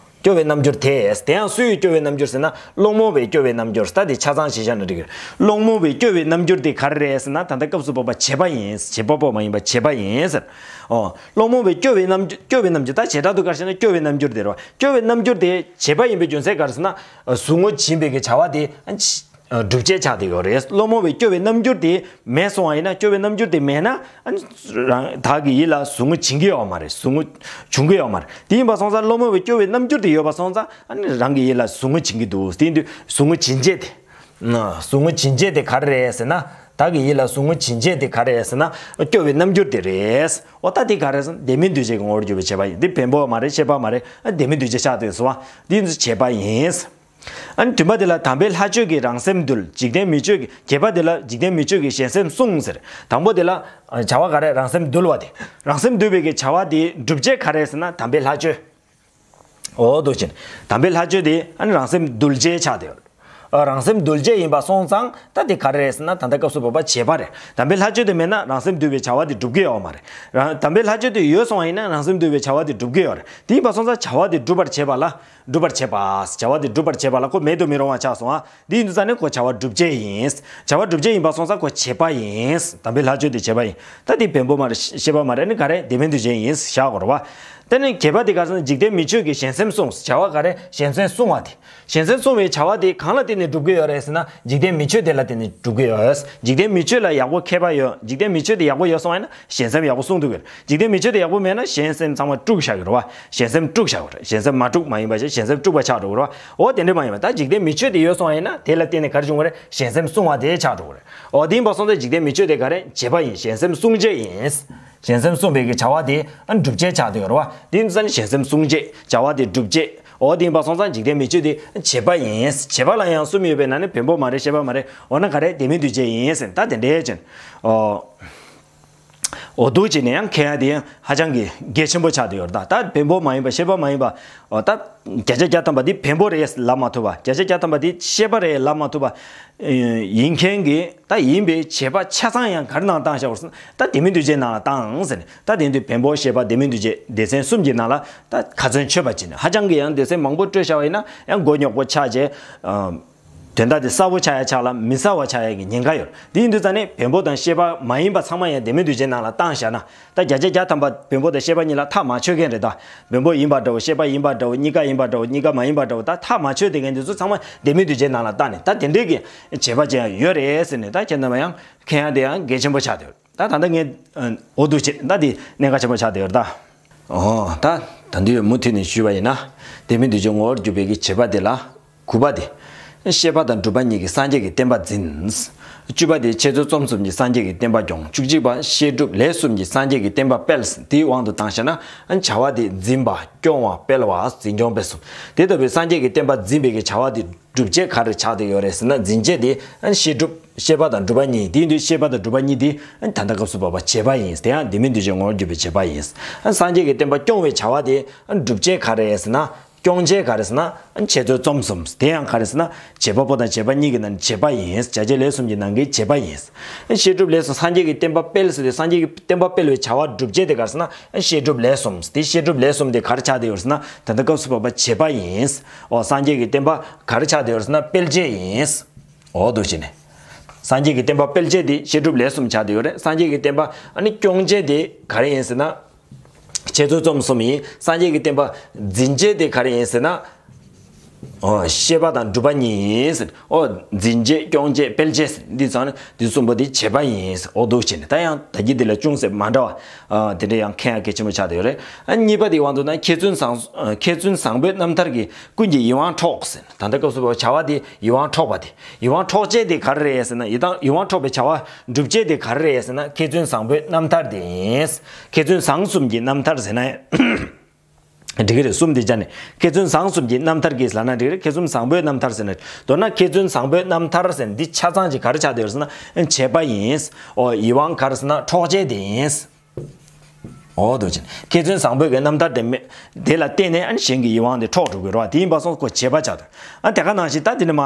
སྐྱོ་བའི་རྣམ་འགྱུར་དེ། དེ་ཡང་སུ་ཡིས་སྐྱོ་བའི་རྣམ་འགྱུར་ཟེར་ན་སློང་མོ་བས་སྐྱོ་བའི་རྣམ་འགྱུར། ད་དེ་ཆ་ཚང་ཞིག་བཞག་ན་འགྲིག་གི་རེད། སློང་མོ་བས་སྐྱོ་བའི་རྣམ་འགྱུར་དེ་ག་རེ་རེད་ཟེར་ན་ད་ལྟ་སྐབས་སུ་བབ་པ་བྱེད་པ་ཡིན། བྱེད་པ་པོ་མ་ཡིན་པ་བྱེད་པ་ཡིན་ཟེར། ཨོ། སློང་མོ་བས་སྐྱོ་བའི་རྣམ་འགྱུར། སྐྱོ་བའི་རྣམ་འགྱུར། ད་བྱེ་བྲག་ཏུ་ག་རེ་བཤད་ན་སྐྱོ་བའི་རྣམ་འགྱུར་དེ་རེད་བ། སྐྱོ་བའི་རྣམ་འགྱུར་དེ་བྱེད་པ་ཡིན་པའི་རྒྱུ་མཚན་ག་རེ་ཟེར་ན། ཟུག་རྔུ་བྱིན་པའི་གི་བྱ་བ་དེ། ཨ། སྒྲུབ་བྱེད་ཆགས་བསྡད་ཡོད་རེད། སློང་མོ་བའི་སྐྱོ་བའི་རྣམ་འགྱུར་དེ་མེད་སོང་བ་ཡིན་ན། སྐྱོ་བའི་རྣམ་འགྱུར་དེ་མེད་ན། ཨ་ནི་རང་བདག་གི་ཡིད་ལ་ཟུག་རྔུ་འབྱིན་གྱི་ཡོད་མ་རེད། ཟུག་རྔུ་འབྱུང་གི་ཡོད་མ་རེད། དེ་ཡིན་པ་སོང་ཙང་། སློང་མོ་བའི་སྐྱོ་བའི་རྣམ་འགྱུར་དེ་ཡོད་པ་སོང་ཙང་། ཨ་ནི་རང་གི་ཡིད་ལ་ཟུག་རྔུ་འབྱིན་གྱི་འདུག། དེ་ཡིན་དུས་ཟུག་རྔུ་འབྱིན་བྱེད་དེ། ན། ཟུག་རྔུ་འབྱིན་བྱེད་དེ་ག་རེ་རེད་ཟེར་ན། བདག་གི་ཡིད་ལ་ཟུག་རྔུ་འབྱིན་བྱེད་དེ་ག་རེ་རེད་ཟེར་ན། སྐྱོ་བའི་རྣམ་འགྱུར་དེ་རེད། འོ་ད་དེ་ག་རེ་ཟེར་ན། ལྡན་མིན་འདུས་བྱས་ཀྱི་ངོ་བོར་གྱུར་པའི་བྱེད་པ་ཡིན། འདི་བེམ་པོ་མ་རེད། ཤེས་པ་མ་རེད། ཨ་ལྡན་མིན་འདུས་བྱས་ཆགས་བསྡད་སོང་བ། འདི་ཚོ་བྱེད་པ་ཡིན། ཨ་ནི་བདུན་པ་དེ་ལ། དམ་པའི་ལྷ་ཆོས་ཀྱིས་རང་སེམས་འདུལ། འཇིག་རྟེན་མི་ཆོས་ཀྱིས། བརྒྱད་པ་དེ་ལ། འཇིག་རྟེན་མི་ཆོས་ཀྱིས་གཞན་སེམས་བསྲུང་ཟེར། དང་པོ་དེ་ལ་བྱ་བ་ག་རེ། རང་སེམས་འདུལ་བ་དེ། རང་སེམས་འདུལ་བའི་གི་བྱ་བ་དེ་སྒྲུབ་བྱེད་ག་རེ་ཟེར་ན། དམ་པའི་ལྷ་ཆོས། འོ་འདུག་ཅིང་། དམ་པའི་ལྷ་ཆོས་དེ་ཨ་ནི་རང་སེམས་འདུལ་བྱེད་ཆགས་བསྡད་ཡོད། ཨ་རང་སེམས་འདུལ་བྱེད་ཡིན་པ་སོང་ཙང་། ད་དེ་ག་རེ་རེད་ཟེར་ན། ད་ལྟ་སྐབས་སུ་བབ་པ་བྱེད་པ་རེད། དམ་པའི་ལྷ་ཆོས་དེ་མེད་ན་རང་སེམས་འདུལ་བའི་བྱ་བ་དེ་སྒྲུབ་ཀྱི་ཡོད་མ་རེད། རང་། དམ་པའི་ལྷ་ཆོས་དེ་ཡོད་སོང་བ་ཡིན་ན་རང་སེམས་འདུལ་བའི་བྱ་བ་དེ་སྒྲུབ་ཀྱི་ཡོད་རེད། དེ་ཡིན་པ་སོང་ཙང་། བྱ་བ་དེ་སྒྲུབ་པར་བྱེད་པ་ལ། སྒྲུབ་པར་བྱེད་པ། བྱ་བ་དེ་སྒྲུབ་པར་བྱེད་པ་ལ་ཁོ་མེད་དུ་མི་རུང་བ་ཆགས་སོང་ཨ། འདི་ཡིན་དུས་ཙང་ནི་ཁོ་བྱ་བ་སྒྲུབ་བྱེད་ཡིན། བྱ་བ་སྒྲུབ་བྱེད་ཡིན་པ་སོང་ཙང་ཁོ་བྱེད་པ་ཡིན། དམ་པའི་ལྷ་ཆོས་དེ་བྱེད་པ་ཡིན། ད་འདི་བེམ་པོ་མ་རེད། ཤེས་པ་མ་རེད། ནི་ག་རེ། ལྡན་མིན་འདུས་བྱས་ཡིན་བཞག་དགོས་རེད་བ། དེ་ནི་བརྒྱད་པ་དེ་ག་རེ་ཟེར་ན། འཇིག་རྟེན་མི་ཆོས་ཀྱིས་གཞན་སེམས་བསྲུང་། བྱ་བ་ག་རེ། གཞན་སེམས་བསྲུང་བ་དེ། གཞན་སེམས་བསྲུང་བའི་བྱ་བ་དེ་གང་ལ་བརྟེན་ནས་སྒྲུབ་ཀྱི་ཡོད་རེད་ཟེར་ན། འཇིག་རྟེན་མི་ཆོས་དེ་ལ་བརྟེན་ནས་སྒྲུབ་ཀྱི་ཡོད། འཇིག་རྟེན་མི་ཆོས་ལ་ཡག་པོ་མཁས་པ་ཡོད། འཇིག་རྟེན་མི་ཆོས་དེ་ཡག་པོ་ཡོད་སོང་བ་ཡིན་ན་གཞན་སེམས་ཡག་པོ་བསྲུང་ཐུབ་ཀྱི་རེད། འཇིག་རྟེན་མི་ཆོས་དེ་ཡག་པོ་མེད་ན་གཞན་སེམས་ཚང་མ་དཀྲུགས་བཞག་གི་རེད་བ། གཞན་སེམས་དཀྲུགས་བཞག་གི་རེད། གཞན་སེམས་མ་དཀྲུགས་མ་ཡིན་པ་ཞིག་གཞན་སེམས་དཀྲུགས་པ་ཆགས་འགྲོ་གི་རེད་བ། འོ་དེ་འདྲ་མ་ཡིན་པ། ད་འཇིག་རྟེན་མི་ཆོས་དེ་ཡོད་སོང་བ་ཡིན་ན་དེ་ལ་བརྟེན་ནས་ག་རེ་བྱུང་བ་རེད། གཞན་སེམས་བསྲུང་བ་དེ་ཆགས་འགྲོ་གི་རེད། འོ་དེ་ཡིན་པ་སོང་ཙང་འཇིག་རྟེན་མི་ཆོས་དེ་ག་རེ། བྱེད་པ་ཡིན། གཞན་སེམས་བསྲུང་བྱེད་ཡིན། གཞན་སེམས་བསྲུང་བའི་གི་བྱ་བ་དེ་ཨ་སྒྲུབ་བྱེད་ཆགས་བསྡད་ཡོད་རེད་བ། དེ་ཡིན་ཙང་གཞན་སེམས་བསྲུང་བྱེད། བྱ་བ་དེ་སྒྲུབ་བྱེད། འོ་དེ་ཡིན་པ་སོང་ཙང་འཇིག་རྟེན་མི་ཆོས་དེ་བྱེད་པ་ཡིན། བྱེད་པ་ལ་ཡང་གསུམ་ཡོད་པའི་ནང་ནས་བེམ་པོ་མ་རེད། ཤེས་པ་མ་རེད། འོ་ན་ག་རེ། ལྡན་མིན་འདུས་བྱས་ཡིན་ཟེར། ད་དེ་འདྲའི་ཅན། ཨོ། འོ་འདུག་བྱས་ནས་ཡང་མཁྱེན་ཡ་དེ་ཡང་ཧ་ཅང་གི་གལ་ཆེན་པོ་ཆགས་བསྡད་ཡོད་རེད། ད་ད་བེམ་པོ་མ་ཡིན་པ། ཤེས་པ་མ་ཡིན་པ། འོ་ད་བརྒྱ་ཆ་བརྒྱ་ཐམ་པ་འདི་བེམ་པོ་རེད་ལབ་མ་ཐུབ་པ། བརྒྱ་ཆ་བརྒྱ་ཐམ་པ་འདི་ཤེས་པ་རེད་ལབ་མ་ཐུབ་པ་ཡིན་མཁན་གྱི། ད་ཡིན་པའི་བྱེད་པ་ཆ་ཚང་ཡང་ག་རེ་ནང་བཏང་བཞག་པ་རེད་ཟེར་ན། ད་ལྡན་མིན་འདུས་བྱས་ནང་ལ་བཏང་ཟེར་ནས། ད་དེ་དུས་བེམ་པོ། ཤེས་པ། ལྡན་མིན་འདུས་བྱས་སྡེ་ཚན་གསུམ་གྱི་ནང་ལ་ད་ཁ་ཚོན་ཆོད་པ་བྱས་ནས། ཧ་ཅང་གི་ཡང་སྡེ་ཚན་མང་པོ་སྤྲོད་བཞག་པ་ཡིན་ན་ཡང་མགོ་རྙོག་པོ་ཆགས་བྱས། དོན་དག་དེ་གསལ་པོ་ཆགས་ཡ་ཆགས་ལ་མི་གསལ་བ་ཆགས་ཡ་གི་ཉེན་ཁ་ཡོད། དེ་ཡིན་དུས་ཙང་ནས་བེམ་པོ་དང་ཤེས་པ་མ་ཡིན་པ་ཚང་མ་ཡང་ལྡན་མིན་འདུས་བྱས་ནང་ལ་བཏང་བཞག་ན། ད་བརྒྱ་ཆ་བརྒྱ་ཐམ་པ་བེམ་པོ་དང་ཤེས་པ་གཉིས་ལ་ཐག་མ་ཆོད་མཁན་རེད་ད། བེམ་པོ་ཡིན་པ་འདྲ་བོ། ཤེས་པ་ཡིན་པ་འདྲ་བོ། གཉིས་ཀ་ཡིན་པ་འདྲ་བོ། གཉིས་ཀ་མ་ཡིན་པ་འདྲ་བོ། ད་ཐག་མ་ཆོད་བསྡད་མཁན་དེ་ཚོ་ཚང་མ་ལྡན་མིན་འདུས་བྱས་ནང་ལ་བཏང་ནས། ད་དེ་འདྲའི་གི་བྱེད་པ་ཅན་ཡོད་རེད་ཟེར་ནས། ད་ཁྱེད་རྣམ་པ་ཡང་མཁྱེན་ཡ་དེ་ཡང་གལ་ཆེན་པོ་ཆགས་བསྡད་ཡོད། ད་ད་ལྟ་ངས་འོ་འདུག་བྱས། ད་དེ་གནད་འགག་ཆེན་པོ་ཆགས་བསྡད་ཡོད་རེད་ད། འོ་ད་ད་འདི་མུ་མཐུད་ནས་ཞུས་པ་ཡིན་ན། ལྡན་མིན་འདུས་བྱས་ངོ་བོར་གྱུར་པའི་གི་བྱེད་པ་དེ་ལ། དགུ་པ་དེ། ཤེས་པ་དང་སྒྲུབ་པ་གཉིས་ཀྱིས་སངས་རྒྱས་ཀྱི་བསྟན་པ་འཛིན། བཅུ་པ་དེ། འཆད་རྩོད་རྩོམ་གསུམ་གྱིས་སངས་རྒྱས་ཀྱི་བསྟན་པ་སྐྱོང་། བཅུ་གཅིག་པ། བཤད་སྒྲུབ་ལས་གསུམ་གྱིས་སངས་རྒྱས་ཀྱི་བསྟན་པ་སྤེལ། དེའི་དབང་དུ་བཏང་བཞག་ན། བྱ་བ་དེ་འཛིན་པ། སྐྱོང་བ། སྤེལ་བ། འཛིན་སྐྱོང་སྤེལ་གསུམ། དེ་ལྟ་བུའི་སངས་རྒྱས་ཀྱི་བསྟན་པ་འཛིན་པའི་གི་བྱ་བ་དེ་སྒྲུབ་བྱེད་ག་རེ་ཆགས་བསྡད་ཡོད་རེད་ཟེར་ན། འཛིན་བྱེད་དེ་བཤད་སྒྲུབ། ཤེས་པ་དང་སྒྲུབ་པ་གཉིས། དེ་ཡིན་དུས་ཤེས་པ་དང་སྒྲུབ་པ་གཉིས་དེ་ད་ལྟ་སྐབས་སུ་བབ་པ་བྱེད་པ་ཡིན། དེ་ཡང་ལྡན་མིན་འདུས་བྱས་ངོ་བོར་གྱུར་པའི་བྱེད་པ་ཡིན། སངས་རྒྱས་ཀྱི་བསྟན་པ་སྐྱོང་བའི་བྱ་བ་དེ་སྒྲུབ་བྱེད་ག་རེ་ཟེར་ན། སྐྱོང་བྱེད་ག་རེ་ཟེར་ན། འཆད་རྩོད་རྩོམ་གསུམ། དེ་ཡང་ག་རེ་ཟེར་ན། བྱེད་པ་པོ་དང་བྱེད་པ་གཉིས་ཀྱི་ནང་ནས་བྱེད་པ་ཡིན། བྱ་བྱེད་ལས་གསུམ་གྱི་ནང་གི་བྱེད་པ་ཡིན། བཤད་སྒྲུབ་ལས་གསུམ། སངས་རྒྱས་ཀྱི་བསྟན་པ་སྤེལ་ཟེར་དུས་སངས་རྒྱས་ཀྱི་བསྟན་པ་སྤེལ་བའི་བྱ་བ་སྒྲུབ་བྱེད་དེ་ག་རེ་ཟེར་ན། བཤད་སྒྲུབ་ལས་གསུམ། དེ་བཤད་སྒྲུབ་ལས་གསུམ་དེ་ག་རེ་ཆགས་བསྡད་ཡོད་ཟེར་ན། ད་ལྟ་སྐབས་སུ་བབ་པ་བྱེད་པ་ཡིན། འོ་སངས་རྒྱས་ཀྱི་བསྟན་པ་ག་རེ་ཆགས་བསྡད་ཡོད་ཟེར་ན། སྤེལ་བྱེད་ཡིན། འོ་འདུག་བྱས་ནས། སངས་རྒྱས་ཀྱི་བསྟན་པ་སྤེལ་བྱེད་དེ་བཤད་སྒྲུབ་ལས་གསུམ་ཆགས་བསྡད་ཡོད་རེད། སངས་རྒྱས་ཀྱི་བསྟན་པ་ཨ་ནི་སྐྱོང་བྱེད་དེ་ག་རེ་ཡིན་ཟེར་ན། འཆད་རྩོད་རྩོམ་གསུམ་ཡིན། སངས་རྒྱས་ཀྱི་བསྟན་པ་འཛིན་བྱེད་དེ་ག་རེ་ཡིན་ཟེར་ན། འོ་ཤེས་པ་དང་སྒྲུབ་པ་གཉིས་ཡིན་ཟེར། འོ་འཛིན་བྱེད་སྐྱོང་བྱེད་སྤེལ་བྱེད་ཟེར། འདི་ཚང་ནི་འདི་གསུམ་པོ་འདི་བྱེད་པ་ཡིན་ཟེར། འོ་འདུག་བྱས་ནས། ད་ཡང་ད་གིན་འདི་ལ་ཅུང་ཟད་མ་འདྲ་བ། ཨ་དེ་འདྲ་ཡང་མཁྱེན་ཡ་གལ་ཆེན་པོ་ཆགས་བསྡད་ཡོད་རེད། ཨ་གཉིས་པ་དེའི་དབང་དུ་ན། མཁས་བཙུན་བཟང་། མཁས་བཙུན་བཟང་པོའི་རྣམ་ཐར་གྱིས། ཀུན་གྱི་ཡིད་དབང་འཕྲོག་ཟེར། ད་ལྟ་སྐབས་སུ་བབ་བྱ་བ་དེ་ཡིད་དབང་འཕྲོག་པ་དེ། ཡིད་དབང་འཕྲོག་བྱེད་དེ་ག་རེ་རེད་ཟེར་ན། ཡིད་དབང་ཡིད་དབང་འཕྲོག་པའི་བྱ་བ་སྒྲུབ་བྱེད་དེ་ག་རེ་རེད་ཟེར་ན། མཁས་བཙུན་བཟང་པོའི་རྣམ་ཐར་དེ་ཡིན། མཁས་བཙུན་བཟང་གསུམ་གྱི་རྣམ་ཐར་ཟེར་ན་འགྲིག་གི་རེད། གསུམ་དེ་སྦྱར་ནས། མཁས་བཙུན་བཟང་གསུམ་གྱི་རྣམ་ཐར་གྱིས་ལབ་ན་འགྲིག་གི་རེད། མཁས་བཙུན་བཟང་པོའི་རྣམ་ཐར་ཟེར་ན། མདོར་ན་མཁས་བཙུན་བཟང་པོའི་རྣམ་ཐར་ཟེར་ན་འདི་ཆ་ཚང་ཅིག་ག་རེ་ཆགས་བསྡད་ཡོད་ཟེར་ན། བྱེད་པ་ཡིན། ཨོ་ཡིད་དབང་ག་རེ་ཟེར་ན། འཕྲོག་བྱེད་དེ་ཡིན། འོ་འདུག་བྱས། མཁས་བཙུན་བཟང་པོའི་གི་རྣམ་ཐར་དེ་མེད། དེ་ལ་བརྟེན་ནས་ཨ་ནི་གཞན་གྱི་ཡིད་དབང་དེ་འཕྲོག་འགྲོ་གི་རེད་བ། དེ་ཡིན་པ་སོང་ཁོ་བྱེད་པ་ཆགས་འདུག། ཨ་དེ་ག་ནང་བཞིན་ད་དེ་ནི་མ།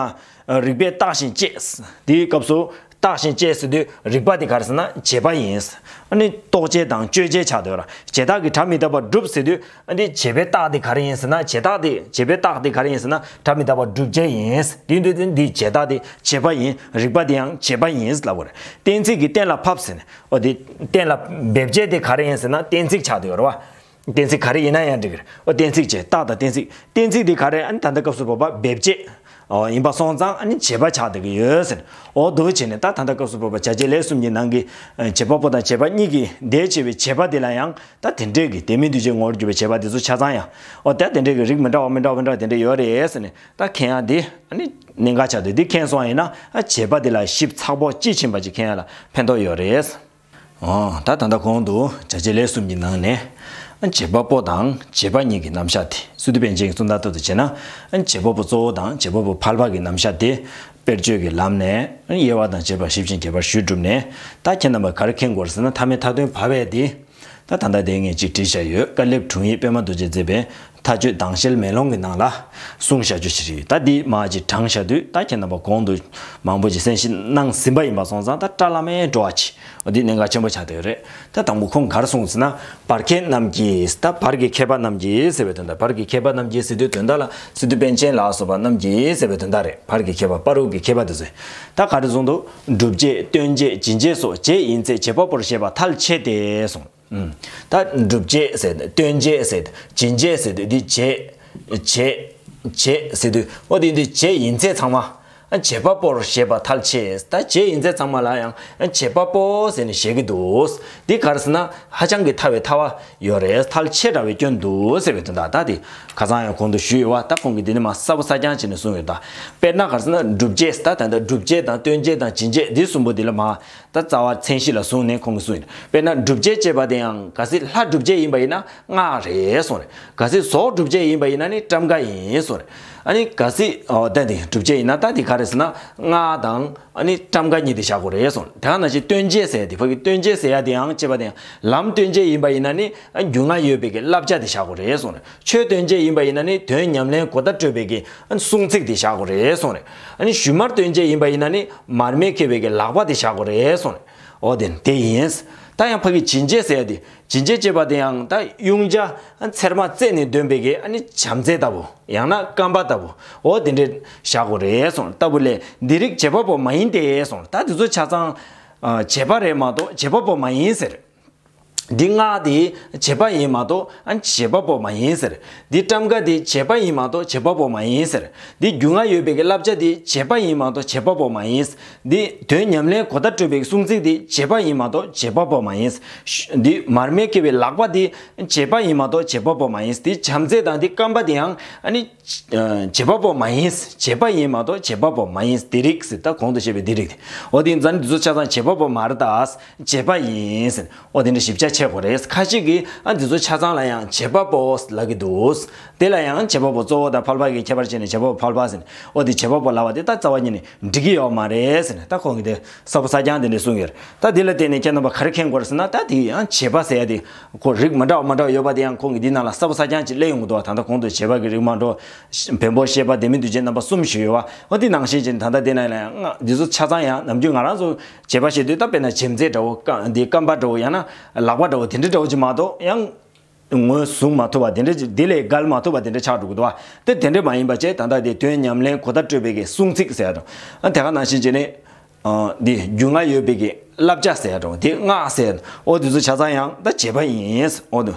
རིགས་པས་བརྟགས་ཤིང་དཔྱད། དེའི་སྐབས་སུ་བརྟགས་ཤིང་དཔྱད་ཟེར་དུས་རིགས་པ་དེ་ག་རེ་ཟེར་ན་བྱེད་པ་ཡིན། ཨ་ནི་རྟོག་བྱེད་དང་དཔྱོད་བྱེད་ཆགས་འདུག་ར། བྱེད་བརྟག་གིས་བྱ་མི་རྟག་པ་སྒྲུབ་ཟེར་དུས། ཨ་ནི་བྱེད་པས་བརྟགས་དེ་ག་རེ་ཡིན་ཟེར་ན། བྱེད་བརྟགས་དེ་བྱེད་པས་བརྟགས་དེ་ག་རེ་ཡིན་ཟེར་ན། བྱ་མི་རྟག་པ་སྒྲུབ་བྱེད་ཡིན། དེ་དུས་དེ་འདི་བྱེད་བརྟགས་དེ་བྱེད་པ་ཡིན། རིགས་པ་དེ་ཡང་བྱེད་པ་ཡིན་ལབ་དགོས་རེད། གཏན་ཚིགས་ཀྱིས་གཏན་ལ་ཕབ་ཟེར་ནས། ཨོ་དེ་གཏན་ལ་འབེབས་བྱེད་དེ་ག་རེ་ཡིན་ཟེར་ན་གཏན་ཚིགས་ཆགས་བསྡད་ཡོད་རེད་བ། གཏན་ཚིགས་ག་རེ་ཡིན་ན་ཡང་འགྲིག་གི་རེད། ཨོ་གཏན་ཚིགས་བྱས་རྟགས་དང་གཏན་ཚིགས། གཏན་ཚིགས་དེ་ག་རེ། ཨ་ནི་ད་ལྟ་སྐབས་སུ་བབ་པ་འབེབས་བྱེད། ཨོ་ཡིན་པ་སོང་ཙང་ཨ་ནི་བྱེད་པ་ཆགས་བསྡད་ཀྱི་ཡོད་ཟེར། ཨོ་འདུག་བྱས་ནས་ད་ད་ལྟ་སྐབས་སུ་བབ་པ་བྱ་བྱེད་ལས་གསུམ་གྱི་ནང་གི་བྱེད་པ་པོ་དང་བྱེད་པ་གཉིས་ཀྱི་འདས་ཆེ་བའི་བྱེད་པ་དེ་ལ་ཡང་ད་དེ་འདྲས་ཀྱི་དེ་མིན་འདུས་བྱས་ངོ་བོར་གྱུར་པའི་བྱེད་པ་དེ་ཚོ་ཆ་ཚང་ཡང་ཨོ་ད་དེ་འདྲས་ཀྱི་རིགས་མི་འདྲ་བ་མི་འདྲ་བ་མི་འདྲ་བ་དེ་འདྲས་ཡོད་རེད་ཟེར་ནས་ད་མཁྱེན་ཡ་དེ་ཨ་ནི་གནད་འགག་ཆགས་འདུག་དེ་མཁྱེན་སོང་ཡིན་ན་ཨ་བྱེད་པ་དེ་ལ་ཞིབ་ཚགས་པོ་དཔྱིས་ཕྱིན་པ་ཅིག་མཁྱེན་ཡ་ལ་ཕན་ཐོགས་ཡོད་རེད། ཨོ། ད་ད་ལྟ་གོང་དུ་བྱ་བྱེད་ལས་གསུམ་གྱི་ནང་ནས་བྱེད་པ་པོ་དང་བྱེད་པ་གཉིས་ཀྱི་རྣམ་གཞག་དེ་སི་ཏུ་པཎ་ཆེན་གྱི་གསུང་དང་ཐོག་ཏུ་བྱས་ན་བྱེད་པ་པོ་གཙོ་བོ་དང་བྱེད་པ་པོ་ཕལ་པ་གི་རྣམ་གཞག་དེ་དཔེར་བརྗོད་ཀྱི་ལམ་ནས་དབྱེ་བ་དང་བཅས་པ་ཞིབ་ཅིང་རྒྱས་པར་ཞུས་གྲུབ་ནས། ད་ཁྱེད་རྣམ་པ་ག་རེ་མཁྱེན་དགོས་ཟེར་ན། མཐའ་མའི་མཐའ་དོན་བབས་པས་དེ། ད་ད་ལྟ་དེ་ངས་ཅིག་བྲིས་བཞག་ཡོད། ཀ་ལེབ་དྲུང་ཡིག་པད་མ་རྡོ་རྗེས་མཛད་པའི་མཐའ་དཔྱོད་དྭངས་ཤེལ་མེ་ལོང་གི་ནང་ལ་གསུངས་བཞག་རྒྱུ་ཞིག་རེད། ད་འདི་མ་ཅིག་དྲངས་བཞག་དུས་ད་ཁྱེད་རྣམ་པ་གོང་དུ་མང་པོ་ཅིག་གསན་བཞེས་གནང་ཟིན་པ་ཡིན་པ་སོང་ཙང་ད་བཀྲ་ལམ་མེ་འགྲོ་བ་ཅིག་འོ་འདི་གནད་འགག་ཆེན་པོ་ཆགས་བསྡད་ཡོད་རེད། ད་དང་པོ་ཁོང་ག་རེ་གསུངས་ཟེར་ན། བར་མཁས་རྣམས་ཀྱིས། ད་བར་གྱི་མཁས་པ་རྣམས་ཀྱིས་ཟེར་བའི་དོན་དག་བར་གྱི་མཁས་པ་རྣམས་ཀྱིས་ཟེར་དུས་དོན་དག་ལ་སི་ཏུ་པཎ་ཆེན་ལ་སོགས་པ་རྣམས་ཀྱིས་ཟེར་བའི་དོན་དག་རེད། བར་གྱི་མཁས་པ་བར་དུ་གི་མཁས་པ་དེ་ཚོས། ད་ག་རེ་གསུངས་འདུག་སྒྲུབ་བྱེད་སྟོན་བྱེད་བྱིན་བྱེད་སོགས་བྱེད་ཡིན་ཚད་བྱེད་པ་པོར་བཤད་པ་ཐལ་ཆེ་སྟེ་གསུངས། ཨུམ། ད་སྒྲུབ་བྱེད་ཟེར་ཏེ་སྟོན་བྱེད་ཟེར་ཏེ་བྱིན་བྱེད་ཟེར་ཏེ་འདི་བྱེད། བྱེད། བྱེད་ཟེར་དུས་འོ་དེ་འདི་བྱེད་ཡིན་ཚད་ཚང་མ། བྱེད་པ་པོར་བཤད་པ་ཐལ་ཆེ། ད་བྱེད་ཡིན་ཚད་ཚང་མ་ལ་ཡང་བྱེད་པ་པོ་ཟེར་ནས་བཤད་ཀྱི་འདུག་འདི་ག་རེ་ཟེར་ན་ཧ་ཅང་གི་ཐལ་བའི་ཐལ་བ་ཡོད་རེད། ཐལ་ཆེ་དྲགས་པའི་སྐྱོན་འདུག་ཟེར་བའི་དོན་དག་ད་དེ་ཁ་སང་ཡང་གོང་དུ་ཞུས་ཡོད་པ། ད་ཁོང་གིས་འདི་ནས་མར་གསལ་པོ་གསལ་རྐྱང་བྱས་ནས་གསུངས་ཡོད། ད་དཔེར་ན་ག་རེ་ཟེར་ན་སྒྲུབ་བྱེད་ད་ད་ལྟ་སྒྲུབ་བྱེད་དང་སྟོན་བྱེད་དང་བྱིན་བྱེད་འདི་གསུམ་པོ་འདི་ལ་མར། ད་རྩ་བ་མཚན་གཞི་ལ་བཟུང་ནས་ཁོང་གིས་གསུངས་ཡོད། དཔེར་ན་སྒྲུབ་བྱེད་ཅེས་པ་དེ་ཡང་གལ་སྲིད་ལྷ་སྒྲུབ་བྱེད་ཡིན་པ་ཡིན་ན་སྔགས་རེད་གསུངས་རེད། གལ་སྲིད་ཟོར་སྒྲུབ་བྱེད་ཡིན་པ་ཡིན་ན་ནི་ཊམ་ཀ་ཡིན་གསུངས་རེད། ཨ་ནི་གལ་སྲིད་ཨོ་ད་དེ་སྒྲུབ་བྱེད་ཡིན་ན་ད་དེ་ག་རེ་ཟེར་ན་སྔགས་དང་ཨ་ནི་ཊམ་ཀ་གཉིས་དེ་བཞག་དགོས་རེད་གསུངས་རེད། དེ་ག་ནང་བཞིན་སྟོན་བྱེད་ཟེར་ཡ་དེ་ཕ་གི་སྟོན་བྱེད་ཟེར་ཡ་དེ་ཡང་ཅེས་པ་དེ་ཡང་ལམ་སྟོན་བྱེད་ཡིན་པ་ཡིན་ན་ནི་རྒྱུས་མངའ་ཡོད་པའི་གི་བསླབ་བྱ་དེ་བཞག་དགོས་རེད་གསུངས་རེད། ཆོས་སྟོན་བྱེད་ཡིན་པ་ཡིན་ན་ནི་དོན་ཉམས་ལེན་གོ་བརྡ་སྤྲོད་པའི་གི་གསུང་ཚིག་དེ་བཞག་དགོས་རེད་གསུངས་རེད། ཨ་ནི་ཞུན་མར་སྟོན་བྱེད་ཡིན་པ་ཡིན་ན་ནི་མར་མེ་ཁྱེར་བའི་གི་ལག་པ་དེ་བཞག་དགོས་རེད་གསུངས་རེད། འོ་དེ་དེ་ཡིན། ད་ཡང་ཕ་གི་བྱིན་བྱེད་ཟེར་ཡ་དེ་བྱིན་བྱེད་ཅེས་པ་དེ་ཡང་ད་དབྱུང་བྱ་ཚེར་མ་རྩེ་ནས་འདོན་པའི་གི་ཨ་ནི་བྱམས་བརྩེ་ལྟ་བུ་ཡང་ན་རྐང་པ་ལྟ་བུ་འོ་དེ་འདྲས་བཞག་དགོས་རེད་གསུངས་ལྟ་བུ་ལས་འདི་རིགས་བྱེད་པ་པོ་མ་ཡིན་ཏེ་གསུངས། ད་དེ་ཚོ་ཆ་ཚང་བྱེད་པ་རེད་མ་གཏོགས་བྱེད་པ་པོ་མ་ཡིན་ཟེར། འདི་སྔགས་དེ་བྱེད་པ་ཡིན་མ་གཏོགས་ཨ་བྱེད་པ་པོ་མ་ཡིན་ཟེར། འདི་ཊམ་ཀ་དེ་བྱེད་པ་ཡིན་མ་གཏོགས་བྱེད་པ་པོ་མ་ཡིན་ཟེར། འདི་རྒྱུས་མངའ་ཡོད་པའི་གི་བསླབ་བྱ་དེ་བྱེད་པ་ཡིན་མ་གཏོགས་བྱེད་པ་པོ་མ་ཡིན། འདི་དོན་ཉམས་ལེན་གོ་བརྡ་སྤྲོད་པའི་གསུང་ཚིག་དེ་བྱེད་པ་ཡིན་མ་གཏོགས་བྱེད་པ་པོ་མ་ཡིན། འདི་མར་མེ་ཁྱེར་བའི་ལག་པ་དེ་བྱེད་པ་ཡིན་མ་གཏོགས་བྱེད་པ་པོ་མ་ཡིན། འདི་བྱམས་བརྩེ་དང་འདི་རྐང་པ་དེ་ཡང་ཨ་ནི། བྱེད་པ་པོ་མ་ཡིན། བྱེད་པ་ཡིན་མ་གཏོགས་བྱེད་པ་པོ་མ་ཡིན། འདི་རིགས་ཟེར་ད་གོང་དུ་བཤད་པའི་འདི་རིགས་དེ། འོ་དེ་ཡིན་ཙང་འདི་ཚོ་ཆ་ཚང་བྱེད་པ་པོ་མ་རེད་ད། བྱེད་པ་ཡིན་ཟེར། འོ་དེ་འདྲ་ཞིབ་ཆ་ཆེ་དགོས་རེད། ཁ་ཅིག་གིས་ཨ་འདི་ཚོ་ཆ་ཚང་ལ་ཡང་བྱེད་པ་པོ་ལབ་ཀྱི་འདུག་དེ་ལ་ཡང་བྱེད་པ་པོ་གཙོ་བོ་དང་ཕལ་པ་གི་ཁྱད་པར་བྱས་ནས་བྱེད་པ་པོ་ཕལ་པ་ཟེར། འོ་དེ་བྱེད་པ་པོ་ལབ་པ་དེ་ད་རྩ་བ་ཉིད་ནས་འགྲིག་གི་ཡོད་མ་རེད་ཟེར་ནས་ད་ཁོང་གིས་དེ་གསལ་པོ་གསལ་རྐྱང་དེ་འདྲ་གསུངས་ཡོད་རེད། ད་དེ་ལ་བརྟེན་ནས་ཁྱེད་རྣམ་པ་ག་རེ་མཁྱེན་དགོས་རེད་ཟེར་ན། ད་དེ་ཡང་བྱེད་པ་ཟེར་ཡ་དེ་ཁོ་རིགས་མི་འདྲ་བ་མི་འདྲ་བ་ཡོད་པ་དེ་ཡང་ཁོང་གིས་འདི་ནང་ལ་གསལ་པོ་གསལ་རྐྱང་ཅིག་སླེབས་ཡོང་གི་འདུག་བ། ད་ལྟ་གོང་དུ་བྱེད་པ་གི་རིགས་མ་འགྲོ། བེམ་པོ་ཤེས་པ་ལྡན་མིན་འདུ་བྱེད་རྣམ་པ་གསུམ་ཞིག་ཡོད་བ། འོ་དེ་ནང་བཞིན་ཅིག་ད་ལྟ་དེ་ནང་ལ་ཡང་འདི་ཚོ་ཆ་ཚང་ཡང་ནམ་རྒྱུན་ང་རང་ཚོ་བྱེད་པ་བྱེད་དུས་ད་དཔེར་ན་བྱེམ་རྩེ་འདྲ་བོ་རྐང་འདི་རྐང་པ་འདྲ་བོ་ཡང་ན་ལག་པ་འདྲ་བོ་དེ་འདྲ་འདྲ་བོ་ཅིག་མ་གཏོགས་ཡང་ངོས་བཟུང་མ་ཐུབ་པ་དེ་འདྲ་ཅིག་དེ་ལས་འགལ་མ་ཐུབ་པ་དེ་འདྲ་ཆགས་འགྲོ་གི་འདུག་བ། དེ་དེ་འདྲ་མ་ཡིན་པ་བྱས་ད་ལྟ་དེ་དོན་ཉམས་ལེན་གོ་བརྡ་སྤྲོད་པའི་གི་གསུང་ཚིག་ཟེར་ཡ་དང་། ཨ་དེ་ག་ནང་བཞིན་བྱས་ནས། འདི་རྒྱུས་མངའ་ཡོད་པའི་གི་བསླབ་བྱ་ཟེར་ཡ་དང་འདི་སྔགས་ཟེར་ཡ་འོ་འདི་ཚོ་ཆ་ཚང་ཡང་ད་བྱེད་པ་ཡིན། འོ་འདི་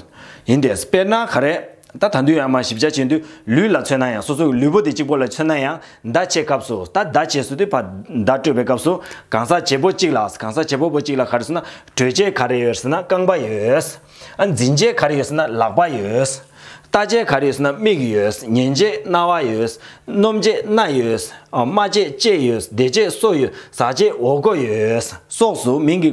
ཡིན་ཏེ། དཔེར་ན་ག་རེ། ད་ད་དུང་ཡང་མ་ཞིབ་ཆ་བྱེད་དུས་ལུས་ལ་མཚོན་ན་ཡང་སོ་སོའི་ལུས་པོ་དེ་གཅིག་པོ་ལ་མཚོན་ན་ཡང་བརྡ་བྱེད་སྐབས་སུ་ད་བརྡ་བྱེད་སུ་དུས་ཕ་བརྡ་སྤྲོད་པའི་སྐབས་སུ་གང་ཟག་བྱེད་པོ་གཅིག་ལ་གང་ཟག་བྱེད་པོ་པོ་གཅིག་ལ་ག་རེ་ཟེར་ན་གྲོལ་བྱེད་ག་རེ་ཡོད་ཟེར་ན་རྐང་པ་ཡོད། ཨ་འཛིན་བྱེད་ག་རེ་ཡོད་ཟེར་ན་ལག་པ་ཡོད། ལྟ་བྱེད་ག་རེ་ཡོད་ཟེར་ན་མིག་ཡོད། ཉན་བྱེད་རྣ་བ་ཡོད། སྣོམ་བྱེད་སྣ་ཡོད། སྨྲ་བྱེད་ལྕེ་ཡོད། བདེ་བྱེད་སོ་ཡོད། ཟ་བྱེད་འོ་སྐོལ་ཡོད། སོགས་སུ་མིང་གི་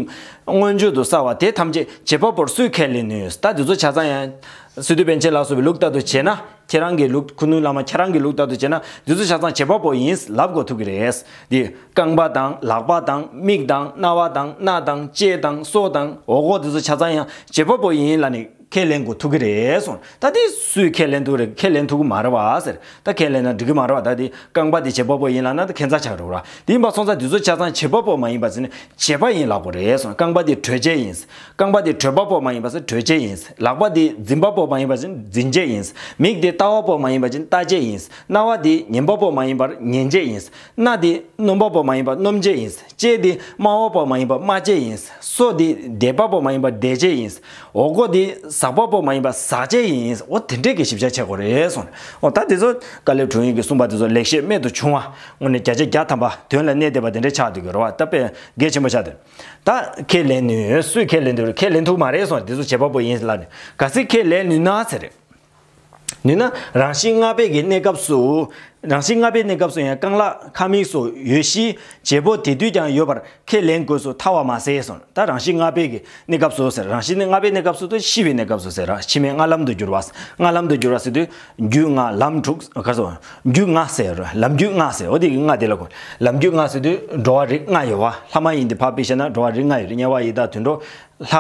མངོན་བརྗོད་དུ་གསལ་བ་དེ་ཐམས་ཅད་བྱེད་པ་པོར་སུས་ཁས་ལེན་ནུས། ད་འདི་ཚོ་ཆ་ཚང་ཡང་སི་ཏུ་པཎ་ཆེན་ལ་སོགས་པའི་ལུགས་ལྟར་དུ་བྱས་ན་ཁྱེད་རང་གི་ལུགས་ཁུ་ནུ་བླ་མ་ཁྱེད་རང་གི་ལུགས་ལྟར་དུ་བྱས་ན་འདི་ཚོ་ཆ་ཚང་བྱེད་པ་པོ་ཡིན་ལབ་དགོས་ཐུག་གི་རེད། འདི་རྐང་པ་དང་ལག་པ་དང་མིག་དང་རྣ་བ་དང་སྣ་དང་ལྕེ་དང་སོ་དང་འོ་སྐོལ་འདི་ཚོ་ཆ་ཚང་ཡང་བྱེད་པ་པོ་ཡིན་ལབ་ནས། ཁས་ལེན་དགོས་ཐུག་གི་རེད་གསུངས། ད་དེ་སུས་ཁས་ལེན་ཐུག་རེད། ཁས་ལེན་ཐུག་གི་མ་རེད་བ་ཟེར། ད་ཁས་ལེན་ན་འགྲིག་གི་མ་རེད་བ། ད་དེ་རྐང་པ་དེ་བྱེད་པ་པོ་ཡིན་ལབ་ན་ད་ཁྱད་མཚར་ཆགས་འགྲོ་ར། དེ་ཡིན་པ་སོང་ཙང་དེ་ཚོ་ཆ་ཚང་བྱེད་པ་པོ་མ་ཡིན་པ་ཟེར་ནས་བྱེད་པ་ཡིན་ལབ་དགོས་རེད་གསུངས། རྐང་པ་དེ་གྲོལ་བྱེད་ཡིན། རྐང་པ་དེ་གྲོལ་པ་པོ་མ་ཡིན་པ་ཟེར་གྲོལ་བྱེད་ཡིན། ལག་པ་དེ་འཛིན་པ་པོ་མ་ཡིན་པ་ཟེར་འཛིན་བྱེད་ཡིན། མིག་དེ་ལྟ་བ་པོ་མ་ཡིན་པ་ཟེར་ལྟ་བྱེད་ཡིན། རྣ་བ་དེ་ཉན་པ་པོ་མ་ཡིན་པར་ཉན་བྱེད་ཡིན། སྣ་དེ་སྣོམ་པ་པོ་མ་ཡིན་པར་སྣོམ་བྱེད་ཡིན། ལྕེ་དེ་སྨྲ་བ་པོ་མ་ཡིན་པར་སྨྲ་བྱེད་ཡིན། སོ་དེ་འདེབས་པ་པོ་མ་ཡིན་པར་འདེབས་བྱེད་ཡིན། འོ་སྐོལ་དེ་ ཟག་པ་པོ་མ་ཡིན་པ་ཟག་བཅས་ཡིན། འོ་དེ་འདྲས་ཀྱི་ཞིབ་ཆ་བྱེད་དགོས་རེད་གསུངས་ནས། འོ་ད་དེ་ཚོ་དཀའ་ལས་དྲུང་ཡིག་གིས་གསུངས་པ་དེ་ཚོ་ལེགས་བཤད་རྨད་དུ་བྱུང་བ་དངོས་གནས་བརྒྱ་ཆ་བརྒྱ་ཐམ་པ་དོན་ལ་གནས་བསྡད་པ་དེ་འདྲས་ཆགས་འདུག་གི་རེད་བ། ད་དཔེ་གལ་ཆེན་པོ་ཆགས་འདུག་ད་ཁས་ལེན་ནུས། སུས་ཁས་ལེན་འདུག་ཁས་ལེན་ཐུབ་མ་རེད་གསུངས་ནས། དེ་ཚོ་བྱེད་པ་པོ་ཡིན་ལབ་ནས། གལ་སྲིད་ཁས་ལེན་ནུས་ན་ཟེར་རེད། ནུས་ན་རང་བཞིན་ལྔ་པའི་གི་གནས་སྐབས་སུ། རང་བཞིན་ལྔ་པའི་གནས་སྐབས་སུ་ཡང་རྐང་ལག་ཁ་མིག་སོགས་ཡོད་གཤིས་བྱེད་པོ་དེ་དུས་ཀྱང་ཡོད་པར་ཁས་ལེན་དགོས་སུ་ཐལ་བ་མ་ཟད་གསུངས། ད་རང་བཞིན་ལྔ་པའི་གི་གནས་སྐབས་སུ་ཟེར། རང་བཞིན་ལྔ་པའི་གནས་སྐབས་སུ་དུ་ཤི་བའི་གནས་སྐབས་སུ་ཟེར། ཕྱི་མའི་སྔ་ལམ་དུ་གྱུར་པ། སྔ་ལམ་དུ་གྱུར་པ་ཟེར་དུས་རྒྱུད་ལྔ་ལམ་དྲུག་ག་སོ། རྒྱུད་ལྔ་ཟེར། ལམ་རྒྱུད་ལྔ་ཟེར། འོ་དེ་གི་ལྔ་དེ་ལ་གོ། ལམ་རྒྱུད་ལྔ་ཟེར་དུས་འགྲོ་བ་རིགས་ལྔ་ཡོད་བ། ལྷ་མ་ཡིན་ཏེ་ཕར་ཕུད་བཤད་ན་འགྲོ་བ་རིགས་ལྔ་ཡོད་རེད། དམྱལ་བ་ཡི་དྭགས་དུད་འགྲོ། ལྷ།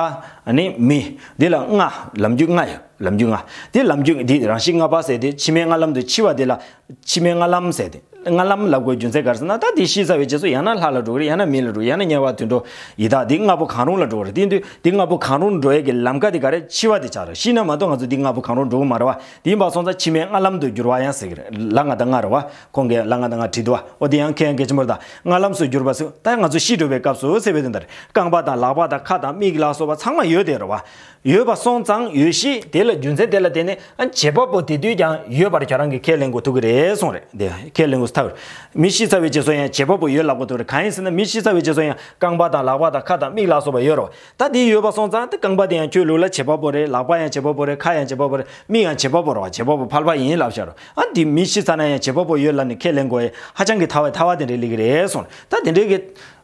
ཨ་ནི་མི། འདི་ལ་ལྔ། ལམ་རྒྱུད་ལྔ་ཡོད། ལམ་རྒྱུད་ལྔ། འདི་ལམ་རྒྱུད་འདི་རང་བཞིན་ལྔ་པ་ཟེར་དེ་ཕྱི་མའི་སྔ་ལམ་དུ་འཆི་བ་འདི་ལ། ཕྱི་མའི་སྔ་ལམ་ཟེར་དེ། སྔ་ལམ་ལབ་དགོས་རྒྱུ་མཚན་ག་རེ་ཟེར་ན། ད་འདི་ཤི་ཚར་བའི་རྗེས་སུ་ཡང་ན་ལྷ་ལ་འགྲོ་གི་རེད། ཡང་ན་མི་ལ་འགྲོ། ཡང་ན་དམྱལ་བ་དུད་འགྲོ་ཡི་དྭགས། འདི་ལྔ་པོ་གང་རུང་ལ་འགྲོ་གི་རེད། དེ་དུས་འདི་ལྔ་པོ་གང་རུང་འགྲོ་ཡས་ཀྱི་ལམ་ཀ་དེ་ག་རེ། འཆི་བ་དེ་ཆགས་རེད། ཤི་ན་མ་གཏོགས་ང་ཚོ་འདི་ལྔ་པོ་གང་རུང་འགྲོ་གི་མ་རེད་བ། དེ་ཡིན་པ་སོང་ཙང་ཕྱི་མའི་སྔ་ལམ་དུ་འགྱུར་བ་ཡང་ཟེར་གི་རེད། ལ་ང་དང་ང་རེད་བ། ཁོང་གིས་ལ་ང་དང་ང་བྲིས་འདུག་བ། འོ་དེ་ཡང་ཁྱེད་ཡང་གལ་ཆེན་པོ་རེད། ད་སྔ་ལམ་སུ་གྱུར་པ་ཟེར། ད་ང་ཚོ་ཤི་འགྲོ་བའི་སྐབས་སུ་ཟེར་བའི་དོན་དག་རེད། རྐང་པ་དང་ལག་པ་དང་ཁ་དང་མིག་ལ་སོགས་པ་ཚང་མ་ཡོད་དེ་རེད་བ། ཡོད་པ་སོང་ཙང་ཡོད་གཤིས་དེ་ལ། རྒྱུ་མཚན་དེ་ལ་བརྟེན་ནས་ཨ་བྱེད་པ་པོ་དེ་དུས་ཀྱང་ཡོད་པར་ཁྱོད་རང་གིས་ཁས་ལེན་དགོས་ཐུག་གི་རེད་གསུངས་རེད། དེ་ཁས་ལེན་དགོས་ཐུག་རེད། མི་ཤི་ཚར་བའི་རྗེས་སུ་ཡང་བྱེད་པ་པོ་ཡོད་ལབ་དགོས་ཐུག་རེད། གང་ཡིན་ཟེར་ན་མི་ཤི་ཚར་བའི་རྗེས་སུ་ཡང་རྐང་པ་དང་ལག་པ་དང་ཁ་དང་མིག་ལ་སོགས་པ་ཡོད་རེད་བ། ད་དེ་ཡོད་པ་སོང་ཙང་དེ་རྐང་པ་དེ་ཡང་ཁྱོད་ལུགས་ལ་བྱེད་པ་པོ་རེད། ལག་པ་ཡང་བྱེད་པ་པོ་རེད། ཁ་ཡང་བྱེད་པ་པོ་རེད། མིག་ཡང་བྱེད་པ་པོ་རེད་བ། བྱེད་པ་པོ་ཕལ་པ་ཡིན་ལབ་བཞག་རོགས། ཨ་འདི་མི་ཤི་ཚར་ན་ཡང་བྱེད་པ་པོ་ཡོད་ལབ་ནས་ཁས་ལེན་དགོས་ཡས་ཧ་ཅང་གི་ཐལ་བའི་ཐལ་བ་དེ་འདྲའི་སླེབས་ཀྱི་རེད་གསུངས། ད་དེ་འདྲའི་གི་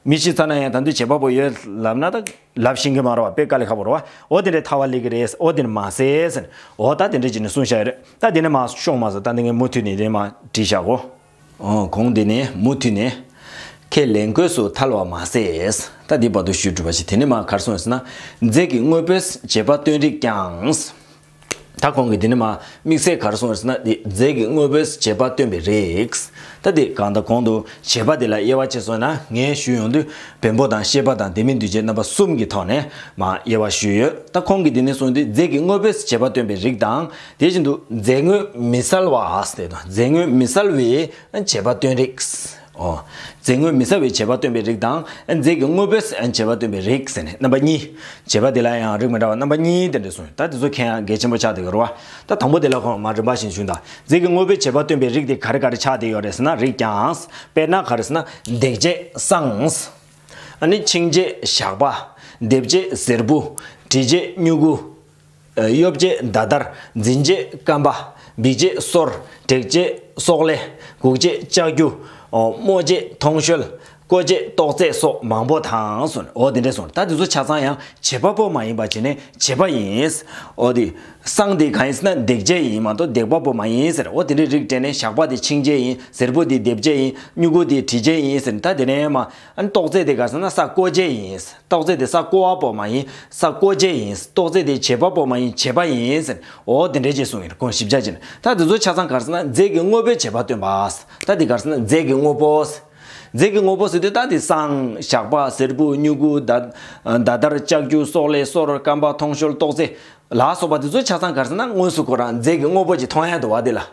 མི་ཤི་ཚར་ན་ཡང་ད་དུང་བྱེད་པ་པོ་ཡོད་ལབ་ན་ད་ལབ་ཤེས་ཀྱི་མ་རེད་བ། དཔེ་དཀའ་ལས་ཁག་པོ་རེད་བ། འོ་དེ་འདྲའི་ཐལ་བ་སླེབས་ཀྱི་རེད། འོ་དེ་ནི་མ་ཟད་ཟེར། འོ་ད་དེ་འདྲའི་བྱས་ནས་གསུངས་བཞག་ཡོད་རེད། ད་དེ་ནས་མར་ཤོག་མ་ཟེར། ད་འདི་ངས་མུ་མཐུད་ནས་དེ་མར་བྲིས་བཞག་གོ། ཨོ། གོང་དེ་ནས་མུ་མཐུད་ནས་ཁས་ལེན་དགོས་སུ་ཐལ་བ་མ་ཟད། ད་འདི་བར་དུ་ཞུས་གྲུབ་པ་ཞིག་དེ་ནས་མར་ག་རེ་གསུངས་ཟེར་ན། རྫས་ཀྱི་དངོས་པོས་བྱེད་པ་སྟོན་རིགས་ཀྱང་། ད་གོང་གི་དེ་ནས་མར་དམིགས་བསལ་ག་རེ་གསུངས་ཟེར་ན། འདི་རྫས་ཀྱི་དངོས་པོས་བྱེད་པ་སྟོན་པའི་རིགས། ད་འདི་གང་ལྟར་གོང་དུ་བྱེད་པ་དེ་ལ་དབྱེ་བ་ཕྱེ་སོང་ན། ངས་ཞུས་ཡོང་དུས་བེམ་པོ་དང་ཤེས་པ་དང་ལྡན་མིན་འདུས་བྱས་རྣམ་པ་གསུམ་གྱི་ཐོག་ནས་མར་དབྱེ་བ་ཞུས་ཡོད། ད་གོང་གི་དེ་ནས་གསུངས་དུས་རྫས་ཀྱི་དངོས་པོས་བྱེད་པ་སྟོན་པའི་རིགས་དང་། དེ་བཞིན་དུ་རྫས་དངོས་མི་གསལ་བ་ཟེར་དང་། རྫས་དངོས་མི་གསལ་བའི་བྱེད་པ་སྟོན་རིགས། ཨོ། རྫས་དངོས་མི་གསལ་བའི་བྱེད་པ་སྟོན་པའི་རིགས་དང་། རྫས་ཀྱི་དངོས་པོས་བྱེད་པ་སྟོན་པའི་རིགས་ཟེར་ནས་རྣམ་པ་གཉིས། བྱེད་པ་དེ་ལ་ཡང་རིགས་མི་འདྲ་བ་རྣམ་པ་གཉིས་དེ་འདྲ་གསུངས་ཡོད། ད་དེ་ཚོ་མཁྱེན་ཡག་གལ་ཆེན་པོ་ཆགས་བསྡད་ཡོད་རེད་བ། ད་དང་པོ་དེ་ལ་ཁོང་མར་རིམ་པ་བཞིན་ཞུས་དང་། རྫས་ཀྱི་དངོས་པོས་བྱེད་པ་སྟོན་པའི་རིགས་དེ་ག་རེ་ག་རེ་ཆགས་བསྡད་ཡོད་རེད་ཟེར་ན། རིགས་ཀྱང་། དཔེར་ན་ག་རེ་ཟེར་ན། འདེགས་བྱེད་བསང་། ཨ་ནི་འཆིང་བྱེད་ཞགས་པ། འདེབས་བྱེད་གཟེར་བུ། དྲི་བྱེད་མྱུ་གུ། གཡོབ་བྱེད་མདའ་དར། འཛིན་བྱེད་རྐང་པ། འབིགས་བྱེད་སོར། བྲེག་བྱེད་སྲོག་ལེ། འགུགས་བྱེད་ལྕགས་ཀྱུ། རྨོ་བྱེད་ཐོང་གཤོལ། བརྐོ་བྱེད་ཏོག་ཙེ་སོགས་མང་པོ་དང་གསུངས། འོ་དེ་འདྲས་གསུངས། ད་དེ་ཚོ་ཆ་ཚང་ཡང་བྱེད་པ་པོ་མ་ཡིན་པ་བྱས་ནས་བྱེད་པ་ཡིན། འོ་དེ་བསང་དེ་གང་ཡིན་ཟེར་ན་འདེགས་བྱེད་ཡིན་མ་གཏོགས་འདེགས་པ་པོ་མ་ཡིན་ཟེར། འོ་དེ་འདྲས་རིགས་སྤྲད་ནས་ཞགས་པ་དེ་འཆིང་བྱེད་ཡིན། གཟེར་བུ་དེ་འདེབས་བྱེད་ཡིན། མྱུ་གུ་དེ་དྲི་བྱེད་ཡིན་ཟེར། ད་དེ་ནས་མ་ཨ་ནི་ཏོག་ཙེ་དེ་ག་ཟེར་ན་ས་བརྐོ་བྱེད་ཡིན། ཏོག་ཙེ་དེ་ས་བརྐོ་བ་པོ་མ་ཡིན། ས་བརྐོ་བྱེད་ཡིན། ཏོག་ཙེ་དེ་བྱེད་པ་པོ་མ་ཡིན། བྱེད་པ་ཡིན་ཟེར། འོ་དེ་འདྲས་ཅེས་གསུངས་ཡིན། ཁོང་ཞིབ་ཆ་བྱས་ན། ད་དེ་ཚོ་ཆ་ཚང་ག་རེ་ཟེར་ན་རྫས་ཀྱི་དངོས་པོས་བྱེད་པ་སྟོན་པ། ད་དེ་ག་རེ་ཟེར་ན་རྫས་ཀྱི་དངོས་པོ། རྫས་ཀྱི་དངོས་པོ་ཟེར་དུས་ད་དེ་བསང་ཞགས་པ་གཟེར་བུ་མྱུ་གུ་མདའ་མདའ་དར་ལྕགས་ཀྱུ་སྲོག་ལེ་སོར་རྐང་པ་ཐོང་གཤོལ་ཏོག་ཙེ་ལ་སོགས་པ་དེ་ཚོ་ཆ་ཚང་ག་རེ་ཟེར་ན་དངོས་སུ་ཁོ་རང་རྫས་ཀྱི་དངོས་པོ་ཅིག་མཐོང་ཡ་འདུག་བ། དེ་ལ།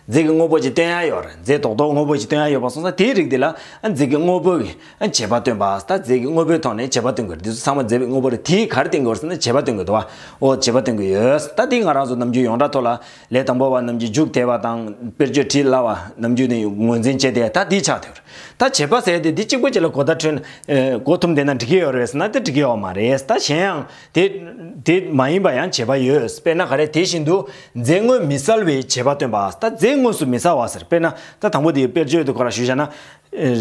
རྫས་ཀྱི་དངོས་པོ་ཅིག་སྟོན་ཡ་ཡོད་རེད། རྫས་རྡོག་རྡོག་དངོས་པོ་ཅིག་སྟོན་ཡ་ཡོད་པ་སོང་ཙང་དེའི་རིགས་དེ་ལ་ཨ་རྫས་ཀྱི་དངོས་པོ་གི་ཨ་བྱེད་པ་སྟོན་པ། ད་རྫས་ཀྱི་དངོས་པོའི་ཐོག་ནས་བྱེད་པ་སྟོན་དགོས་རེད། དེ་ཚོ་ཚང་མ་རྫས་པའི་དངོས་པོ་རེད། དེས་ག་རེ་སྟོན་དགོས་རེད་ཟེར་ན་བྱེད་པ་སྟོན་དགོས་འདུག་བ། འོ་བྱེད་པ་སྟོན་དགོས་ཡོད། ད་དེ་ང་རང་ཚོ་ནམ་རྒྱུན་ཡོངས་གྲགས་ཐོག་ལ་ལས་དང་པོ་བ་ནམ་རྒྱུན་མཇུག་དེ་བ་དང་དཔེར་བརྗོད་བྲིས་སླ་བ་ནམ་རྒྱུན་ནས་ངོས་འཛིན་བྱས་ཏེ་ད་དེ་ཆགས་ཐུབ་རེད། ད་བྱེད་པ་ཟེར་དེ་འདི་གཅིག་པོ་གཅིག་ལ་གོ་བརྡ་འཕྲོད་ན་གོ་ཐུབ་བསྡད་ན་འགྲིག་གི་ཡོད་རེད་ཟེར་ན་དེ་འགྲིག་གི་ཡོད་མ་རེད། ད་གཞན་ཡང་དེ་དེ་མ་ཡིན་པ་ཡང་བྱེད་པ་ཡོད། དཔེར་ན་ག་རེ། དེ་བཞིན་དུ་རྫས་དངོས་མི་གསལ་བའི་བྱེད་པ་སྟོན་པ། ད་རྫས་དངོས་སུ་མི་གསལ་བ་ཟེར། དཔེར་ན་ད་དང་པོ་དེ་དཔེར་བརྗོད་དུ་ཁོ་ར་ཞུས་བཞག་ན།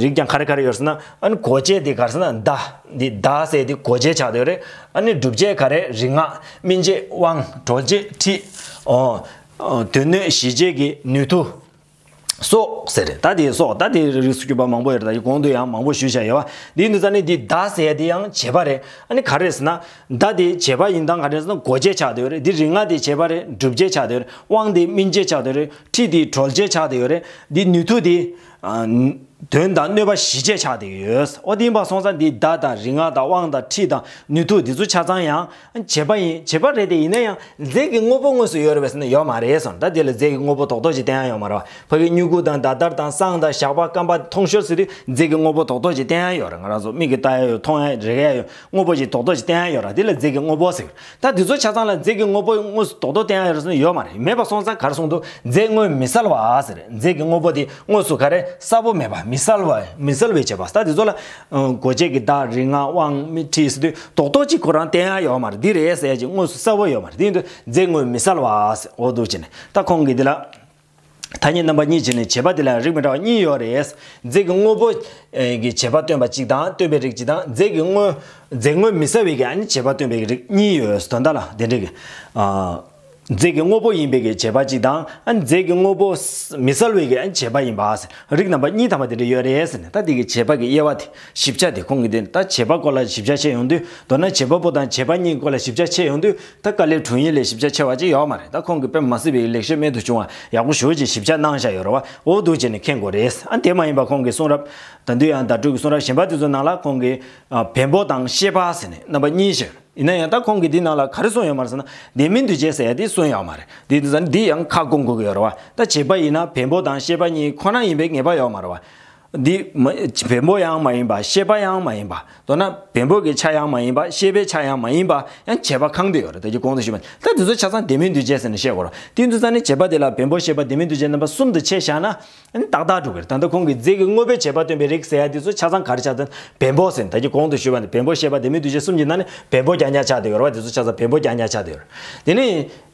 རིགས་ཀྱང་ག་རེ་ག་རེ་ཡོད་ཟེར་ན། ཨ་ནི་གོ་བྱེད་དེ་ག་རེ་ཟེར་ན་མདའ། འདི་མདའ་ཟེར་དེ་གོ་བྱེད་ཆགས་བསྡད་ཡོད་རེད། ཨ་ནི་སྒྲུབ་བྱེད་ག་རེ། རིག་སྔགས། སྨིན་བྱེད་དབང་། གྲོལ་བྱེད་ཁྲིད། ཨོ། ཨོ། དོན་སྣོད་ཞི་བྱེད་ཀྱི་ནུས་མཐུ། སོགས་ཟེར་རེད། ད་དེ་སོགས་ད་དེ་རིགས་སུ་གྱུར་པ་མང་པོ་ཡོད་རེད། ད་གོང་དུ་ཡང་མང་པོ་ཞུས་བཞག་ཡོད་བ། འདི་ནི་ས་ནི་འདི་མདའ་ཟེར་དེ་ཡང་བྱེད་པ་རེད། ཨ་ནི་ག་རེ་ཟེར་ན། མདའ་དེ་བྱེད་པ་ཡིན་སྟངས་ག་རེ་ཟེར་ན་གོ་བྱེད་ཆགས་བསྡད་ཡོད་རེད། འདི་རིག་སྔགས་དེ་བྱེད་པ་རེད། སྒྲུབ་བྱེད་ཆགས་བསྡད་ཡོད་རེད། དབང་དེ་སྨིན་བྱེད་ཆགས་བསྡད་ཡོད་རེད། ཁྲིད་དེ་གྲོལ་བྱེད་ཆགས་བསྡད་ཡོད་རེད། འདི་ནུས་མཐུ་དེ། ཨ། དོན་དང་གནོད་པ་གཞི་བྱས་ཆགས་བསྡད་ཀྱི་ཡོད། འོ་དེ་ཡིན་པ་སོང་ཙང་འདི་བརྡ་དང་རིག་སྔགས་དང་དབང་དང་ཁྲིད་དང་ནུས་མཐུ་འདི་ཚོ་ཆ་ཚང་ཡང་བྱེད་པ་ཡིན། བྱེད་པ་རེད་དེ། ཡིན་ན་ཡང་རྫས་ཀྱི་དངོས་པོ་དངོས་སུ་ཡོད་རེད་པས་ཟེར་ན་ཡོད་མ་རེད་གསུངས། ད་དེ་ལ་རྫས་ཀྱི་དངོས་པོ་རྡོག་རྡོག་ཅིག་བསྟན་ཡ་ཡོད་མ་རེད་བ། ཕ་གི་སྨྱུ་གུ་དང་མདའ་དར་དང་བསང་དང་ཞགས་པ་སྐམ་པ་མཐོང་ཞོར་ཟེར་དུས་རྫས་ཀྱི་དངོས་པོ་རྡོག་རྡོག་ཅིག་བསྟན་ཡ་ཡོད་རེད། ང་རང་ཚོ་མིག་གིས་ལྟ་ཡ་ཡོད། མཐོང་ཡ་རེག་ཡ་ཡོད། དངོས་པོ་ཅིག་རྡོག་རྡོག་ཅིག་བསྟན་ཡ་ཡོད་རེད། དེ་ལ་རྫས་ཀྱི་དངོས་པོ་ཟེར། ད་དེ་ཚོ་ཆ་ཚང་ལ་རྫས་ཀྱི་དངོས་པོ་དངོས་སུ་རྡོག་རྡོག་བསྟན་ཡ་ཡོད་རེད་ཟེར་ན་ཡོད་མ་རེད། མེད་པ་སོང་ཙང་ག་རེ་གསུངས་འདུག་རྫས་དངོས་མི་གསལ་བ་ཟེར། རྫས་ཀྱི་དངོས་པོ་དེ་དངོས་སུ་ག་རེ་གསལ་པོ་མེད་པ། མི་གསལ་བ། མི་གསལ་བའི་བྱེད་པ། ད་དེ་ཚོ་ལ་ཨ་སྒོ་འབྱེད་ཀྱི་བརྡ་རིག་སྔགས་དབང་མི་ཁྲིད་ཟེར་དུས་རྡོག་རྡོག་ཅིག་ཁོ་རང་བསྟན་ཡ་ཡོད་མ་རེད། འདི་རེད་ཟེར་ཡ་ཅིག་དངོས་སུ་གསལ་པོ་ཡོད་མ་རེད། དེ་ཡིན་དུས་རྫས་དངོས་མི་གསལ་བ་ཟེར། འོ་འདུག་བྱས་ནས་ད་ཁོང་གིས་འདི་ལ། ཐ་སྙད་རྣམ་པ་གཉིས་བྱས་ནས་བྱེད་པ་དེ་ལ་རིགས་མི་འདྲ་བ་གཉིས་ཡོད་རེད། རྫས་ཀྱི་དངོས་པོ་ཨེ་གི་བྱེད་པ་སྟོན་པ་གཅིག་དང་། སྟོན་པའི་རིགས་གཅིག་དང་། རྫས་ཀྱི་དངོས། རྫས་དངོས་མི་གསལ་བའི་གི་ཨ་ནི་བྱེད་པ་སྟོན་པའི་གི་རིགས་གཉིས་ཡོད། དོན་དག་ལ་དེ་འདྲ་གི། ཨ། རྫས་ཀྱི་དངོས་པོ་ཡིན་པའི་གི་བྱེད་པ་གཅིག་དང་། ཨ་ནི་རྫས་ཀྱི་དངོས་པོ་མི་གསལ་བའི་གི་ཨ་ནི་བྱེད་པ་ཡིན་པ་ཟེར། རིགས་རྣམ་པ་གཉིས་ཐ་མ་དེ་འདྲ་ཡོད་རེད་ཟེར་ནས། ད་དེ་གི་བྱེད་པ་གི་དབྱེ་བ་དེ། ཞིབ་ཆ་དེ་ཁོང་གིས་དེ་ད་བྱེད་པ་སྐོར་ལ་ཞིབ་ཆ་བྱས་ཡོང་དུས། མདོར་ན་བྱེད་པ་པོ་དང་བྱེད་པ་གཉིས་སྐོར་ལ་ཞིབ་ཆ་བྱས་ཡོང་དུས། ད་དཀའ་ལས་དྲུང་ཡིག་ལས་ཞིབ་ཆ་ཆེ་བ་ཅིག་ཡོད་མ་རེད། ད་ཁོང་གིས་དཔེ་མ་སྲིད་པའི་ལེགས་བཤད་རྨད་དུ་བྱུང་བ་ཡག་པོ་ཞེ་པོ་ཅིག་ཞིབ་ཆ་གནང་བཞག་ཡོད་རེད་བ། འོ་འདུག་བྱས་ནས་མཁྱེན་དགོས་རེད། ཨ་དེ་མ་ཡིན་པ་ཁོང་གི་གསུང་རབ། ད་དུང་ཡང་བརྡ་སྤྲོད་ཀྱི་གསུང་རབ་གཞན་པ་དེ་ཚོའི་ནང་ལ་ཁོང་གིས་ཨ་བེམ་པོ་དང་ཤེས་པ་ཟེར་ནས་རྣམ་པ་གཉིས་བཤད། ཡིན་ན་ཡང་ད་ཁོང་གིས་འདི་ནང་ལ་ག་རེ་གསུངས་ཡོད་མ་རེད་ཟེར་ན། ལྡན་མིན་འདུས་བྱས་ཟེར་ཡ་དེ་གསུངས་ཡོད་མ་རེད། དེ་དུས་ཙང་འདི་ཡང་ཁ་སྐོང་དགོས་ཀྱི་ཡོད་རེད་བ། ད་བྱེད་པ་ཡིན་ན་བེམ་པོ་དང་ཤེས་པ་གཉིས་ཁོ་ན་ཡིན་པའི་ངེས་པ་ཡོད་མ་རེད་བ། འདི་མ་བེམ་པོ་ཡང་མ་ཡིན་པ། ཤེས་པ་ཡང་མ་ཡིན་པ། མདོར་ན་བེམ་པོ་གི་ཆ་ཡང་མ་ཡིན་པ། ཤེས་པའི་ཆ་ཡང་མ་ཡིན་པ། ཡང་བྱེད་པ་གང་དུ་ཡོད་རེད། ད་ཀྱི་གོང་དུ་ཞུས་པ། ད་འདི་ཚོ་ཆ་ཚང་ལྡན་མིན་འདུས་བྱས་ཟེར་ནས་བཤད་དགོས་རེད། དེ་འདུག་ཙང་ནི་བྱེད་པ་དེ་ལ་བེམ་པོ་ཤེས་པ་ལྡན་མིན་འདུས་བྱས་རྣམ་པ་གསུམ་དུ་ཕྱེ་བཞག་ན། ཨ་ནི་ཏག་ཏག་འགྲོ་གི་རེད། ད་ལྟ་ཁོང་གིས་རྫས་ཀྱི་དངོས་པོའི་བྱེད་པ་སྟོན་པའི་རིགས་ཟེར་ཡ་དེ་ཚོ་ཆ་ཚང་ག་རེ་ཆགས་ཚར། བེམ་པོ་ཟེར། ད་ཀྱི་གོང་དུ་ཞུས་པ་ནི་བེམ་པོ་ཤེས་པ་ལྡན་མིན་འདུས་བྱས་གསུམ་གྱི་ནང་ནས་བེམ་པོ་རྐྱང་རྐྱང་ཆགས་བསྡད་ཡོད་རེད་བ། དེ་ཚོ་ཆ་ཚང་བེམ་པོ་རྐྱང་རྐྱང་ཆགས་བསྡད་ཡོད་རེད། དེ་ནི།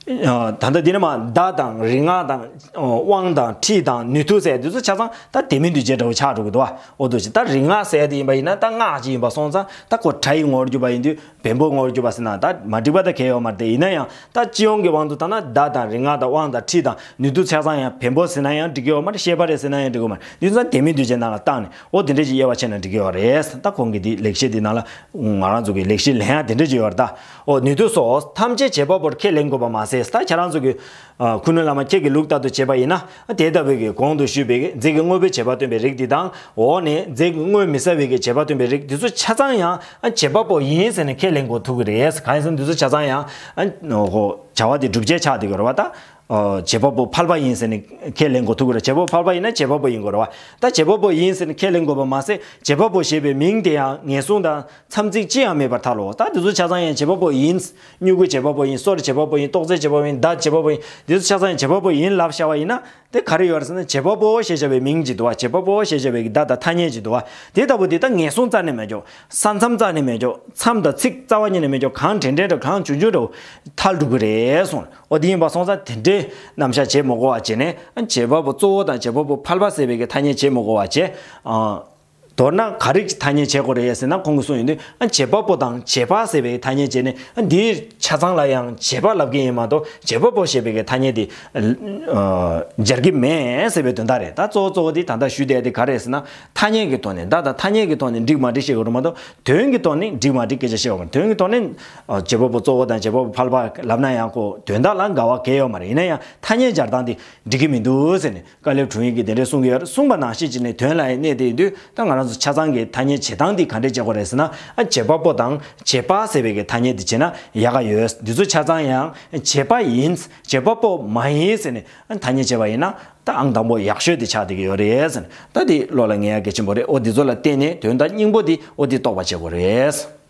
ད་ལྟ་འདི་ནི་མ་བརྡ་དང་རིག་སྔགས་དང་། དབང་དང་ཁྲིད་དང་ནུས་མཐུ་ཟེར་དེ་ཚོ་ཆ་ཚང་ད་ལྡན་མིན་འདུས་བྱས་འདྲ་བོ་ཆགས་འགྲོ་གི་འདུག་བ། འོ་འདུག་བྱས། ད་རིག་སྔགས་ཟེར་དེ་ཡིན་པ་ཡིན་ན་ད་སྔགས་ཅིག་ཡིན་པ་སོང་ཙང་ད་ཁོ་སྒྲ་ཡི་ངོ་བོར་གྱུར་པ་ཡིན་དུས་བེམ་པོའི་ངོ་བོར་གྱུར་པ་ཟེར་ན་ད་མ་འགྲིག་པ་ད་གང་ཡང་ཡོད་མ་རེད་དེ། ཡིན་ན་ཡང་ད་སྤྱི་ཡོངས་ཀྱི་དབང་དུ་བཏང་ན་བརྡ་དང་རིག་སྔགས་དང་དབང་དང་ཁྲིད་དང་ནུས་མཐུ་ཆ་ཚང་ཡང་བེམ་པོ་ཟེར་ན་ཡང་འགྲིག་གི་ཡོད་མ་རེད། ཤེས་པ་རེད་ཟེར་ན་ཡང་འགྲིག་གི་ཡོད་མ་རེད། འདི་ཚོ་ལྡན་མིན་འདུས་བྱས་ནང་ལ་བཏང་ནས། འོ་དེ་འདྲ་ཅིག་དབྱེ་བ་ཕྱེ་ན་འགྲིག་གི་ཡོད་རེད། ད་ཁོང་གིས་འདི་ལེགས་བཤད་འདི་ནང་ལ་ང་རང་ཚོ་གི་ལེགས་བཤད་ལེན་ཡ་དེ་འདྲ་ཅིག་ཡོད་རེད་ད། འོ་ནུས་མཐུ་སོགས་ཐམས་ཅད་བྱེད་པ་པོར་ཁས་ལེན་དགོས་པ་མ་ཟད། ད་ཁྱེད་རང་ཚོ་གི་ཨ་ཁུ་ནུ་བླ་མ་ཁྱེད་ཀྱི་ལུགས་ལྟར་དུ་བྱེད་པ་ཡིན་ན། དེ་ལྟ་བུའི་གི་གོང་དུ་ཞུས་པའི་རྫས་ཀྱི་དངོས་པོའི་བྱེད་པ་སྟོན་པའི་རིགས་འདི་དང་། འོག་ནས་རྫས་ཀྱི་དངོས་མི་གསལ་བའི་གི་བྱེད་པ་སྟོན་པའི་རིགས་འདི་ཚོ་ཆ་ཚང་ཡང་ཨ་བྱེད་པ་པོ་ཡིན་ཟེར་ནས་ཁས་ལེན་དགོས་ཐུག་གི་རེད། གང་ཡིན་ཟེར་ན་འདི་ཚོ་ཆ་ཚང་ཡང་ཨ་འོ་བྱ་བ་དེ་སྒྲུབ་བྱེད་ཆགས་བསྡད་ཀྱི་རེད་བ། ད། ཨོ། བྱེད་པ་པོ་ཕལ་པ་ཡིན་ཟེར་ནས་ཁས་ལེན་དགོས་ཐུག་གི་རེད། བྱེད་པ་པོ་ཕལ་པ་ཡིན་ན་བྱེད་པ་པོ་ཡིན་དགོས་རེད་བ། ད་བྱེད་པ་པོ་ཡིན་ཟེར་ནས་ཁས་ལེན་དགོས་པ་མ་ཟད། བྱེད་པ་པོ་ཞེས་པའི་མིང་དེ་ཡང་ངེས་བཟུང་དང་མཚམས་ཚིགས་ཅི་ཡང་མེད་པར་ཐལ་ལོ། ད་འདི་ཚོ་ཆ་ཚང་ཡང་བྱེད་པ་པོ་ཡིན། སྨྱུ་གུ་བྱེད་པ་པོ་ཡིན། སོར་བྱེད་པ་པོ་ཡིན། རྟོགས་ཚད་བྱེད་པ་པོ་ཡིན། བརྡ་བྱེད་པ་པོ་ཡིན། འདི་ཚོ་ཆ་ཚང་ཡང་བྱེད་པ་པོ་ཡིན་ལབ་བྱ་བ་ཡིན་ན། དེ་ག་རེ་ཡོད་རེད་ཟེར་ན། བྱེད་པ་པོ་ཞེས་བྱ་བའི་མིང་ཅིག་འདུག་བ། བྱེད་པ་པོ་ཞེས་བྱ་བའི་བརྡ་དང་ཐ་སྙད་ཅིག་འདུག་བ། དེ་ལྟ་བུ་དེ་ད་ངེས་བཟུང་རྩ་ནས་མེད་ཀྱོག་ས་མཚམས་རྩ་ནས་མེད་ཀྱོག་མཚམས་དང་ཚིགས་རྩ་བ་ཉིད་ནས་མེད་ཀྱོག་གང་དྲན་དྲན་འདྲ་གང་བྱུང་བྱུང་འདྲ་ཐལ་འགྲོ་གི་རེད་གསུངས། འོ་དེ་ཡིན་པ་སོང་ཙང་དེ་འདྲའི་རྣམ་གཞག་བྱེད་མི་དགོས་པ་བྱས་ནས། ཨ་བྱེད་པ་པོ་གཙོ་བོ་དང་བྱེད་པ་པོ་ཕལ་པ་ཟེར་བའི་གི་ཐ་སྙད་བྱེད་མི་དགོས་པ་བྱས། ཨ་མདོར་ན་ག་རེ་ཐ་སྙད་བྱེད་དགོས་རེད་ཟེར་ན། ཁོང་གིས་གསུངས་ཡོང་དུས། ཨ་བྱེད་པ་པོ་དང་བྱེད་པ་ཟེར་བའི་ཐ་སྙད་བྱས་ནས། ཨ་འདིའི་ཆ་ཚང་ལ་ཡང་བྱེད་པ་ལབ་ཀྱི་ཡིན་མ་གཏོགས་བྱེད་པ་པོ་ཞེས་པའི་གི་ཐ་སྙད་དེ་ཨ་སྦྱར་གྱི་མེད་ཟེར་བའི་དོན་དག་རེད། ད་གཙོ་བོ་གཙོ་བོ་དེ་ད་ལྟ་ཞུ་བསྡད་དེ་ག་རེད་ཟེར་ན། ཐ་སྙད་ཀྱི་ཐོག་ནས། བརྡ་དང་ཐ་སྙད་ཀྱི་ཐོག་ནས་འགྲིག་མ་འགྲིག་བཤད་དགོས་རེད་མ་གཏོགས། དོན་གྱི་ཐོག་ནས་འགྲིག་མ་འགྲིག་སྐད་ཆ་བཤད་དགོས་མ་རེད། དོན་གྱི་ཐོག་ནས་ཨ་བྱེད་པ་པོ་གཙོ་བོ་དང་བྱེད་པ་པོ་ཕལ་པ་ལབ་ན་ཡང་ཁོ་དོན་དག་ལ་འགལ་བ་གང་ཡང་ཡོད་མ་རེད། ཡིན་ན་ཡང་ཐ་སྙད་སྦྱར་སྟངས་དེ་འགྲིག་གི་མི་འདུག་ཟེར་ནས་ཀ་ལེབ་དྲུང་ཡིག་གིས་དེ་འདྲས་གསུང་གི་ཡོད་རེད། གསུངས་པ་ནང་བཞིན་བྱས་ནས་དོན་ལ་ཡང་གནས་དེ་ཡིན་དུས། ད་ང་རང་ཚོ་ཆ་ཚང་གི་ཐ་སྙད་བྱེད་སྟངས་འདི་ག་འདྲས་བྱེད་དགོས་རེད་ཟེར་ན། ཨ་བྱེད་པ་པོ་དང་བྱེད་པ་ཟེར་བའི་གི་ཐ་སྙད་འདི་བྱས་ན་ཡག་ག་ཡོད། འདི་ཚོ་ཆ་ཚང་ཡང་བྱེད་པ་ཡིན། བྱེད་པ་པོ་མ་ཡིན་ཟེར་ནས་ཨ་ཐ་སྙད་བྱས་པ་ཡིན་ན། ད་ཨང་དང་པོ་ཡག་ཤོས་དེ་ཆགས་བསྡད་ཀྱི་ཡོད་རེད་ཟེར་ནས། ད་འདི་བློ་ལ་ངེས་ཡ་གལ་ཆེན་པོ་རེད། འོ་འདི་ཚོ་ལ་བརྟེན་ནས་དོན་དག་སྙིང་པོ་འདི་འོ་འདི་རྟོགས་པ་བྱེད་དགོས་རེད།